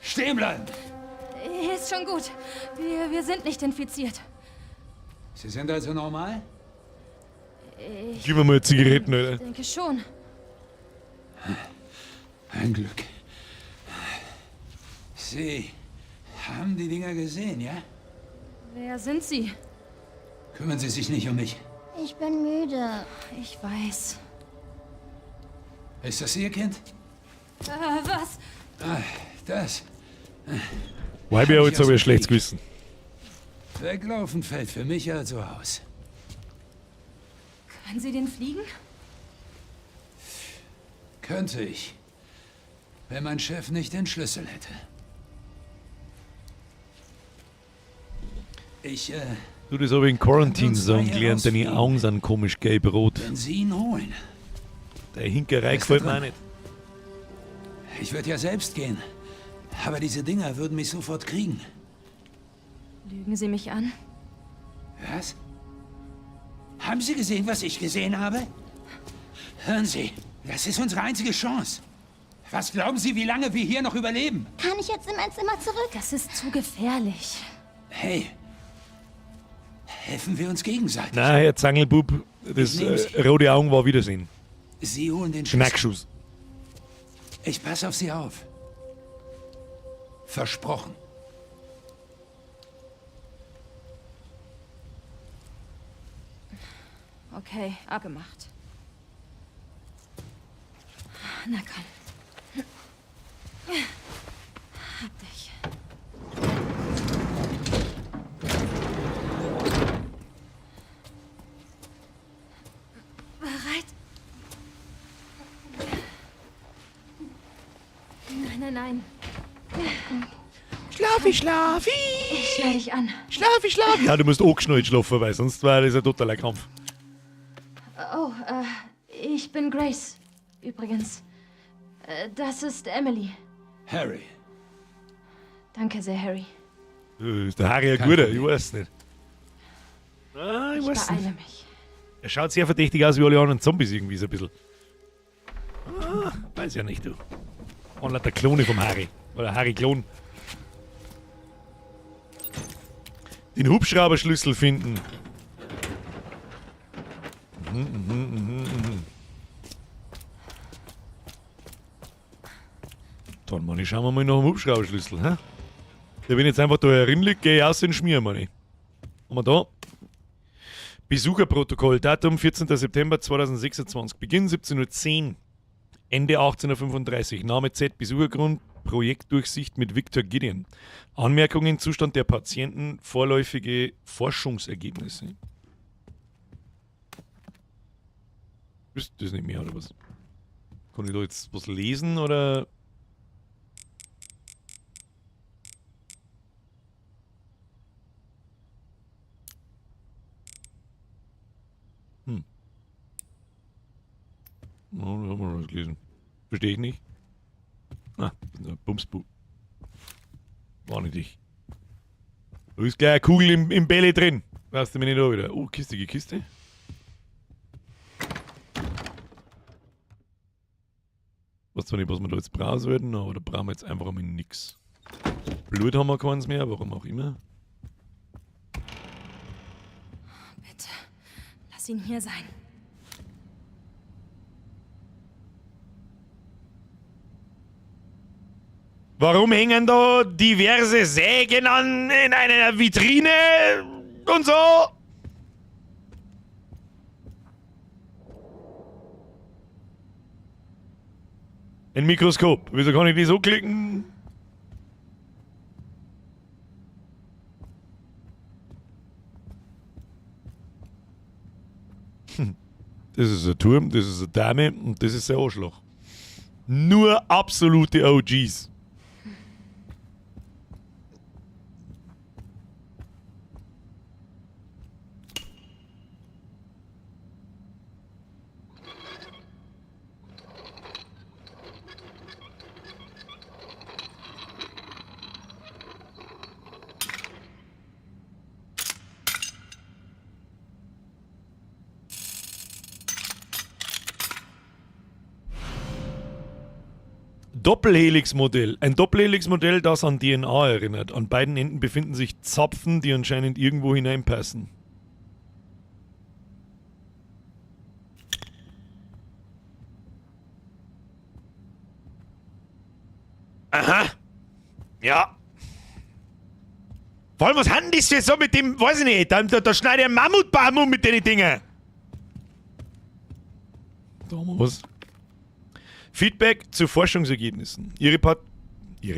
Stehen bleiben! Ist schon gut. Wir sind nicht infiziert. Sie sind also normal? Ich Gib mir mal Zigaretten, Alter. denke schon. Ein Glück. Sie haben die Dinger gesehen, ja? Wer sind Sie? Kümmern Sie sich nicht um mich. Ich bin müde. Ich weiß. Ist das Ihr Kind? Was? Ah, das. YBO, jetzt habe ich ein schlechtes Gewissen. Weglaufen fällt für mich also aus. Können Sie den fliegen? Könnte ich. Wenn mein Chef nicht den Schlüssel hätte. Ich, Du, das habe ich in Quarantine Uns Zone mal hier gelernt, deine rausfliegen. Augen sind komisch gelb-rot. wenn Sie ihn holen. Deine Hinkerei Ist da gefällt mir auch drin? nicht. Ich würde ja selbst gehen. Aber diese Dinger würden mich sofort kriegen. Lügen Sie mich an? Was? Haben Sie gesehen, was ich gesehen habe? Hören Sie, das ist unsere einzige Chance. Was glauben Sie, wie lange wir hier noch überleben? Kann ich jetzt in mein Zimmer zurück? Das ist zu gefährlich. Hey, helfen wir uns gegenseitig. Nein, Herr Zangelbub, das Ich nehm's. rote Augen war Wiedersehen. Sie holen den Schlüssel. Knackschuss. Ich passe auf Sie auf. Versprochen. Okay, abgemacht. Na komm. Hab dich. Bereit? Nein, nein, nein. Schlafi, schlafi! Ich schnall dich an. Schlafi, schlafi! Ja, du musst angeschnallt schlafen, weil sonst war das ein totaler Krampf. Oh, ich bin Grace. Übrigens. Das ist Emily. Harry, Danke sehr, Harry. Ist der Harry ein Kein guter? Problem. Ich weiß nicht. Ah, ich Ich weiß beeile nicht. mich. Er schaut sehr verdächtig aus wie alle anderen Zombies irgendwie so ein bisschen. Ah, weiß ja nicht, du. Und der Klone vom Harry. Oder Harry-Klon. Den Hubschrauberschlüssel finden. Dann, Manni, schauen wir mal nach dem Hubschrauberschlüssel, hä? Der, wenn ich jetzt einfach da herinliegt, gehe ich aus und schmier, Manni. Haben wir da? Besucherprotokoll, Datum 14. September 2026, Beginn 17:10 Uhr, Ende 18:35 Uhr, Name Z, Besuchergrund, Projektdurchsicht mit Victor Gideon. Anmerkungen, Zustand der Patienten, vorläufige Forschungsergebnisse. Ist das nicht mehr, oder was? Kann ich da jetzt was lesen, oder? Ja, da haben wir schon was gelesen. Verstehe ich nicht. Ah, das ist ein Bumsbu. War nicht ich. Da ist gleich eine Kugel im Bälle drin. Lass du mich nicht auch wieder. Oh, Kiste, Kiste. Weiß zwar nicht, was wir da jetzt brauchen sollten, aber da brauchen wir jetzt einfach einmal nix. Blut haben wir keins mehr, warum auch immer. Bitte, lass ihn hier sein. Warum hängen da diverse Sägen an in einer Vitrine und so? Ein Mikroskop. Wieso kann ich die so klicken? Das ist ein Turm, das ist eine Dame und das ist ein Arschloch. Nur absolute O Gs. Doppelhelix-Modell. Ein Doppelhelix-Modell, das an DNA erinnert. An beiden Enden befinden sich Zapfen, die anscheinend irgendwo hineinpassen. Aha. Ja. Vor allem, was haben die das so mit dem, weiß ich nicht, da schneide ich einen Mammutbaum um mit den Dingen. Da haben wir was. Feedback zu Forschungsergebnissen. Ihre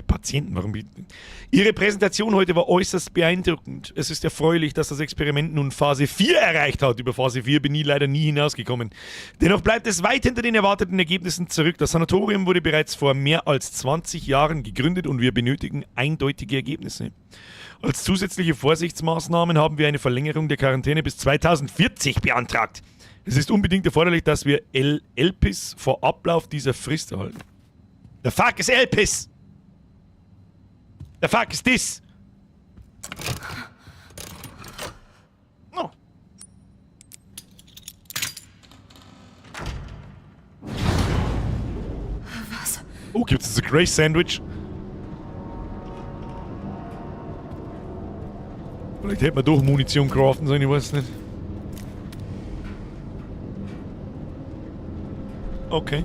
Patienten, warum? Ihre Präsentation heute war äußerst beeindruckend. Es ist erfreulich, dass das Experiment nun Phase 4 erreicht hat. Über Phase 4 bin ich leider nie hinausgekommen. Dennoch bleibt es weit hinter den erwarteten Ergebnissen zurück. Das Sanatorium wurde bereits vor mehr als 20 Jahren gegründet und wir benötigen eindeutige Ergebnisse. Als zusätzliche Vorsichtsmaßnahmen haben wir eine Verlängerung der Quarantäne bis 2040 beantragt. Es ist unbedingt erforderlich, dass wir Elpis vor Ablauf dieser Frist erhalten. The fuck is Elpis? The fuck is this? No. Was? Oh, gibt es ein Grace Sandwich? Vielleicht hätte man doch Munition craften sollen, ich weiß nicht. Okay.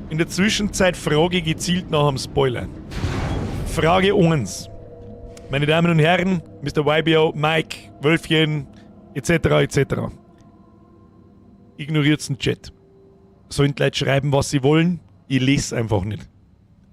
In der Zwischenzeit frage ich gezielt nach einem Spoiler. Frage 1. Meine Damen und Herren, Mr. YBO, Mike, Wölfchen, etc. etc. Ignoriert den Chat. Sollen die Leute schreiben, was sie wollen? Ich lese einfach nicht.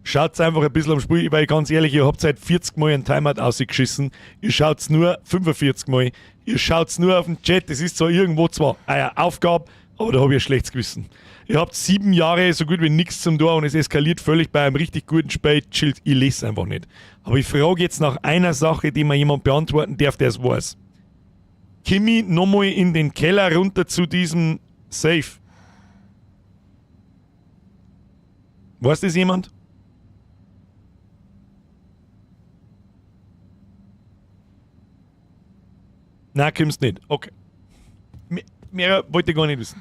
Schaut's einfach ein bisschen am Spiel, weil ganz ehrlich, ihr habt seit 40 Mal einen Timeout ausgeschissen. Ihr schaut's nur 45 Mal. Ihr schaut's nur auf den Chat. Das ist zwar irgendwo zwar eure Aufgabe, aber da hab ich ein schlechtes Gewissen. Ihr habt 7 Jahre so gut wie nichts zum Tor und es eskaliert völlig bei einem richtig guten Spiel. Chillt, ich lese einfach nicht. Aber ich frage jetzt nach einer Sache, die mir jemand beantworten darf, der es weiß. Kimi nochmal in den Keller runter zu diesem Safe. Weiß das jemand? Na, kommst nicht. Okay. Mehr wollte ich gar nicht wissen.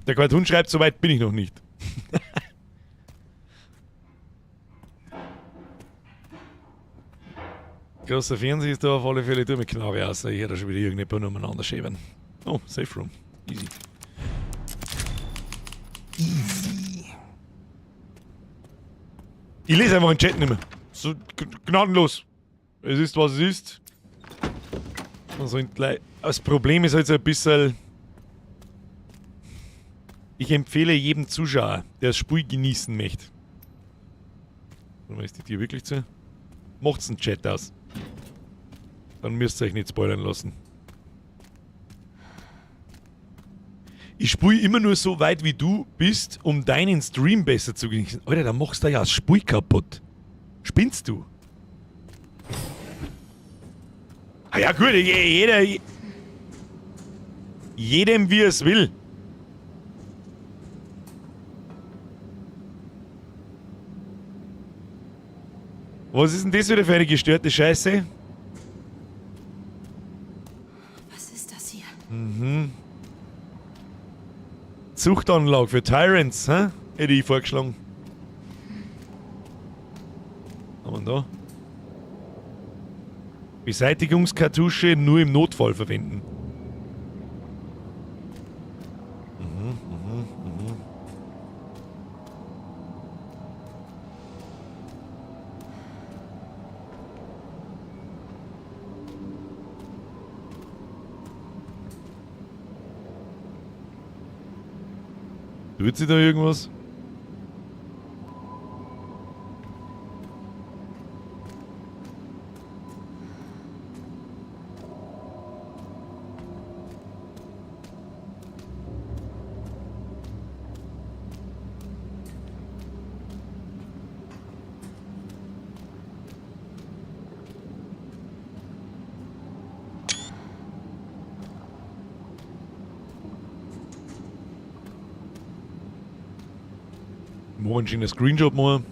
Der Cartoon schreibt, so weit bin ich noch nicht. Großer Fernseher ist da auf alle Fälle. Tu mit Knarre aus. Ich höre da schon wieder irgendjemand umeinander schäbern. Oh, Safe Room. Easy. Easy. Ich lese einfach den Chat nicht mehr. So gnadenlos. Es ist, was es ist. Also, das Problem ist halt so ein bisschen... Ich empfehle jedem Zuschauer, der das Spiel genießen möchte. Warte mal, ist die Tür wirklich zu? Macht's einen Chat aus. Dann müsst ihr euch nicht spoilern lassen. Ich spiele immer nur so weit, wie du bist, um deinen Stream besser zu genießen. Alter, da machst du ja das Spiel kaputt. Spinnst du? Ah ja gut, jedem wie es will. Was ist denn das wieder für eine gestörte Scheiße? Was ist das hier? Zuchtanlage für Tyrants, hä? Hätte ich vorgeschlagen. Was haben wir denn da? Beseitigungskartusche nur im Notfall verwenden. Tut sie da irgendwas? Morgen schöner Screenshot machen.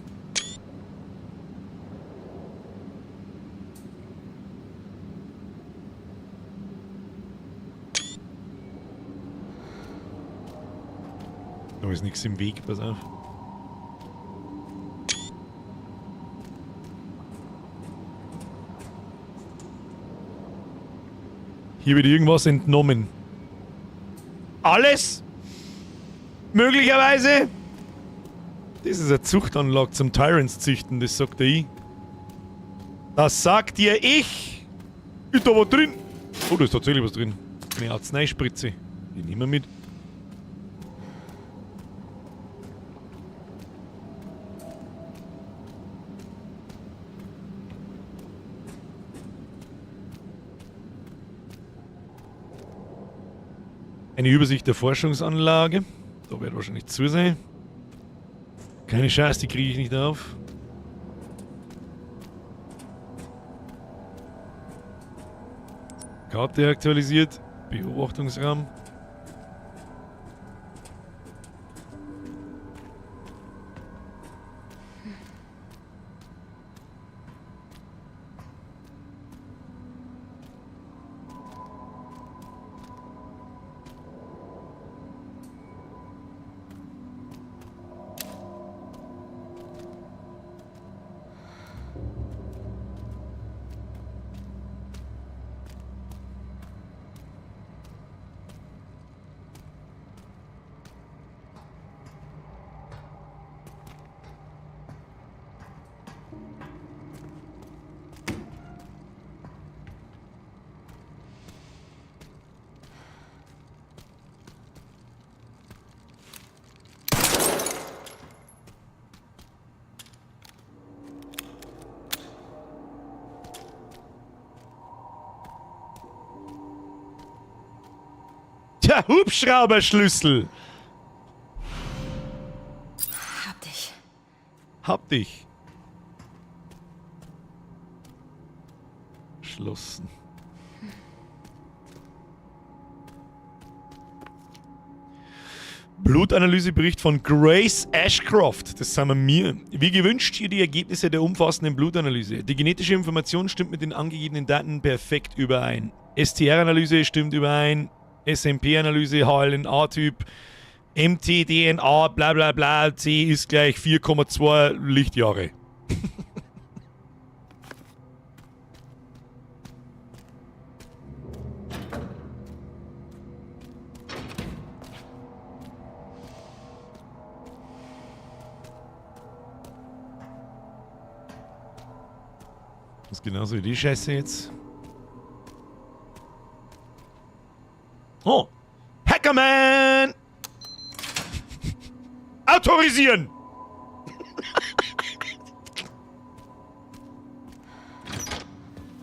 Da ist nichts im Weg, pass auf. Hier wird irgendwas entnommen. Alles? Möglicherweise? Das ist eine Zuchtanlage zum Tyrants züchten, das sagt dir ich. Das sagt dir ich! Ist da was drin? Oh, da ist tatsächlich was drin. Eine Arzneispritze. Die nehmen wir mit. Eine Übersicht der Forschungsanlage. Da wird wahrscheinlich zu sein. Keine Chance, die kriege ich nicht auf. Karte aktualisiert. Beobachtungsraum. Der Hubschrauberschlüssel! Hab dich. Hab dich. Schlossen. Blutanalysebericht von Grace Ashcroft. Das sind wir mir. Wie gewünscht hier die Ergebnisse der umfassenden Blutanalyse. Die genetische Information stimmt mit den angegebenen Daten perfekt überein. STR-Analyse stimmt überein. SMP-Analyse, HLNA-Typ, MT-DNA, bla bla bla, C ist gleich 4,2 Lichtjahre. Das ist genauso wie die Scheiße jetzt. Oh! Hackerman! Autorisieren!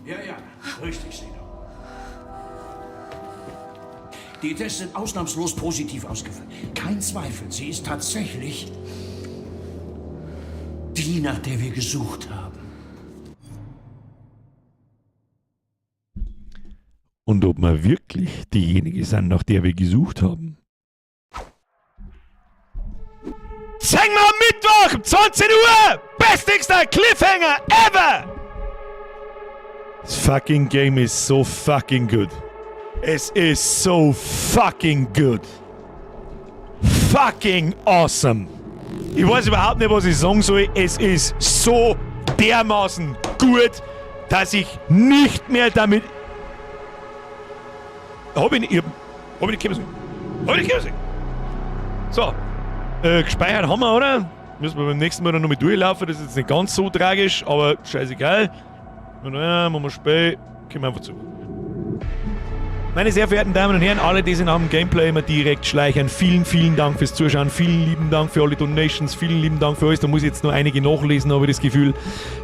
Ja, ja, richtig, Seno. Die Tests sind ausnahmslos positiv ausgefallen. Kein Zweifel, sie ist tatsächlich die, nach der wir gesucht haben. Und ob wir wirklich diejenige sind, nach der wir gesucht haben. Sehen wir am Mittwoch, um 20 Uhr! Bestigster Cliffhanger ever! This fucking game is so fucking good. Es is so fucking good. Fucking awesome. Ich weiß überhaupt nicht, was ich sagen soll. Es ist so dermaßen gut, dass ich nicht mehr damit. Hab ich nicht. Hab ich nicht kommen sehen. Hab ich nicht kommen sehen. So. Gespeichert haben wir, oder? Müssen wir beim nächsten Mal dann noch mit durchlaufen. Das ist jetzt nicht ganz so tragisch, aber scheißegal. Und dann machen wir Spiel. Kommen wir einfach zu. Meine sehr verehrten Damen und Herren, alle, die sich nach dem Gameplay immer direkt schleichen, vielen, vielen Dank fürs Zuschauen, vielen lieben Dank für alle Donations, vielen lieben Dank für alles. Da muss ich jetzt noch einige nachlesen, habe ich das Gefühl.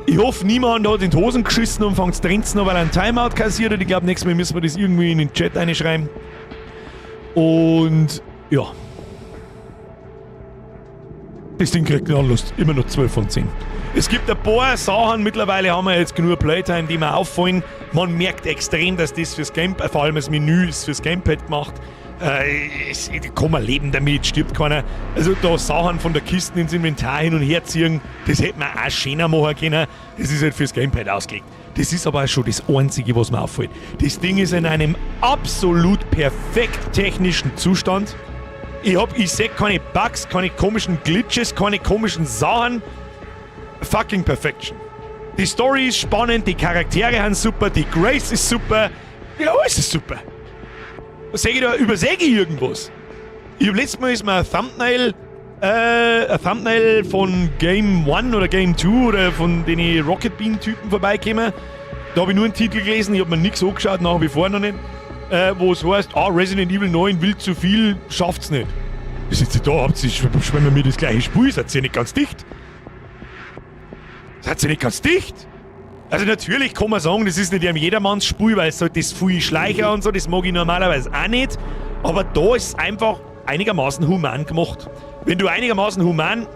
Ich hoffe, niemand hat in die Hosen geschissen und fängt zu trinzen, weil er einen Timeout kassiert hat. Ich glaube, nächstes Mal müssen wir das irgendwie in den Chat einschreiben. Und ja. Das Ding kriegt gnadenlos immer noch 12 von 10. Es gibt ein paar Sachen, mittlerweile haben wir jetzt genug Playtime, die mir auffallen. Man merkt extrem, dass das fürs Gamepad, vor allem das Menü ist fürs Gamepad gemacht. Es, kann man leben damit, stirbt keiner. Also da Sachen von der Kiste ins Inventar hin und her ziehen, das hätte man auch schöner machen können. Das ist halt fürs Gamepad ausgelegt. Das ist aber auch schon das Einzige, was mir auffällt. Das Ding ist in einem absolut perfekt technischen Zustand. Ich seh keine Bugs, keine komischen Glitches, keine komischen Sachen. Fucking Perfection. Die Story ist spannend, die Charaktere sind super, die Grace ist super. Ja, alles ist super. Was sag ich da? Überseh ich irgendwas? Ich hab letztes Mal ist mir ein Thumbnail Ein Thumbnail von Game 1 oder Game 2 oder von den Rocket Bean Typen vorbeigekommen. Da habe ich nur einen Titel gelesen, ich habe mir nichts angeschaut, nach wie vor noch nicht. Wo es heißt, ah, Resident Evil 9 will zu viel, schafft's nicht. Ich sitze da, habt ihr, spielen wir mir das gleiche Spiel, seid ihr nicht ganz dicht? Seid ihr nicht ganz dicht? Also natürlich kann man sagen, das ist nicht ein jedermanns Spiel, weil es halt das viel Schleicher und so, das mag ich normalerweise auch nicht. Aber da ist es einfach einigermaßen human gemacht. Wenn du einigermaßen human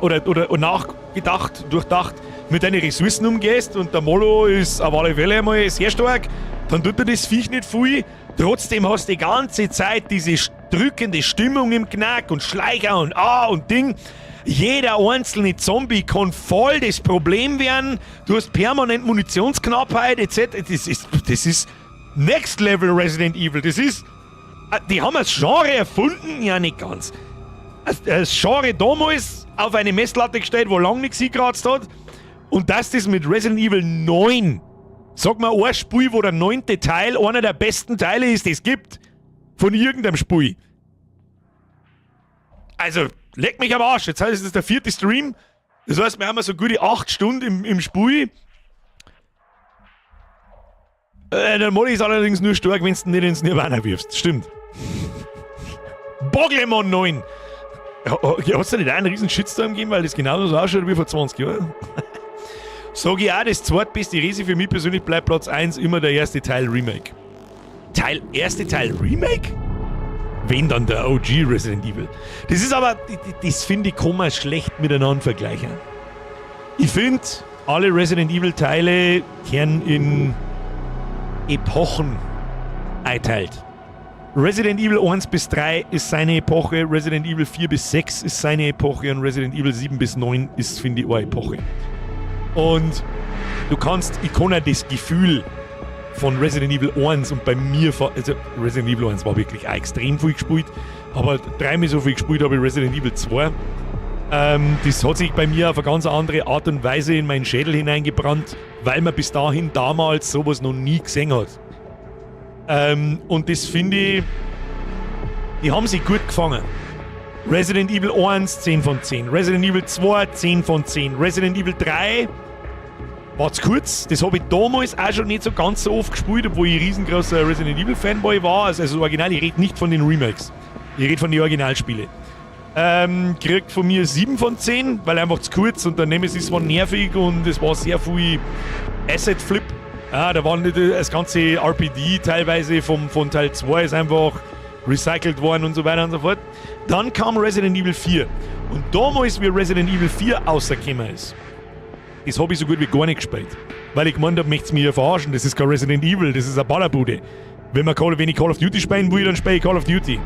oder nachgedacht, durchdacht mit deinen Ressourcen umgehst und der Molo ist auf alle Fälle einmal sehr stark, dann tut dir das Viech nicht viel. Trotzdem hast du die ganze Zeit diese drückende Stimmung im Knack und Schleicher und Ah und Ding. Jeder einzelne Zombie kann voll das Problem werden. Du hast permanent Munitionsknappheit etc. Das ist Next Level Resident Evil. Das ist. Die haben das Genre erfunden? Ja, nicht ganz. Das Genre damals auf eine Messlatte gestellt, wo lange nichts hingekratzt hat. Und dass das mit Resident Evil 9, sag mal, ein Spiel, wo der neunte Teil einer der besten Teile ist, die es gibt. Von irgendeinem Spiel. Also, leck mich am Arsch. Jetzt heißt es der vierte Stream. Das heißt, wir haben so gute 8 Stunden im Spiel. Der Molly ist allerdings nur stark, wenn du nicht ins Nirvana wirfst. Stimmt. Boglemon 9. Hast du nicht einen riesen Shitstorm gegeben, weil das genauso so ausschaut wie vor 20 Jahren? Sag ich auch, das zweitbeste Resi für mich persönlich bleibt Platz 1 immer der erste Teil Remake. Erste Teil Remake? Wenn dann der OG Resident Evil. Das ist aber, das finde ich, kann man schlecht miteinander vergleichen. Ich finde, alle Resident Evil Teile kehren in Epochen einteilt. Resident Evil 1 bis 3 ist seine Epoche, Resident Evil 4 bis 6 ist seine Epoche und Resident Evil 7 bis 9 ist, finde ich, eine Epoche. Und ich kann ja das Gefühl von Resident Evil 1 und bei mir, also Resident Evil 1 war wirklich auch extrem viel gespielt, aber dreimal so viel gespielt habe ich Resident Evil 2. Das hat sich bei mir auf eine ganz andere Art und Weise in meinen Schädel hineingebrannt, weil man bis dahin damals sowas noch nie gesehen hat. Und das finde ich, die haben sich gut gefangen. Resident Evil 1, 10 von 10. Resident Evil 2, 10 von 10. Resident Evil 3 war zu kurz. Das habe ich damals auch schon nicht so ganz so oft gespielt, obwohl ich riesengroßer Resident Evil Fanboy war. Also Original, ich rede nicht von den Remakes. Ich rede von den Originalspielen. Kriegt von mir 7 von 10, weil einfach zu kurz und der Nemesis war nervig und es war sehr viel Asset Flip. Ja, da war nicht das ganze RPD teilweise von Teil 2 ist einfach recycelt worden und so weiter und so fort. Dann kam Resident Evil 4. Und damals, wie Resident Evil 4 rausgekommen ist, das habe ich so gut wie gar nicht gespielt. Weil ich gemeint habe, möcht's mich ja verarschen, das ist kein Resident Evil, das ist eine Ballerbude. Wenn ich Call of Duty spielen will, dann spiele ich Call of Duty.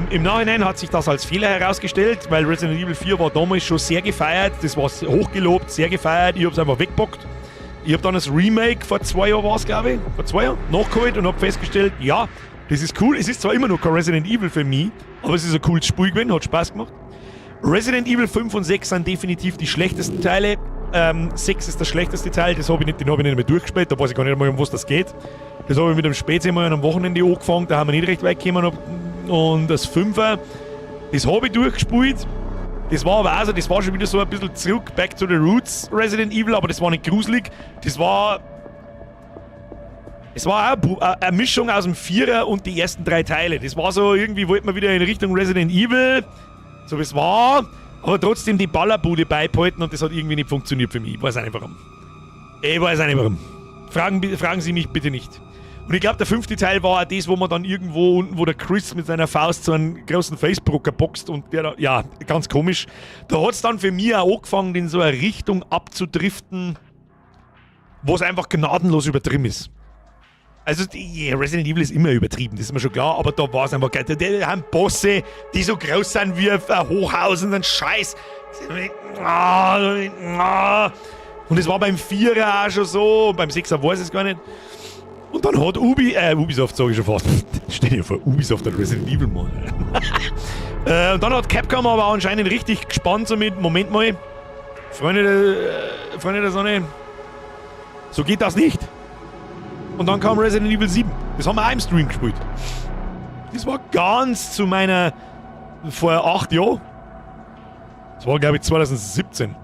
Im Nachhinein hat sich das als Fehler herausgestellt, weil Resident Evil 4 war damals schon sehr gefeiert, das war hochgelobt, sehr gefeiert, ich habe es einfach weggepackt. Ich habe dann das Remake vor 2 Jahren war es, glaube ich, vor 2 Jahren, nachgeholt und habe festgestellt, ja, das ist cool. Es ist zwar immer noch kein Resident Evil für mich, aber es ist ein cooles Spiel gewesen, hat Spaß gemacht. Resident Evil 5 und 6 sind definitiv die schlechtesten Teile. 6 ist das schlechteste Teil, das hab ich nicht, den habe ich nicht mehr durchgespielt, da weiß ich gar nicht einmal, um was das geht. Das habe ich mit dem Spezi mal am Wochenende angefangen, da haben wir nicht recht weit gekommen. Und das 5er, das habe ich durchgespielt. Das war aber auch so, das war schon wieder so ein bisschen zurück, back to the roots Resident Evil, aber das war nicht gruselig. Das war auch eine Mischung aus dem Vierer und die ersten drei Teile. Das war so, irgendwie wollte man wieder in Richtung Resident Evil, so wie es war, aber trotzdem die Ballerbude beibehalten und das hat irgendwie nicht funktioniert für mich. Ich weiß auch nicht, warum. Ich weiß auch nicht, warum. Fragen Sie mich bitte nicht. Und ich glaube, der fünfte Teil war auch das, wo man dann irgendwo unten, wo der Chris mit seiner Faust so einen großen Facebroker boxt und der da, ja, ganz komisch. Da hat es dann für mich auch angefangen, in so eine Richtung abzudriften, wo es einfach gnadenlos übertrieben ist. Also die Resident Evil ist immer übertrieben, das ist mir schon klar, aber da war es einfach geil. Die haben Bosse, die so groß sind wie ein Hochhaus und ein Scheiß. Und es war beim Vierer auch schon so, und beim Sechser weiß ich es gar nicht. Und dann hat Ubisoft sage ich schon fast. Stell dir vor, Ubisoft hat Resident Evil mal. Und dann hat Capcom aber anscheinend richtig gespannt so mit, Moment mal, Freunde der Sonne, so geht das nicht. Und dann kam Resident Evil 7. Das haben wir auch im Stream gespielt. Das war ganz zu meiner Vor 8 Jahren. Das war, glaube ich, 2017.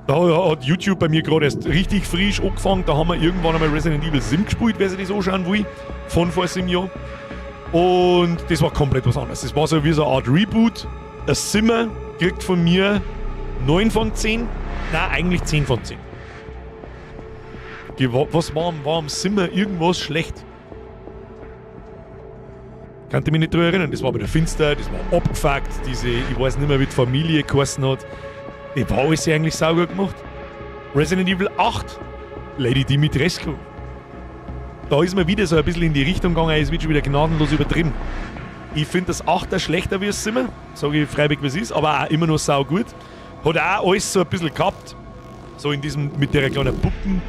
Da hat YouTube bei mir gerade erst richtig frisch angefangen. Da haben wir irgendwann einmal Resident Evil 7 gespielt, wer sich das anschauen will. Von vor 7 Jahren. Und das war komplett was anderes. Das war so wie so eine Art Reboot. Das Siebener kriegt von mir 9 von 10. Nein, eigentlich 10 von 10. Was war am Siebener irgendwas schlecht? Kann ich mich nicht daran erinnern. Das war wieder finster, das war abgefuckt, diese, ich weiß nicht mehr, wie die Familie geheißen hat. Die war alles eigentlich saugut gemacht. Resident Evil 8, Lady Dimitrescu. Da ist man wieder so ein bisschen in die Richtung gegangen, es wird schon wieder gnadenlos übertrieben. Ich finde das 8er schlechter wie das Siebener, sage ich freiwillig, wie es ist, aber auch immer noch saugut. Hat auch alles so ein bisschen gehabt. So in diesem, mit der kleinen Puppen,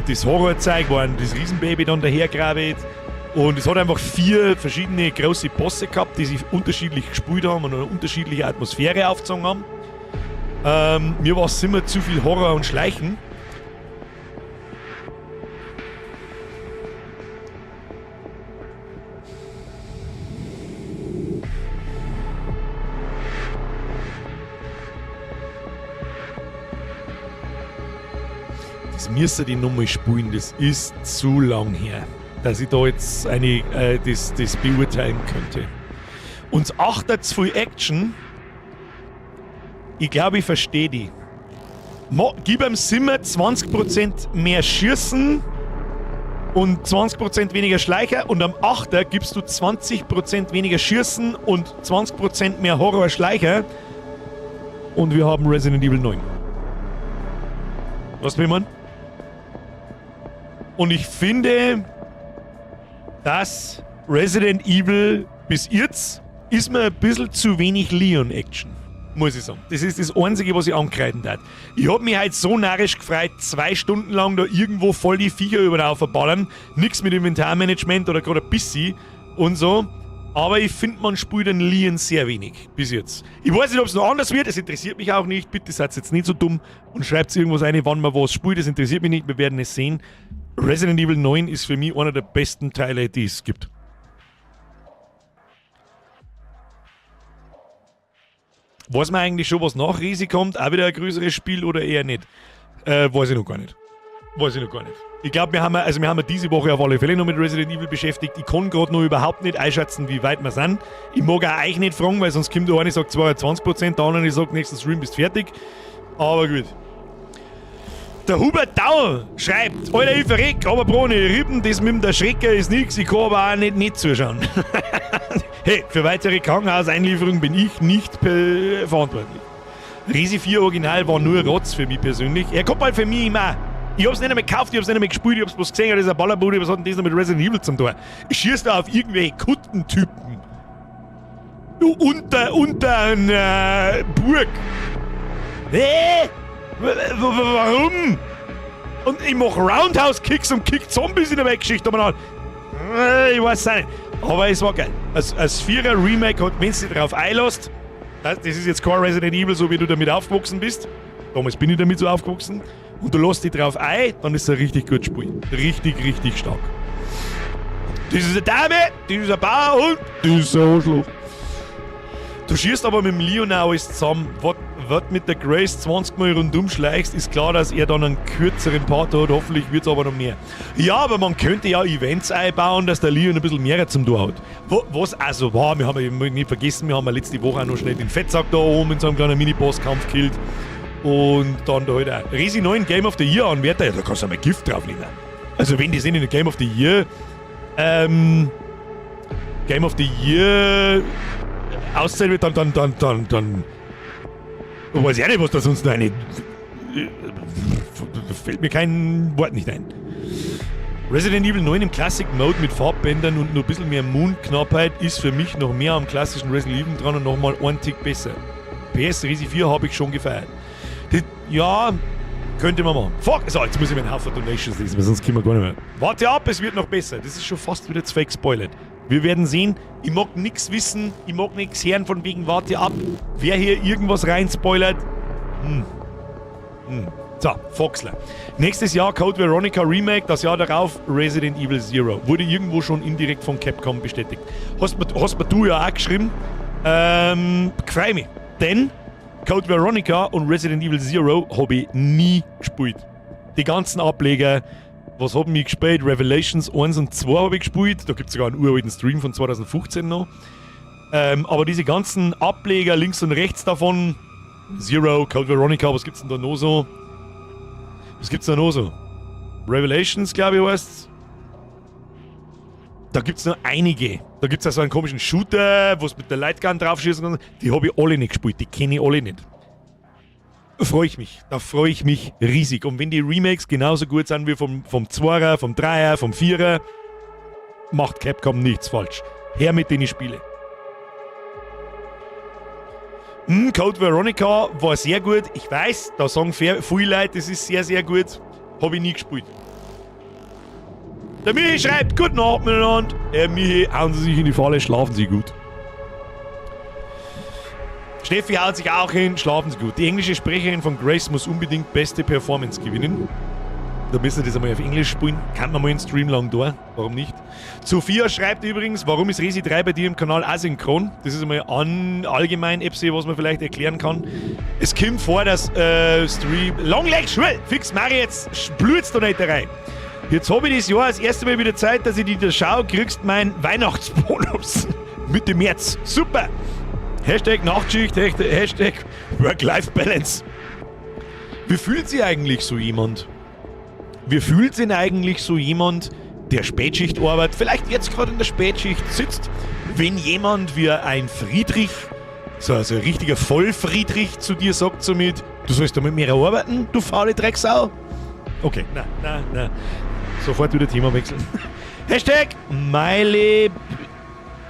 das Horrorzeug, wo ein das Riesenbaby dann dahergrabt. Und es hat einfach vier verschiedene große Bosse gehabt, die sich unterschiedlich gespielt haben und eine unterschiedliche Atmosphäre aufgezogen haben. Mir war es immer zu viel Horror und Schleichen. Das müsste die nochmal spielen, das ist zu lang her, dass ich da jetzt das beurteilen könnte. Und das Achter zu viel Action, ich glaube, ich verstehe die. Gib am Siebener 20% mehr Schießen und 20% weniger Schleicher und am Achter gibst du 20% weniger Schießen und 20% mehr Horror-Schleicher und wir haben Resident Evil 9. Was will man? Und ich finde, dass Resident Evil bis jetzt ist mir ein bisschen zu wenig Leon-Action. Muss ich sagen. Das ist das Einzige, was ich ankreiden darf. Ich hab mich halt so narrisch gefreut, 2 Stunden lang da irgendwo voll die Viecher über den Haufen ballern. Nix mit Inventarmanagement oder gerade ein bisschen und so. Aber ich finde, man spielt den Leon sehr wenig bis jetzt. Ich weiß nicht, ob es noch anders wird, es interessiert mich auch nicht. Bitte seid jetzt nicht so dumm und schreibt irgendwas rein, wann man was spielt. Das interessiert mich nicht, wir werden es sehen. Resident Evil 9 ist für mich einer der besten Teile, die es gibt. Weiß man eigentlich schon, was nach Resi kommt? Auch wieder ein größeres Spiel oder eher nicht? Weiß ich noch gar nicht. Weiß ich noch gar nicht. Ich glaube, also wir haben ja diese Woche auf alle Fälle noch mit Resident Evil beschäftigt. Ich kann gerade noch überhaupt nicht einschätzen, wie weit wir sind. Ich mag auch euch nicht fragen, weil sonst kommt der eine sagt 22%, der andere sagt, nächsten Stream bist fertig. Aber gut. Der Hubert Dau schreibt: Alter, ich verreck, aber Broni, Rippen, das mit dem Schrecker ist nix, ich kann aber auch nicht zuschauen. Hey, für weitere Krankenhauseinlieferung bin ich nicht verantwortlich. Resi 4 Original war nur Rotz für mich persönlich. Er kommt halt für mich immer. Ich hab's nicht einmal gekauft, ich hab's nicht einmal gespielt, ich hab's bloß gesehen, das ist ein Ballerbude, was hat denn das noch mit Resident Evil zum tun? Ich schieß da auf irgendwelche Kuttentypen. Unter einer Burg. Hä? Warum? Und ich mach Roundhouse-Kicks und kick Zombies in der Geschichte umeinander. Ich weiß es nicht. Aber es war geil. Als Vierer Remake hat, wenn du dich darauf einlässt, das ist jetzt kein Resident Evil, so wie du damit aufgewachsen bist. Damals bin ich damit so aufgewachsen. Und du lässt dich drauf ein, dann ist es ein richtig gutes Spiel. Richtig, richtig stark. Das ist eine Dame, das ist ein Bauer und das ist ein Arschloch. Du schießt aber mit dem Leon auch alles zusammen. Was mit der Grace 20 Mal rundum schleichst, ist klar, dass er dann einen kürzeren Part hat. Hoffentlich wird es aber noch mehr. Ja, aber man könnte ja Events einbauen, dass der Leon ein bisschen mehr zum tun hat. Was also war, wir haben ja nicht vergessen, wir haben ja letzte Woche auch noch schnell den Fettsack da oben in so einem kleinen Mini-Bosskampf gekillt. Und dann da halt auch. Resi 9 Game of the Year Anwärter, ja, da kannst du einmal Gift draufnehmen. Also wenn die sind in der Game of the Year auszahlt wird, dann weiß ich auch nicht, was da sonst noch eine. Da fällt mir kein Wort nicht ein. Resident Evil 9 im Classic Mode mit Farbbändern und nur ein bisschen mehr Mun-Knappheit ist für mich noch mehr am klassischen Resident Evil dran und nochmal einen Tick besser. PS Resi 4 habe ich schon gefeiert. Das, ja, könnte man machen. Fuck, so, jetzt muss ich meinen Haufen Donations lesen, weil sonst können wir gar nicht mehr. Warte ab, es wird noch besser. Das ist schon fast wieder zu fake gespoilert. Wir werden sehen. Ich mag nichts wissen, ich mag nichts hören von wegen warte ab. Wer hier irgendwas reinspoilert, So, Foxler. Nächstes Jahr Code Veronica Remake, das Jahr darauf Resident Evil Zero. Wurde irgendwo schon indirekt von Capcom bestätigt. Hast mir du ja auch geschrieben. Freu mich. Denn Code Veronica und Resident Evil Zero habe ich nie gespielt. Die ganzen Ableger, was haben wir gespielt? Revelations 1 und 2 habe ich gespielt. Da gibt es sogar einen uralten Stream von 2015 noch. Aber diese ganzen Ableger links und rechts davon, Zero, Code Veronica, was gibt's denn da noch so? Was gibt's da noch so? Revelations, glaube ich, heißt. Da gibt's noch einige. Da gibt's auch so einen komischen Shooter, wo es mit der Lightgun draufschießen kann. Die habe ich alle nicht gespielt, die kenne ich alle nicht. Freue ich mich. Da freue ich mich riesig. Und wenn die Remakes genauso gut sind wie vom Zweier, vom Dreier, vom Vierer, macht Capcom nichts falsch. Her mit den Spiele. Code Veronica war sehr gut. Ich weiß, da sagen viele Leute, das ist sehr, sehr gut. Habe ich nie gespielt. Der Michi schreibt, guten Abend miteinander. Herr Michi, hauen Sie sich in die Falle, schlafen Sie gut. Steffi haut sich auch hin, schlafen Sie gut. Die englische Sprecherin von Grace muss unbedingt beste Performance gewinnen. Da müssen wir das einmal auf Englisch spielen. Kann man mal einen Stream lang da. Warum nicht? Sophia schreibt übrigens, warum ist Resi 3 bei dir im Kanal asynchron? Das ist einmal an allgemein Epsi, was man vielleicht erklären kann. Es kommt vor, dass Stream. Longleg, schnell! Fix, Mari, jetzt blüht's da nicht rein. Jetzt habe ich das Jahr das erste Mal wieder Zeit, dass ich die da schaue, kriegst meinen Weihnachtsbonus. Mitte März. Super! #Nachtschicht, #Work-Life-Balance. Wie fühlt sich eigentlich so jemand? Wie fühlt sich denn eigentlich so jemand, der Spätschicht arbeitet, vielleicht jetzt gerade in der Spätschicht sitzt, wenn jemand wie ein Friedrich, so also ein richtiger Vollfriedrich zu dir sagt somit, du sollst da mit mir arbeiten, du faule Drecksau? Okay, na, na, na. Sofort wieder Thema wechseln.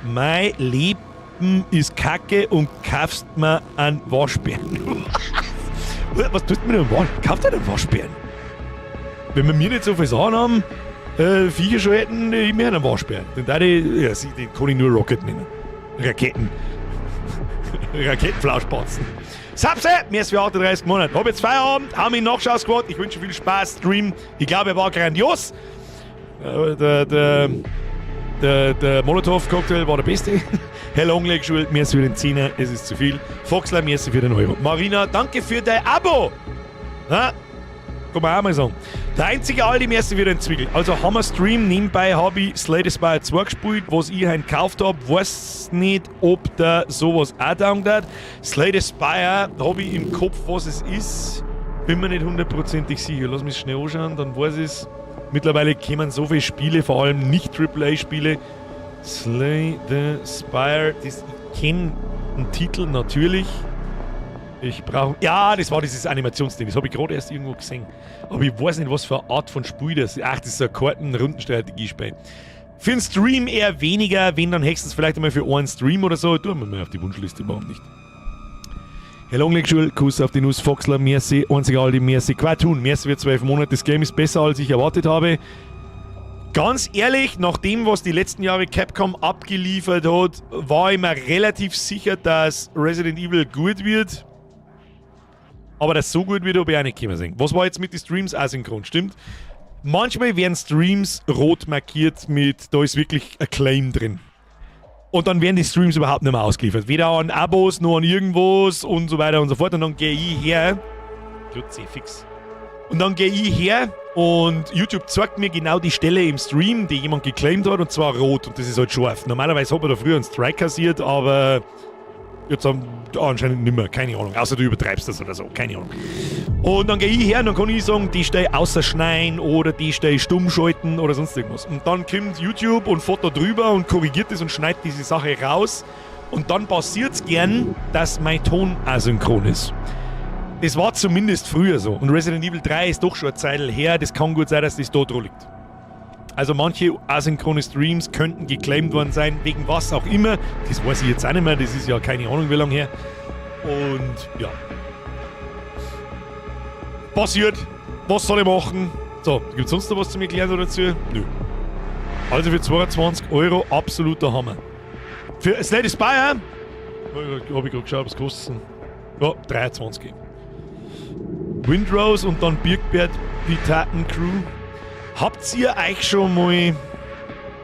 #Mein Leben ist Kacke und kaufst mir einen Waschbären. Was? Was tust du mit einem Waschbären? Kauft einen Waschbären? Wenn wir mir nicht so viel Sachen haben, Viecher schon hätten, ich mir einen Waschbären. Den, ich, ja, den kann ich nur Rocket nennen. Raketen. Raketenflauschbatzen. Sapse, mir ist für 38 Monate. Hab jetzt Feierabend, hab mich Nachschau-Squad. Ich wünsche viel Spaß, Stream. Ich glaube, er war grandios. Der Molotow-Cocktail war der beste. Herr Longleg schuld, mir ist für den Zehner, es ist zu viel. Foxler, mir ist für den Euro. Marina, danke für dein Abo. Na? Kann man auch mal sagen. Der einzige Aldi, mir ist für den Zwickel. Also haben wir Stream, nebenbei habe ich Slay the Spire 2 gespielt, was ich heute gekauft habe. Weiß nicht, ob da sowas auch taugt hat. Slay the Spire habe ich im Kopf, was es ist. Bin mir nicht hundertprozentig sicher. Lass mich schnell anschauen, dann weiß ich es. Mittlerweile kommen so viele Spiele, vor allem nicht AAA-Spiele. Slay the Spire, das, ich kenne den Titel natürlich. Ich brauche. Ja, das war dieses Animationsding, das habe ich gerade erst irgendwo gesehen. Aber ich weiß nicht, was für eine Art von Spiel das ist. Ach, das ist so ein Karten-Rundenstrategiespiel. Für einen Stream eher weniger, wenn dann höchstens vielleicht einmal für einen Stream oder so. Tun wir mal auf die Wunschliste, warum nicht? Herr Longleg-Schul, Kuss auf die Nuss, Foxler, merci, einzig Aldi, merci, Quatun, merci für 12 Monate. Das Game ist besser, als ich erwartet habe. Ganz ehrlich, nach dem, was die letzten Jahre Capcom abgeliefert hat, war ich mir relativ sicher, dass Resident Evil gut wird. Aber dass so gut wird, habe ich auch nicht kommen sehen. Was war jetzt mit den Streams asynchron? Stimmt. Manchmal werden Streams rot markiert mit, da ist wirklich ein Claim drin. Und dann werden die Streams überhaupt nicht mehr ausgeliefert. Weder an Abos, noch an irgendwas und so weiter und so fort. Und dann gehe ich her. Klutzi, fix. Und dann gehe ich her und YouTube zeigt mir genau die Stelle im Stream, die jemand geclaimt hat, und zwar rot. Und das ist halt scharf. Normalerweise hat man da früher einen Strike kassiert, aber jetzt haben anscheinend nicht mehr. Keine Ahnung. Außer du übertreibst das oder so. Keine Ahnung. Und dann gehe ich her und dann kann ich sagen, die Stelle außerschneien oder die Stelle stumm schalten oder sonst irgendwas. Und dann kommt YouTube und fährt da drüber und korrigiert das und schneidet diese Sache raus. Und dann passiert es gern, dass mein Ton asynchron ist. Das war zumindest früher so. Und Resident Evil 3 ist doch schon eine Zeit her. Das kann gut sein, dass das da dran liegt. Also manche asynchrone Streams könnten geclaimt worden sein, wegen was auch immer. Das weiß ich jetzt auch nicht mehr. Das ist ja keine Ahnung, wie lange her. Und ja. Passiert. Was soll ich machen? So, gibt es sonst noch was zu mir erklären dazu? Nö. Also für 22 Euro absoluter Hammer. Für Slay the Spire habe ich gerade geschaut, was kostet. Ja, 23. Windrose und dann Birkbert Pitaten Crew. Habt ihr euch schon mal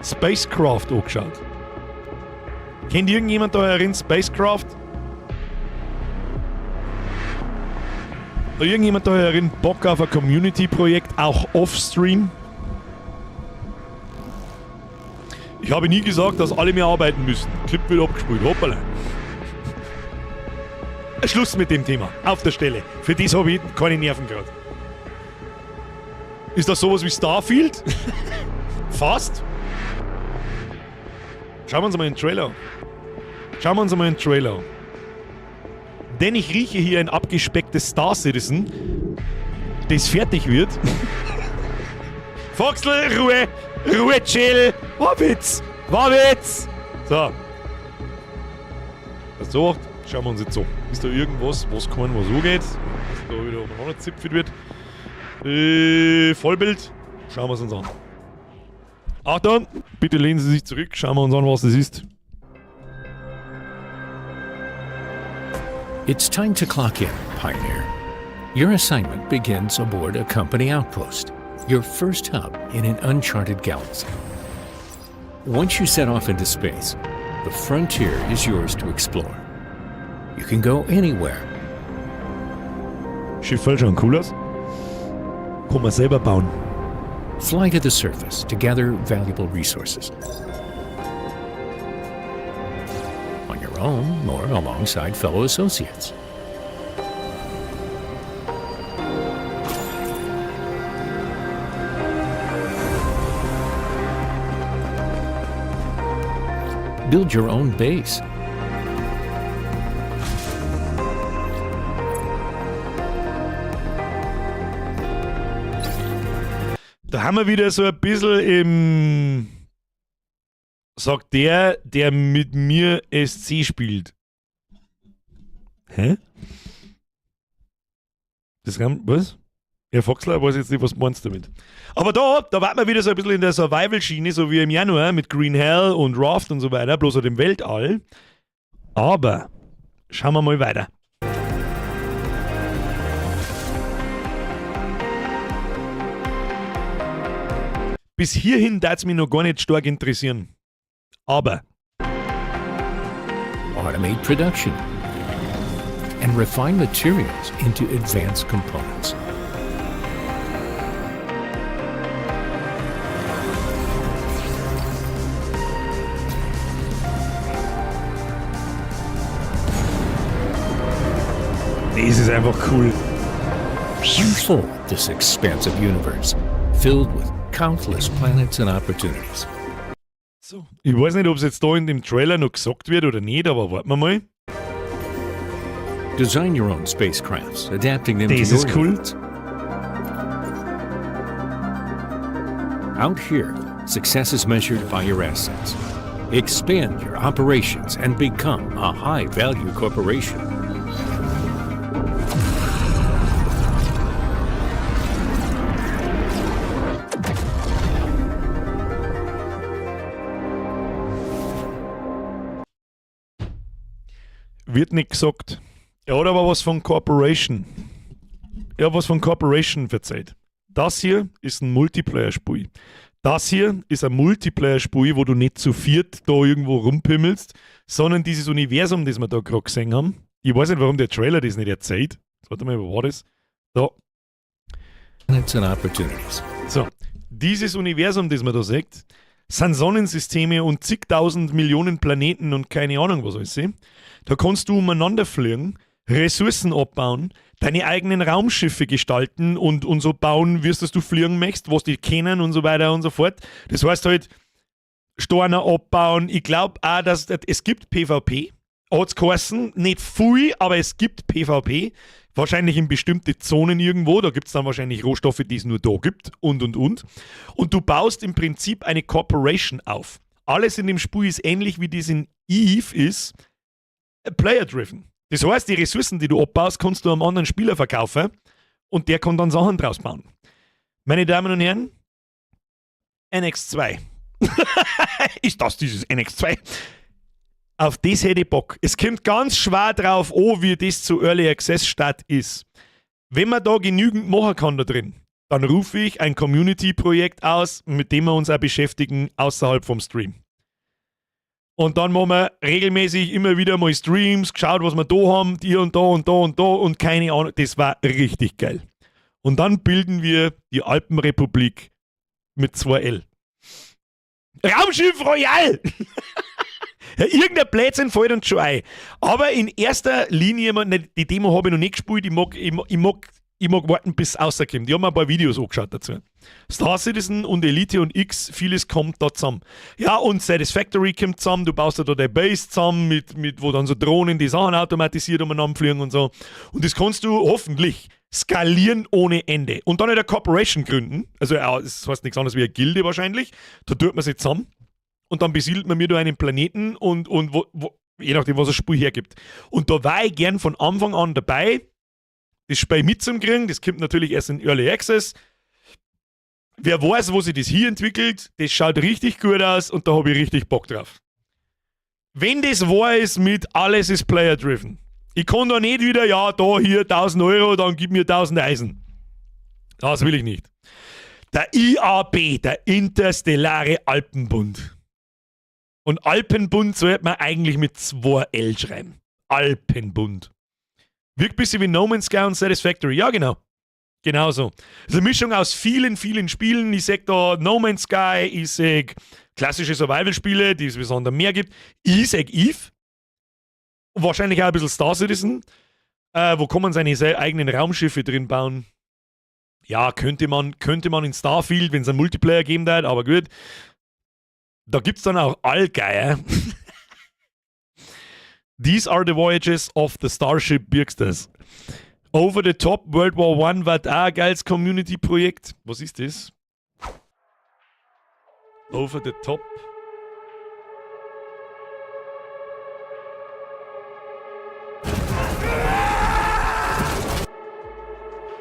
Spacecraft angeschaut? Kennt irgendjemand da herin Spacecraft? Hat irgendjemand da herin Bock auf ein Community-Projekt, auch off-stream? Ich habe nie gesagt, dass alle mehr arbeiten müssen. Clip wird abgespielt. Hoppala. Schluss mit dem Thema. Auf der Stelle. Für das habe ich keine Nerven gerade. Ist das sowas wie Starfield? Fast. Schauen wir uns mal den Trailer an. Schauen wir uns mal den Trailer an. Denn ich rieche hier ein abgespecktes Star Citizen, das fertig wird. Foxl, Ruhe! Ruhe, chill! War Witz! War Witz! So. So, schauen wir uns jetzt so. Ist da irgendwas, was kein was so geht? Dass da wieder umeinander gezipfelt wird? Vollbild. Schauen wir es uns an. Achtung! Bitte lehnen Sie sich zurück. Schauen wir uns an, was das ist. It's time to clock in, Pioneer. Your assignment begins aboard a company outpost, your first hub in an uncharted galaxy. Once you set off into space, the frontier is yours to explore. You can go anywhere. Schiff schaut cool aus. Kann man selber bauen. Fly to the surface to gather valuable resources. On your own or alongside fellow associates. Build your own base. Da haben wir wieder so ein bisschen im. Sagt der, der mit mir SC spielt. Hä? Das kann, was? Ja, Foxler, weiß jetzt nicht, was meinst du damit? Aber da war man wieder so ein bisschen in der Survival-Schiene, so wie im Januar mit Green Hell und Raft und so weiter, bloß halt im Weltall. Aber schauen wir mal weiter. Bis hierhin darf es mich noch gar nicht stark interessieren. Aber Automate production and refine materials into advanced components. Das ist einfach cool. Unfold this expansive universe, filled with countless planets and opportunities. So. Ich weiß nicht, ob es jetzt da in dem Trailer noch gesagt wird oder nicht, aber warten wir mal. Design your own spacecrafts, adapting them Das to ist your cool. needs. Out here, success is measured by your assets. Expand your operations and become a high-value corporation. Wird nicht gesagt. Er hat aber was von Corporation. Er hat was von Corporation verzählt. Das hier ist ein Multiplayer-Spiel. Das hier ist ein Multiplayer-Spiel, wo du nicht zu viert da irgendwo rumpimmelst, sondern dieses Universum, das wir da gerade gesehen haben. Ich weiß nicht, warum der Trailer das nicht erzählt. Warte mal, wo war das? Da. Planets and opportunities. So, dieses Universum, das man da sieht, sind Sonnensysteme und zigtausend Millionen Planeten und keine Ahnung was alles. Da kannst du umeinander fliegen, Ressourcen abbauen, deine eigenen Raumschiffe gestalten und so bauen, wie es du fliegen möchtest, was die kennen und so weiter und so fort. Das heißt halt, Steine abbauen. Ich glaube auch, dass es gibt PvP. Hat's geheißen, nicht viel, aber es gibt PvP. Wahrscheinlich in bestimmte Zonen irgendwo. Da gibt es dann wahrscheinlich Rohstoffe, die es nur da gibt und, und. Und du baust im Prinzip eine Corporation auf. Alles in dem Spiel ist ähnlich wie das in Eve ist, player-driven. Das heißt, die Ressourcen, die du abbaust, kannst du einem anderen Spieler verkaufen und der kann dann Sachen draus bauen. Meine Damen und Herren, Annex 2. Ist das dieses Annex 2? Auf das hätte ich Bock. Es kommt ganz schwer drauf an, wie das zu Early Access Start ist. Wenn man da genügend machen kann da drin, dann rufe ich ein Community-Projekt aus, mit dem wir uns auch beschäftigen, außerhalb vom Stream. Und dann machen wir regelmäßig immer wieder mal Streams, geschaut, was wir da haben, hier und da und da und da und keine Ahnung. Das war richtig geil. Und dann bilden wir die Alpenrepublik mit 2 L. Raumschiff Royal! Ja, irgendein Blödsinn fällt uns schon ein. Aber in erster Linie, die Demo habe ich noch nicht gespielt, ich mag warten, bis es rauskommt. Ich habe mir ein paar Videos angeschaut dazu. Star Citizen und Elite und X, vieles kommt da zusammen. Ja, und Satisfactory kommt zusammen, du baust ja da deine Base zusammen, mit, wo dann so Drohnen die Sachen automatisiert umeinander fliegen und so. Und das kannst du hoffentlich skalieren ohne Ende. Und dann eine Corporation gründen, also ja, das heißt nichts anderes wie eine Gilde wahrscheinlich, da tut man sich zusammen und dann besiedelt man mir da einen Planeten und wo, je nachdem, was das Spiel hergibt. Und da war ich gern von Anfang an dabei, das Spiel mitzukriegen. Das kommt natürlich erst in Early Access. Wer weiß, wo sich das hier entwickelt, das schaut richtig gut aus und da habe ich richtig Bock drauf. Wenn das wahr ist mit alles ist player-driven. Ich kann da nicht wieder, ja, da hier 1000 Euro, dann gib mir 1000 Eisen. Das will ich nicht. Der IAB, der Interstellare Alpenbund. Und Alpenbund sollte man eigentlich mit zwei L schreiben. Alpenbund. Wirkt ein bisschen wie No Man's Sky und Satisfactory. Ja, genau. Genau so. Das ist eine Mischung aus vielen, vielen Spielen. Ich sag da No Man's Sky, ich sag klassische Survival-Spiele, die es wie Sand am Meer gibt. Ich sag Eve. Wahrscheinlich auch ein bisschen Star Citizen. Wo kann man seine eigenen Raumschiffe drin bauen? Ja, könnte man in Starfield, wenn es einen Multiplayer geben wird, aber gut. Da gibt es dann auch Allgeier. These are the voyages of the Starship Birksters. Over the Top World War One war auch ein geiles Community-Projekt. Was ist das? Over the Top.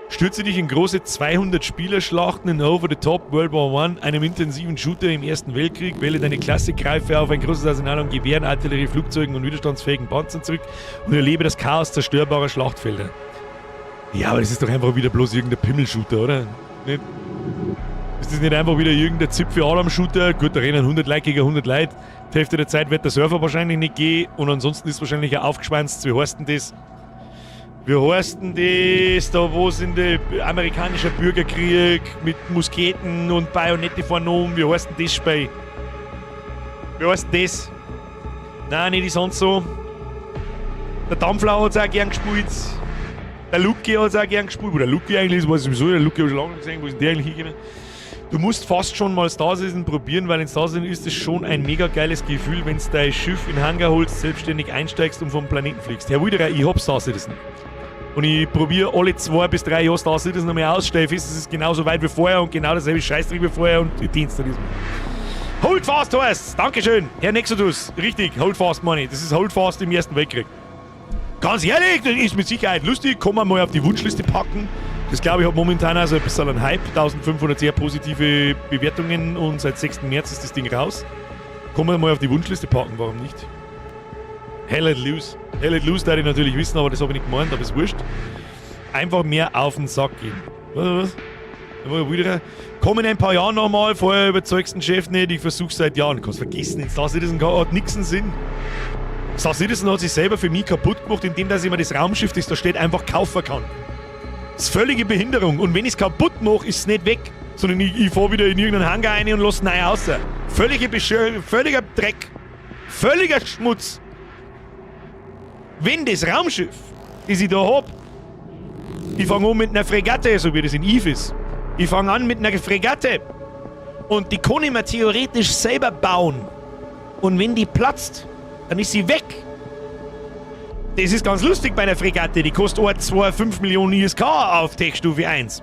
Stürze dich in große 200-Spieler-Schlachten in Over the Top World War One, einem intensiven Shooter im Ersten Weltkrieg. Wähle deine Klasse, greife auf ein großes Arsenal an Gewehren, Artillerie, Flugzeugen und widerstandsfähigen Panzern zurück und erlebe das Chaos zerstörbarer Schlachtfelder. Ja, aber das ist doch einfach wieder bloß irgendein Pimmel-Shooter, oder? Nicht? Ist das nicht einfach wieder irgendein Zipfel-Adam-Shooter? Gut, da rennen 100 Leute gegen 100 Leute. Die Hälfte der Zeit wird der Server wahrscheinlich nicht gehen und ansonsten ist wahrscheinlich ein aufgeschwänzt. Wie heißt denn das? Wie heißt denn das? Da, wo sind der amerikanische Bürgerkrieg mit Musketen und Bajonette vorne um? Wie heißt denn das Spiel? Wie heißt denn das? Nein, nicht die sonst so. Der Dampflau hat es auch gern gespielt. Der Lucky hat es auch gern gespielt. Wo der Lucky eigentlich ist, weiß ich sowieso. Der Lucky habe ich schon lange nicht gesehen. Wo ist denn der eigentlich hingekommen? Du musst fast schon mal Star Citizen probieren, weil in Star Citizen ist es schon ein mega geiles Gefühl, wenn du dein Schiff in den Hangar holst, selbstständig einsteigst und vom Planeten fliegst. Herr Wilderer, ich hab Star Citizen. Und ich probiere alle 2 bis 3 Jahre Star Citizen nochmal aus, stelle fest, es ist genauso weit wie vorher und genau dasselbe Scheißdreck wie vorher und ich deinstalliere es. Hold Fast heißt's! Dankeschön, Herr Nexodus. Richtig, Hold Fast, meine ich. Das ist Hold Fast im Ersten Weltkrieg. Ganz ehrlich, das ist mit Sicherheit lustig. Kann man mal auf die Wunschliste packen. Das, glaube ich, hat momentan also ein bisschen einen Hype. 1500 sehr positive Bewertungen und seit 6. März ist das Ding raus. Kann man mal auf die Wunschliste packen, warum nicht? Hell Let Loose. Hell Let Loose, da ich natürlich wissen, aber das habe ich nicht gemeint, aber ist wurscht. Einfach mehr auf den Sack gehen. Was, was? Wieder. Komm in ein paar Jahren nochmal, vorher überzeugst den Chef nicht, ich versuche seit Jahren. Kannst vergessen, in Star Citizen hat nichts einen Sinn. Star Citizen hat sich selber für mich kaputt gemacht, indem dass ich mir das Raumschiff, das da steht, einfach kaufen kann. Das ist völlige Behinderung. Und wenn ich es kaputt mache, ist es nicht weg. Sondern ich fahre wieder in irgendeinen Hangar rein und lasse neu raus. Völliger Dreck. Völliger Schmutz. Wenn das Raumschiff, das ich da hab, ich fange an mit einer Fregatte, so wie das in Eve ist. Ich fange an mit einer Fregatte. Und die kann ich mir theoretisch selber bauen. Und wenn die platzt, dann ist sie weg. Das ist ganz lustig bei einer Fregatte. Die kostet 1, 2, 5 Millionen ISK auf Tech-Stufe 1.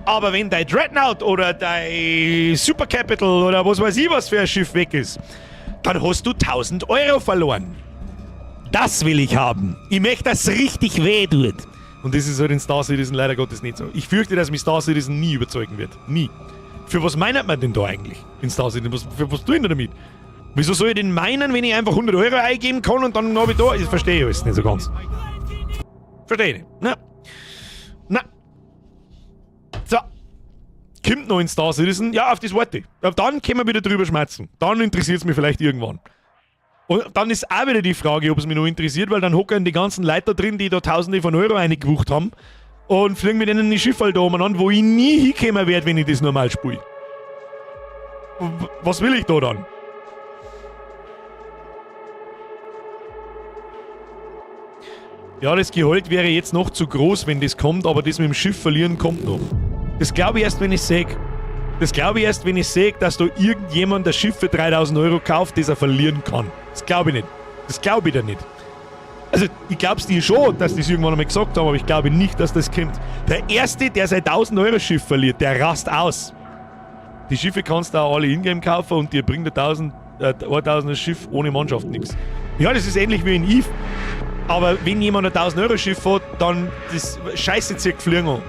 Aber wenn dein Dreadnought oder dein Super Capital oder was weiß ich was für ein Schiff weg ist, dann hast du 1000 Euro verloren. Das will ich haben. Ich möchte, dass es richtig weh tut. Und das ist halt in Star Citizen leider Gottes nicht so. Ich fürchte, dass mich Star Citizen nie überzeugen wird. Nie. Für was minert man denn da eigentlich in Star Citizen? Für was tue ich denn damit? Wieso soll ich denn minen, wenn ich einfach 100 Euro eingeben kann und dann habe ich da? Ich verstehe alles nicht so ganz. Verstehe ich nicht. Na. Na. So. Kommt noch in Star Citizen? Ja, auf das warte ich. Dann können wir wieder drüber schmatzen. Dann interessiert es mich vielleicht irgendwann. Und dann ist auch wieder die Frage, ob es mich noch interessiert, weil dann hocken die ganzen Leute da drin, die da Tausende von Euro reingewucht haben und fliegen mit ihnen die Schiffe da umeinander, wo ich nie hinkommen werde, wenn ich das normal spiele. Was will ich da dann? Ja, das Gehalt wäre jetzt noch zu groß, wenn das kommt, aber das mit dem Schiff verlieren kommt noch. Das glaube ich erst, wenn ich sehe. Das glaube ich erst, wenn ich sehe, dass da irgendjemand das Schiff für 3000 Euro kauft, das er verlieren kann. Das glaube ich nicht. Das glaube ich da nicht. Also, ich glaube es dir schon, dass die es irgendwann einmal gesagt haben, aber ich glaube nicht, dass das kommt. Der Erste, der sein 1000 Euro Schiff verliert, der rast aus. Die Schiffe kannst du auch alle ingame kaufen und dir bringt ein 1000er Schiff ohne Mannschaft nichts. Ja, das ist ähnlich wie in Eve. Aber wenn jemand ein 1000 Euro Schiff hat, dann das Scheiße zirkt fliegen an.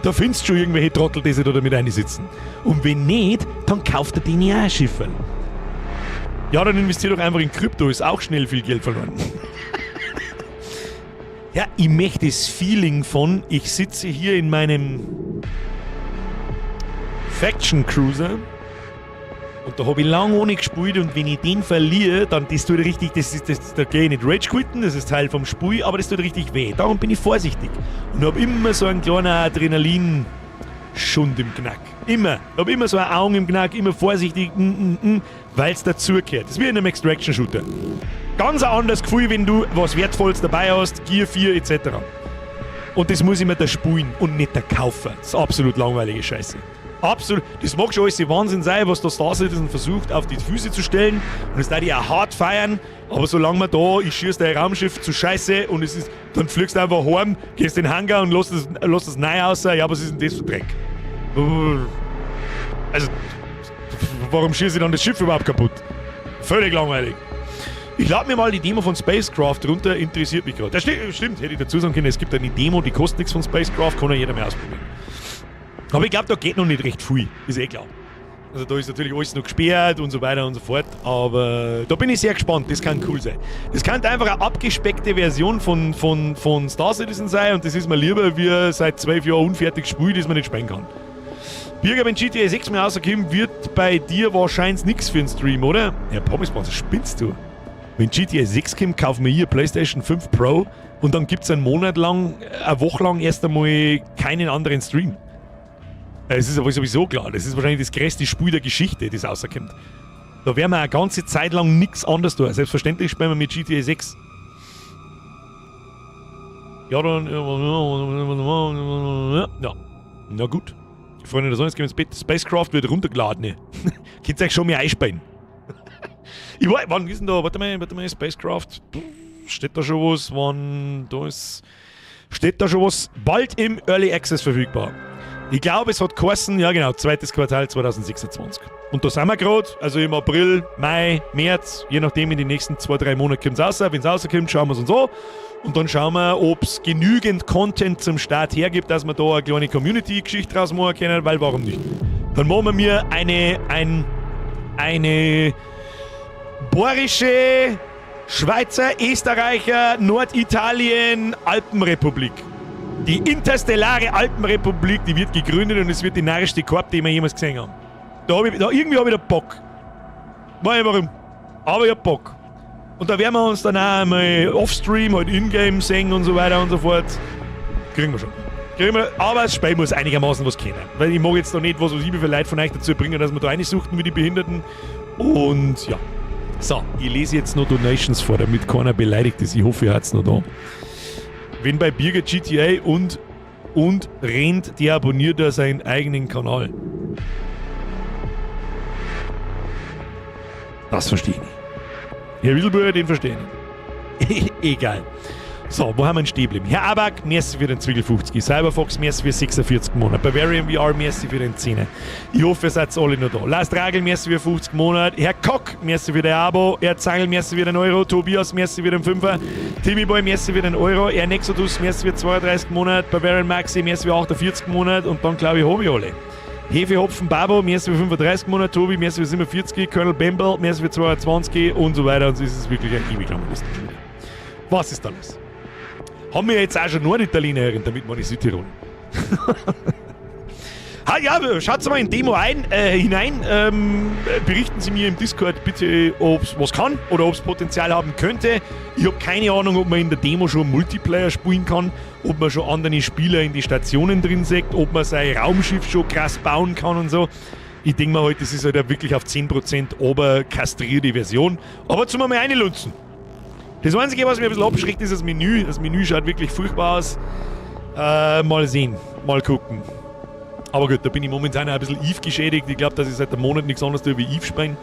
Da findest du schon irgendwelche Trottel, die sich da damit einsitzen. Und wenn nicht, dann kauft er denen ja ein Schiff. Ja, dann investier doch einfach in Krypto, ist auch schnell viel Geld verloren. Ja, ich möchte das Feeling von, ich sitze hier in meinem Faction Cruiser und da habe ich lange ohne gespielt und wenn ich den verliere, dann das tut richtig, das ist, das, da gehe ich nicht Rage quitten, das ist Teil vom Spiel, aber das tut richtig weh. Darum bin ich vorsichtig und habe immer so einen kleinen Adrenalin-Schund im Knack. Immer. Ich habe immer so ein Augen im Knack, immer vorsichtig, weil es dazugehört. Das ist wie in einem Extraction-Shooter. Ganz ein anderes Gefühl, wenn du was Wertvolles dabei hast, Gear 4 etc. Und das muss ich mir da spulen und nicht der kaufen. Das ist absolut langweilige Scheiße. Absolut. Das mag schon alles Wahnsinn sein, was da Star Citizen versucht, auf die Füße zu stellen. Und das da die auch hart feiern. Aber solange man da, ich schieße dein Raumschiff zu Scheiße und es ist, dann fliegst du einfach heim, gehst in den Hangar und lass das neu aus. Ja, was ist denn das für Dreck? Also, warum schieße ich dann das Schiff überhaupt kaputt? Völlig langweilig. Ich lade mir mal die Demo von Spacecraft runter, interessiert mich gerade. Das stimmt, hätte ich dazu sagen können, es gibt eine Demo, die kostet nichts von Spacecraft, kann ja jeder mehr ausprobieren. Aber ich glaube, da geht noch nicht recht viel, ist eh klar. Also da ist natürlich alles noch gesperrt und so weiter und so fort, aber da bin ich sehr gespannt, das kann cool sein. Das kann einfach eine abgespeckte Version von Star Citizen sein und das ist mir lieber, wie seit 12 Jahren unfertig gespielt, das man nicht spielen kann. Birger, wenn GTA 6 mehr rauskommt, wird bei dir wahrscheinlich nichts für den Stream, oder? Ja, Pommes, spinnst du? Wenn GTA 6 kommt, kaufen wir hier PlayStation 5 Pro und dann gibt es einen Monat lang, eine Woche lang erst einmal keinen anderen Stream. Es ist aber sowieso klar, das ist wahrscheinlich das größte Spiel der Geschichte, das rauskommt. Da werden wir eine ganze Zeit lang nichts anderes tun. Selbstverständlich spielen wir mit GTA 6. Ja, dann. Ja. Na gut. Freunde der Sonne, jetzt gehen wir ins Bett. Spacecraft wird runtergeladen. Ne? Könnt ihr euch schon mehr einspielen? Ich weiß, wann ist denn da? Warte mal, Spacecraft. Steht da schon was? Wann da ist. Steht da schon was? Bald im Early Access verfügbar. Ich glaube, es hat geheißen, ja genau, zweites Quartal 2026. Und da sind wir gerade, also im April, Mai, März, je nachdem, in den nächsten 2, 3 Monaten kommt es raus. Wenn es rauskommt, schauen wir es uns an. Und dann schauen wir, ob es genügend Content zum Start hergibt, dass wir da eine kleine Community-Geschichte draus machen können, weil warum nicht? Dann machen wir mir eine bohrische Schweizer, Österreicher, Norditalien, Alpenrepublik. Die interstellare Alpenrepublik, die wird gegründet und es wird die narrischste Korb, die wir jemals gesehen haben. Da hab ich, da, irgendwie habe ich da Bock. Weiß nicht warum. Aber ich hab Bock. Und da werden wir uns dann auch einmal offstream, halt in-game sehen und so weiter und so fort. Kriegen wir schon. Kriegen wir, aber das Spiel muss einigermaßen was kennen. Weil ich mag jetzt da nicht, was weiß ich, wie viele Leute von euch dazu bringen, dass wir da reinsuchten wie die Behinderten. Und ja. So, ich lese jetzt noch Donations vor, damit keiner beleidigt ist. Ich hoffe, ihr habt's noch da. Wenn bei Birger GTA und rennt, der abonniert er seinen eigenen Kanal. Das verstehe ich nicht. Herr Wieselbürger, den verstehe ich nicht. Egal. So, wo haben wir denn stehen geblieben? Herr Abak, merci für den Zwiegel 50. Cyberfox, merci für 46 Monate. Bavarian VR, merci für den 10. Ich hoffe, ihr seid alle noch da. Lars Dragel, merci für 50 Monate. Herr Kock, merci für den Abo. Herr Zangel, merci für den Euro. Tobias, merci für den 5er. Timmy Boy, merci für den Euro. Herr Nexodus, merci für 32 Monate. Bavarian Maxi, merci für 48 Monate. Und dann, glaube ich, habe ich alle. Hefe, Hopfen, Babo, merci für 35 Monate, Tobi, merci für 47, Colonel Bembel, merci für 220 und so weiter. Und so ist es wirklich ein ewig langer Liste schon wieder. Was ist da los? Haben wir jetzt auch schon Norditaliener, damit meine ich Südtirol. Ha, ja, schaut mal in Demo hinein. Berichten Sie mir im Discord bitte, ob es was kann oder ob es Potenzial haben könnte. Ich habe keine Ahnung, ob man in der Demo schon Multiplayer spielen kann, ob man schon andere Spieler in die Stationen drin sieht, ob man sein Raumschiff schon krass bauen kann und so. Ich denke mal halt, das ist halt wirklich auf 10% oberkastrierte Version. Aber zum mal reinlunzen. Das Einzige, was mich ein bisschen abschreckt, ist das Menü. Das Menü schaut wirklich furchtbar aus. Mal sehen, mal gucken. Aber gut, da bin ich momentan auch ein bisschen Eve geschädigt. Ich glaube, dass ich seit einem Monat nichts anderes tue wie Eve spielen.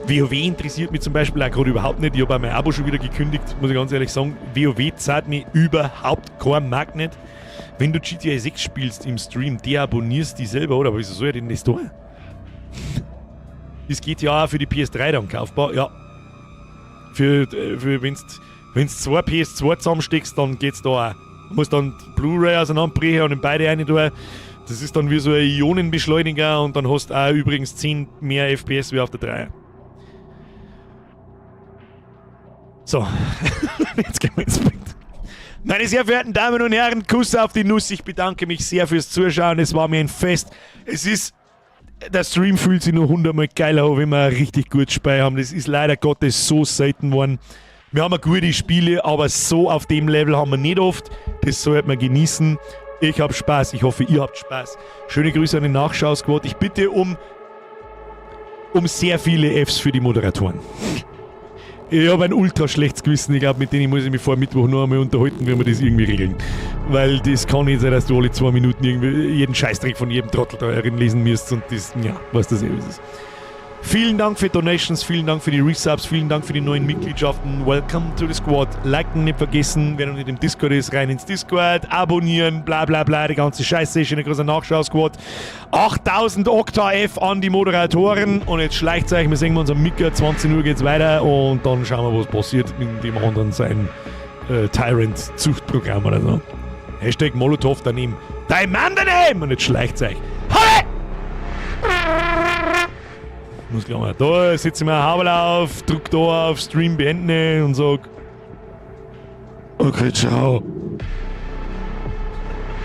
WoW interessiert mich zum Beispiel auch gerade überhaupt nicht. Ich habe auch mein Abo schon wieder gekündigt, muss ich ganz ehrlich sagen. WoW zahlt mir überhaupt kein Mark nicht. Wenn du GTA 6 spielst im Stream, deabonnierst die selber, oder? Aber wieso soll ich denn das tun? Ist GTA für die PS3 dann kaufbar? Ja. Für wenn's, wenn's zwei PS2 zusammensteckst, dann geht's da auch. Du musst dann Blu-ray auseinanderbrechen und in beide eine tun. Das ist dann wie so ein Ionenbeschleuniger und dann hast du auch übrigens 10 mehr FPS wie auf der 3. So, jetzt gehen wir ins Bett. Meine sehr verehrten Damen und Herren, Kuss auf die Nuss. Ich bedanke mich sehr fürs Zuschauen. Es war mir ein Fest. Es ist. Der Stream fühlt sich nur hundertmal geiler an, wenn wir ein richtig gutes Spiel haben. Das ist leider Gottes so selten geworden. Wir haben gute Spiele, aber so auf dem Level haben wir nicht oft. Das sollte man genießen. Ich habe Spaß. Ich hoffe, ihr habt Spaß. Schöne Grüße an den Nachschau-Squad. Ich bitte um sehr viele Fs für die Moderatoren. Ich habe ein ultra schlechtes Gewissen. Ich glaube, mit denen muss ich mich vor Mittwoch noch einmal unterhalten, wie wir das irgendwie regeln. Weil das kann nicht sein, dass du alle 2 Minuten irgendwie jeden Scheißdreck von jedem Trottel da herin lesen musst und das, ja, was das eh ist. Vielen Dank für Donations, vielen Dank für die Resubs, vielen Dank für die neuen Mitgliedschaften. Welcome to the Squad. Liken nicht vergessen, wer noch nicht im Discord ist, rein ins Discord, abonnieren, bla bla bla, die ganze Scheiße. Schöne große Nachschau-Squad. 8000 Okta F an die Moderatoren und jetzt schleicht euch, wir sehen uns am Micker, 20 Uhr geht's weiter und dann schauen wir, was passiert in dem anderen sein Tyrant-Zuchtprogramm oder so. #Molotov daneben. Dein Mann daneben! Und jetzt schleicht euch. Halle! Muss gleich mal. Da setze ich mir ein Haberl auf, drück da auf Stream beenden und sag: Okay, ciao.